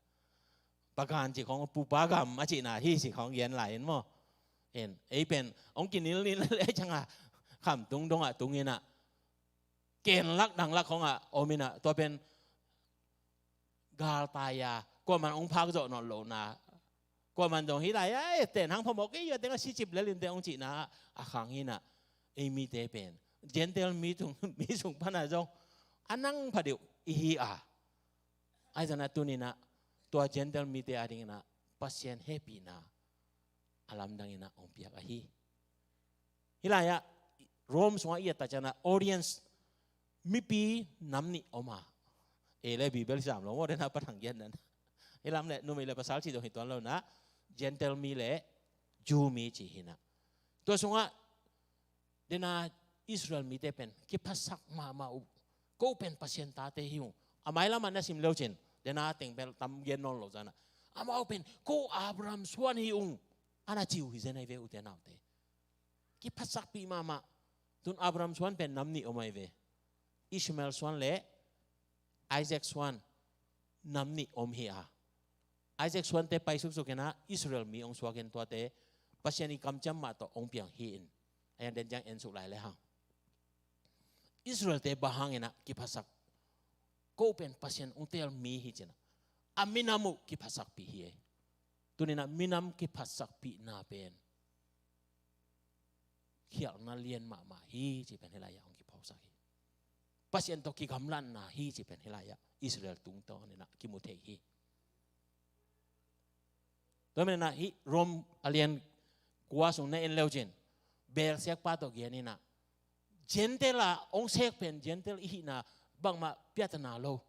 Pagan cih khawng, Pu Pa Gam a cihna hi cih khawng gen lai in maw. En, ei pen, hong kinilnil le cianga, khamtung dongah tung inah, ken lak dang lak khawngah om inah, tua pen, galtai a, kuaman hong phak zawh nawn lohna, kuaman zong hi lai a, eh, ten hang phamawh kei a teng a sicip lel in teng hong cihna a khang hi inah, ei mite pen Gentile mi tung, mi sung pana zong a nang phadeuh ihi a. Ahi zongin a tuni inah tua Gentile mite ading inah Pasian hehpihna a lamdang inah hong piak ahi. Hih lai-ah Rome sungah i et tak ciangin ah audience mipi nam nih om a. Ei le bi bel sam lo maw, den a Pa Thang gen dan. Hih lam le numei le pasal cih zong hi tuan lo inah, Gentile mi le Jew mi cih hi inah. Tua sungah den a Israel mite pen kiphasak mahmah uh. Ko pen Pasian tate hi ung. A mailam ah na sim le uh cin, den a teng pen tam gen nawn lo zan ah, amau pen ko Abraham suan hi ung, a na ci uh hi zen ahi ve, ute naute. Kiphasakpih mahmah. Tun Abraham suan pen nam nih om ahi ve. Ishmael suan le Isaac suan nam nih om hi a. Isaac suante pai suksuk inah Israel mi hong suak in, tuate Pasian i kamciam mah tawh hong piang hi in. A yang den ciang en suk lai le hang. Israelte bang hang inah kiphasak, ko pen Pasian hong teel mi hi cinah, a minam uh kiphasakpih hi ei. Tuninah minam kiphasakpihna pen khialhna lian mahmah hi ci pen hih lai-ah hong kiphawksak hi. Pasian tawh kigamlatna hi ci pen hih lai-ah Israel tungtawn inah kimu thei hi. Tua maninah hih Rom a lian kua sung na en leu cin, Beelsiakpa tawh gen inah, Gentile a hong sek pen Gentile i hihna bangmah piatana lo.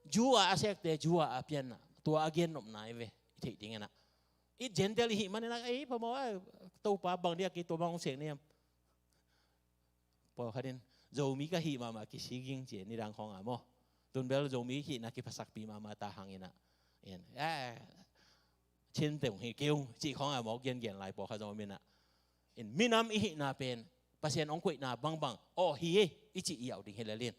Jew a a sekte Jew a a pianna, tua a gennopna i ve, i theih ding inah. I Gentile i hih maninah ei phamawh a, Topa bang dia kei tua bang hong sek ni hiam? Pawlkhat in Zomi ka hih mahmah kisiging ci nidang khawng a maw. Tunbel Zomi hihna kiphasakpih mahmah ta hang inah, in, a, Chin teng hi keu cih khawng a maw, gengen lai pawlkhat zong om inah. In minam i hihna pen Pasian hong koihna bangbang aw hi ei i cih i au ding hi lel in.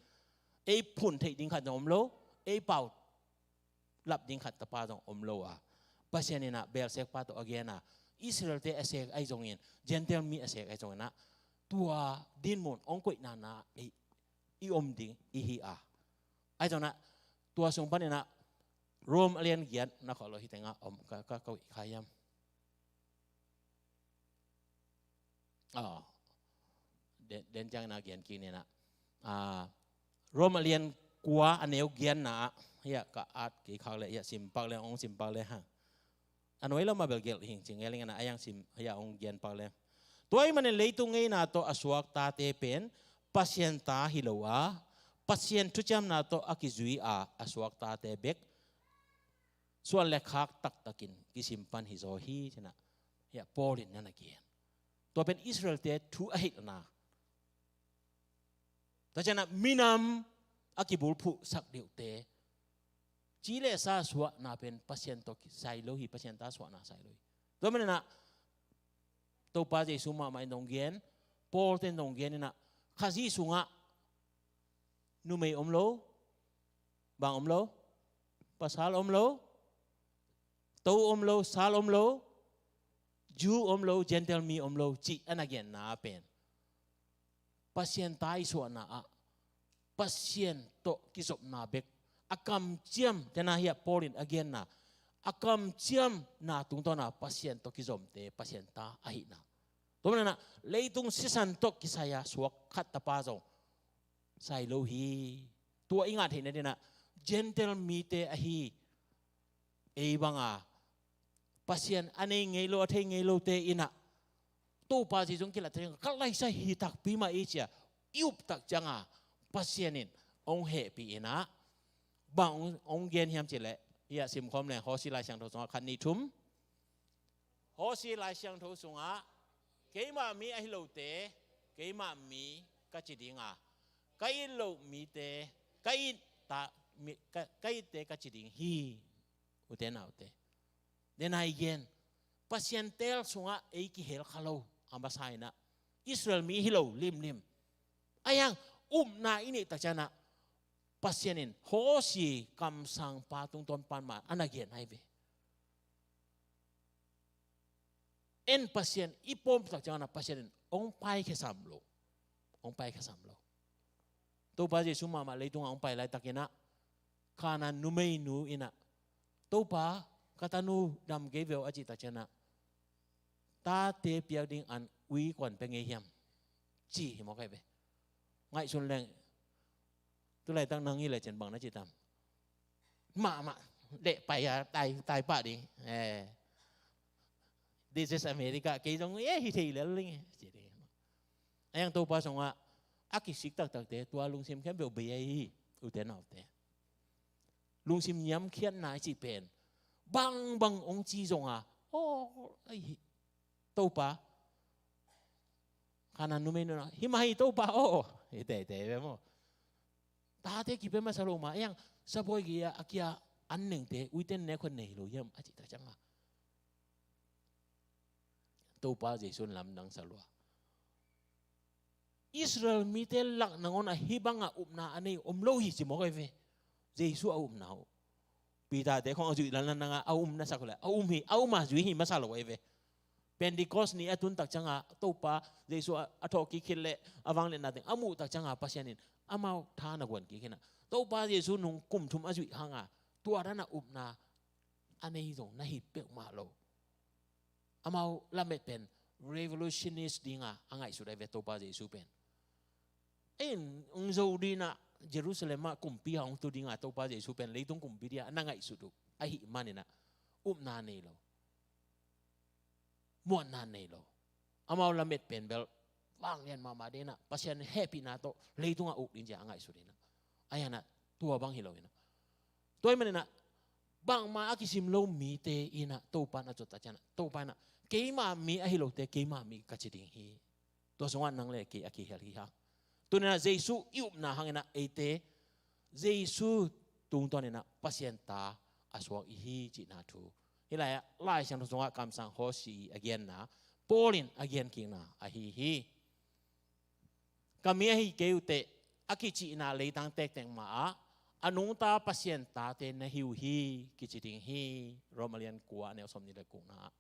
Ei phun theih ding khat zong om lo, ei pau lap ding khat tapa zong om lo a, Pasian inah Beelsiakpa tawh a gen a, Israelte a sek ahi zongin, Gentile mi a sek ahi zongin ah, tua dinmun hong koihna na ei i om ding i hi a. Ahi zongin ah tua sung paninah Rom a lian giat na kholh lo hi tengah om ka, ka, ka, ka hiam? Aw, den, den ciangin a gen kik ni inah. Ah, Rom a lian kua a neu giatna ah, hiah ka at kei khak le, hiah sim pak le, hong sim pak le hang. A nuai lamah bel gelh hing ci ngel ing inah, a yang sim, hiah hong gen pak le. Tua ahih manin leitung ngeina tawh a suak tate pen Pasian ta hi lo a, Pasian thuciamna tawh a kizui a a suak tate bek suan le khak taktakin kisim pan hi zaw hi cinah, hiah Paul in na na gen. Tua pen Israelte thu a hilhna. Tua cianah minam a kibulphuhsak deuhte, ci le sa suahna pen Pasian tawh sai lo hi, Pasian ta suahna sai lo hi. Tua maninah Topa Jesu mahmah in dong gen, Paul ten dong gen inah, Khazih sungah numei om lo, bang om lo, pasal om lo, to om lo, sal om lo, Jew om lo, Gentile mi om lo cih a na genna pen Pasian ta i suahna ah Pasian tawh kizopna bek, a kamciam, tena hiah Paul in a genna, a kamciamna tungtawna Pasian tawh kizomte Pasian ta ahihna. Tua maninah leitung sisan tawh kisai a suak khat tapa zong sai lo hi. Tua i ngah theihna dinah Gentile mite ahi ei banga Pasian a nei ngei lo, a thei ngei lote inah Topa Jesu hong kilat ciang ka laisa hi takpi mah i cia i up tak cianga Pasian in hong hehpih inah bang hong, hong gen hiam cileh, hiah simkhawm leng Hosea Lai Siangtho sungah khat nih thum. Hosea Lai Siangtho sungah, keimah mi ahi lote keimah mi ka ci dinga, ka it loh mite ka it ta, mi, ka, ka itte ka ci ding hi. Ute naute, den a i gen Pasian teel sungah ei kihel kha lo a masa inah Israel mi hi lo limlim. A yang upna i neih tak cianah Pasian in Hosea kamsangpa tungtawn pan mah a na gen ahi ve. En Pasian i pawm tak cianah Pasian in hong paikhia sam lo. Hong paikhia sam lo. Topa Jesu mahmah leitungah hong pai laitakinah Kanaan numeinu inah, Topa, ka tanu dam kei veu a cih tak cianah, tate piak ding an ui kuan pia ngei hiam? Ci hi mawk ahi ve. Ngaihsun leng, tulaitak nang hi lecin bang na ci tam? Mahmah leh pai a tai, tai pah ding. Eh. This is America. Kei zong eh hi thei lel ling. Ci ding. A yang Topa sungah a kisik taktakte tua lungsim khempeuh bei ahi hi. Ute naute, lungsim niamkhiatna i cih pen bangbang hong ci zonga, aw, ahi hi. Topa, Kanaan numeinu na, hi mah hi Topa aw, hi teitei ve maw. Tate kipia masa lo mah, a yang sabuai gei a kia an nengte uiten nek khon nei lo hiam a cih tak cianga Topa Jesu in lamdang sa lua. Israel mite lak nangawn a hih banga upna a nei om lo hi ci mawk ahi ve. Jesu a upna uh, Peter-te khong a zuih lanlan nanga a um na sak uh le a um hi, a um a zuih hi masa lo ahi ve. Pentecost ni a tun tak cianga Topa Jesu a, a thawhkik khit leh a vangliatna teng a muh tak cianga Pasian in amau tha na guan kik hi-in ah, Topa Jesu nung kum thum a zuih hanga tua dana upna a nei zong na hi peuhmah lo. Amau lamet pen revolutionist dinga a ngaihsut ahi ve Topa Jesu pen. Ei in hong zo dinah Jerusalem ah kumpi a hong tu dinga Topa Jesu pen leitung kumpi dinga na ngaihsut uh ahih maninah upna nei lo, muanna nei lo. Amau lamet pen bel vanglian mahmah dinah Pasian hehpihna tawh leitungah uk ding cia a ngaihsut inah, ahi hanah tua bang hi lo inah, tua ahih maninah bangmah a kisim lo mite inah Topa in a zot a cianah Topa inah keima mi ahi lote keima mi ka ci ding hi. Tua sungah nang le kei a kihel hi hang. Tuninah Jesu i upna hanginah eite Jesu tungtawninah Pasian ta a suak i hi cihna thu. Hih lai-ah Lai Siangtho sungah kamsang Hosea a genna, Paul in a genkikna ahi hi. Ka mi ahi kei uhteh a kicihna leitang tektek mahah a nungta Pasian tate na hi uh hi kici ding hi. Rom a lian kua a neu sawmnih le gukna ah.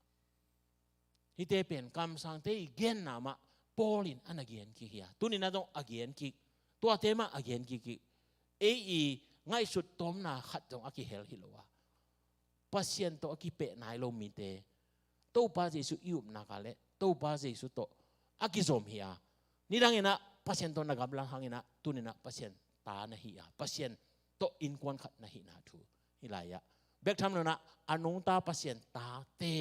Hihte pen kamsangte i genna mah Paul in a na genkik hi a, tuninah zong a genkik, tuate mah a genkik hi. Ei i ngaihsut tawmna khat zong a kihel hi lo a, Pasian tawh a kipeh nai lo mite Topa Jesu i upna ka leh Topa Jesu tawh a kizom hi a, nidanginah Pasian tawh na gamlang hanginah tuninah Pasian ta na hi a, Pasian tawh innkuan khat na hihna thu. Hih lai-ah bek tham loinah a nungta Pasian tate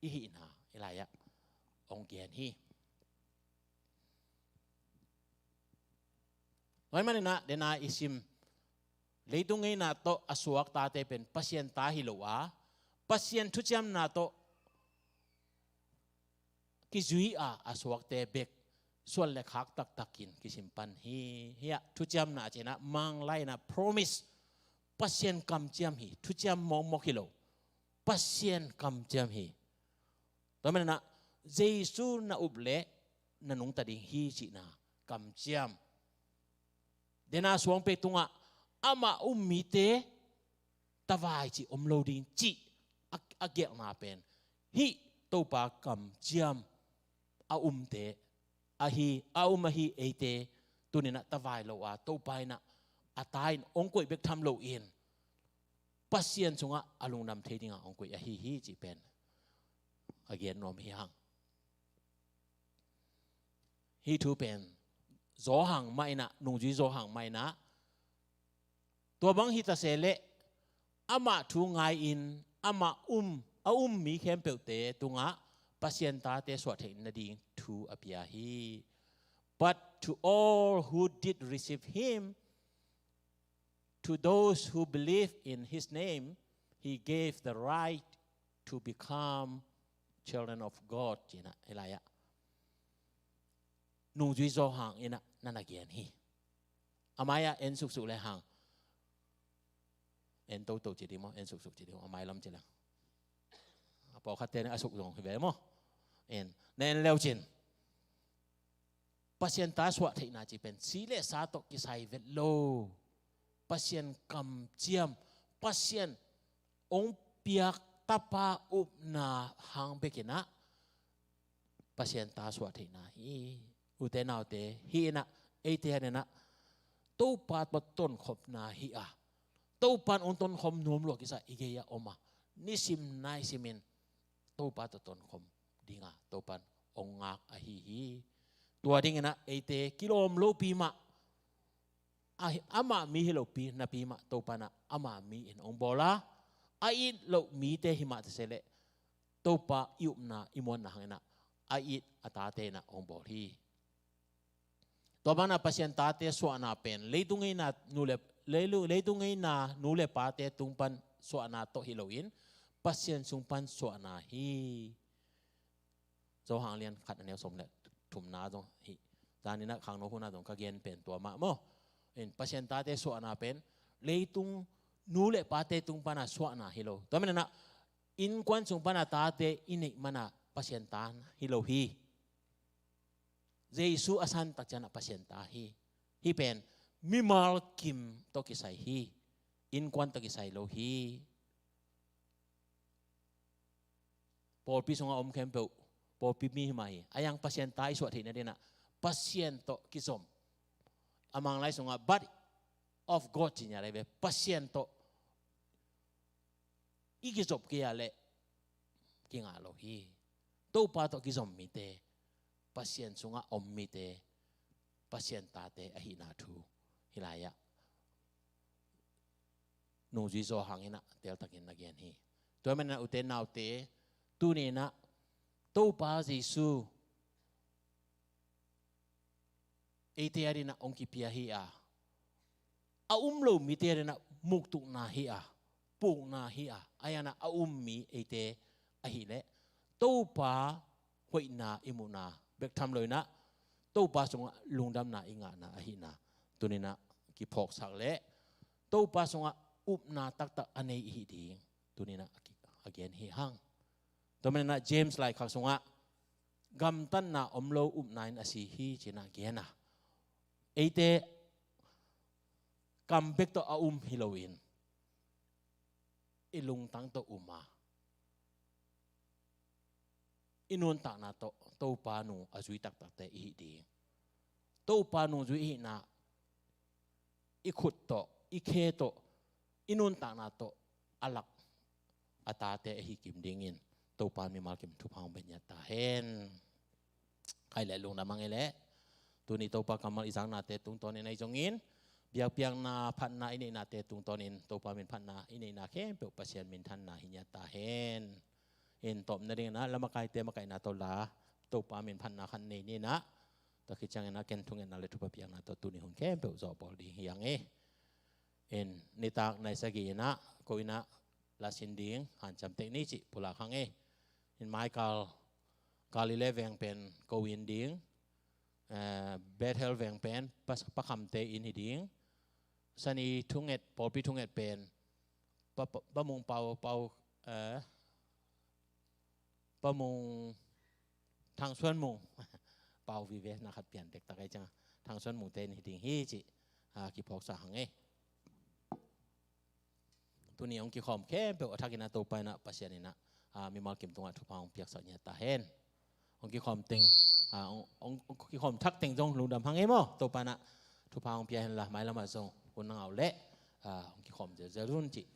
i hihna hih lai-ah hong gen hi. Tua ahih maninah dena i sim leitung ngeina tawh a suak tate pen Pasian ta hi lo a, Pasian thuciamna tawh kizui a a suakte bek suan le khak taktakin kisim pan hi. Hiah thuciamna a cinah Manglai inah promise, Pasian kamciam hi, thuciam mawkmawk hi lo, Pasian kamciam hi. Tua maninah Jesu na up leh na nungta ding hi cihna kamciam. Dena suangpek tungah amah um mite tavai cih om lo ding cih a, a gelhna pen hih Topa kamciam a umte ahi, a um ahi eite tuninah tavai lo a Topa inah a ta in hong koih bek tham loin Pasian sungah a lungdam thei dinga hong koih ahi hi cih pen a gen nuam hi hang. Hih thu pen Johan mah inah, nungzui Johan mah inah tua bang hi ta se leh amah thu ngai-in amah um, a um mi khempeuhte tungah Pasian tate suah theih nading thu a pia hi. But to all who did receive him, to those who believe in his name, he gave the right to become children of God. Cinah hih lai-ah nungzui Johan inah na na gen hi. A mai-ah en suksuk le hang, en toto ci ding maw, en suksuk ci ding maw, a mai lam ci le a pawlkhatte a suk zong hi ve maw. En na en leu cin Pasian ta suah theihna cih pen si le sa tawh kisai vet lo. Pasian kamciam, Pasian hong piak tapa upna hang bekinah Pasian ta suah theihna hi. Ute naute, hih inah eite haninah Topa tawh tonkhopna hi a, Topa in hong tonkhop nuam lua kisa i gei-ah om a, nisim naisimin Topa tawh tonkhop dinga Topa in hong ngak ahi hi. Tua dinginah eite kilawm lopi mah, a, amah mi hi lopi napi mah Topa inah amah mi in hong bawl a, a it loh mite hi mah ta se leh Topa i upna i muanna hanginah a it a tate inah hong bawl hi. Tua banah Pasian tate suahna pen leitung ngeina nu le, leilu-, leitung ngeina nu le pate tung pan suahna tawh hi loin Pasian sung pan suahna hi. Johan lian khat a neu sawm le thumna zong hi. Zaninah khangno hunah zong ka gen pen tua mah maw. In Pasian tate suahna pen leitung nu le pate tung pana suahna hi lo. Tua maninah innkuan sung pana tate i neih mana Pasian ta hi lo hi. Jesu a san tak cianah Pasian ta hi. Hih pen mimal kim tawh kisai hi. Innkuan tawh kisai lo hi. pawlpi sungah om khempeuh pawlpi mi hi mah hi. A yang Pasian ta i suah theihna dinah Pasian tawh kizom. A Manglai sungah body of God ci nia lai ve. Pasian tawh i kizop kei a leh kingah lo hi. Topa tawh kizom mite, Pasian sungah om mite, Pasian tate ahihna thu hih lai-ah nungzui zaw hanginah teltakin na gen hi. Tua maninah ute naute, tuninah Topa Jesu eite a dinah hong kipia hi a, a um lo mite a dinah muktukna hi a, pukna hi a, a yanah a um mi eite ahileh Topa hoihna i muhna bek tham loinah Topa sungah lungdamna i ngahna ahihna tuninah kiphawksak leh Topa sungah upna taktak a nei i hih ding tuninah a ki- a gen hi hang. Tua maninah James laikhak sungah gamtatna om lo upna in a si hi cinah gen a, eite kam bek tawh a um hi loin i lungtang tawh um a, i nuntakna tawh Topa nung a zui taktakte i hih ding. Topa nung zui i hihna i khut tawh, i khe tawh, i nuntakna tawh a lak a tate ahi kim dingin Topa mimal kim thupha hong pia ngiat ta hen. Khai leh lungdam hang ei leh. Tuni Topa kammal i zaknate tungtawnin ahi zongin biakpiakna phatna i neihnate tungtawnin Topa min phatna i neihna khempeuh Pasian minthanna hi ngiat ta hen. In tawpna dinginah lamakaite makaihna tawh la Topa min phatna khat nei ninah tua khit cianginah ken thungetna le thupha piakna tawh tuni hun khempeuh zawh bawl ding hi hang ei. In nitak nai sagih inah ko inah lasin ding hanciam tek ni cih pulak hang ei. In maikal Galilee veng pen ko in ding, eh, Bethel veng pen pas- pakhamte in hi ding. Sani thunget, pawlpi thunget pen pa- pa- Pa Mung Pau, Pau, eh, Pa Mung, Thang Suan Mung Pau vive na khat pian dektak ei ciang Thang Suan Mung te in hi ding hi cih, ah, kiphawksa hang ei. Tuni hong kikhawm khempeuh a thakinah Topa inah Pasian inah, ah, mimal kim tungah thupha hong piaksak ngiat ta hen. Hong kikhawm teng, ah, hong, hong, hong kikhawm thak teng zong lungdam hang ei maw. Topa inah thupha hong pia henla mailamah zong hun na ngau leh, ah, hong kikhawm zelzel un cih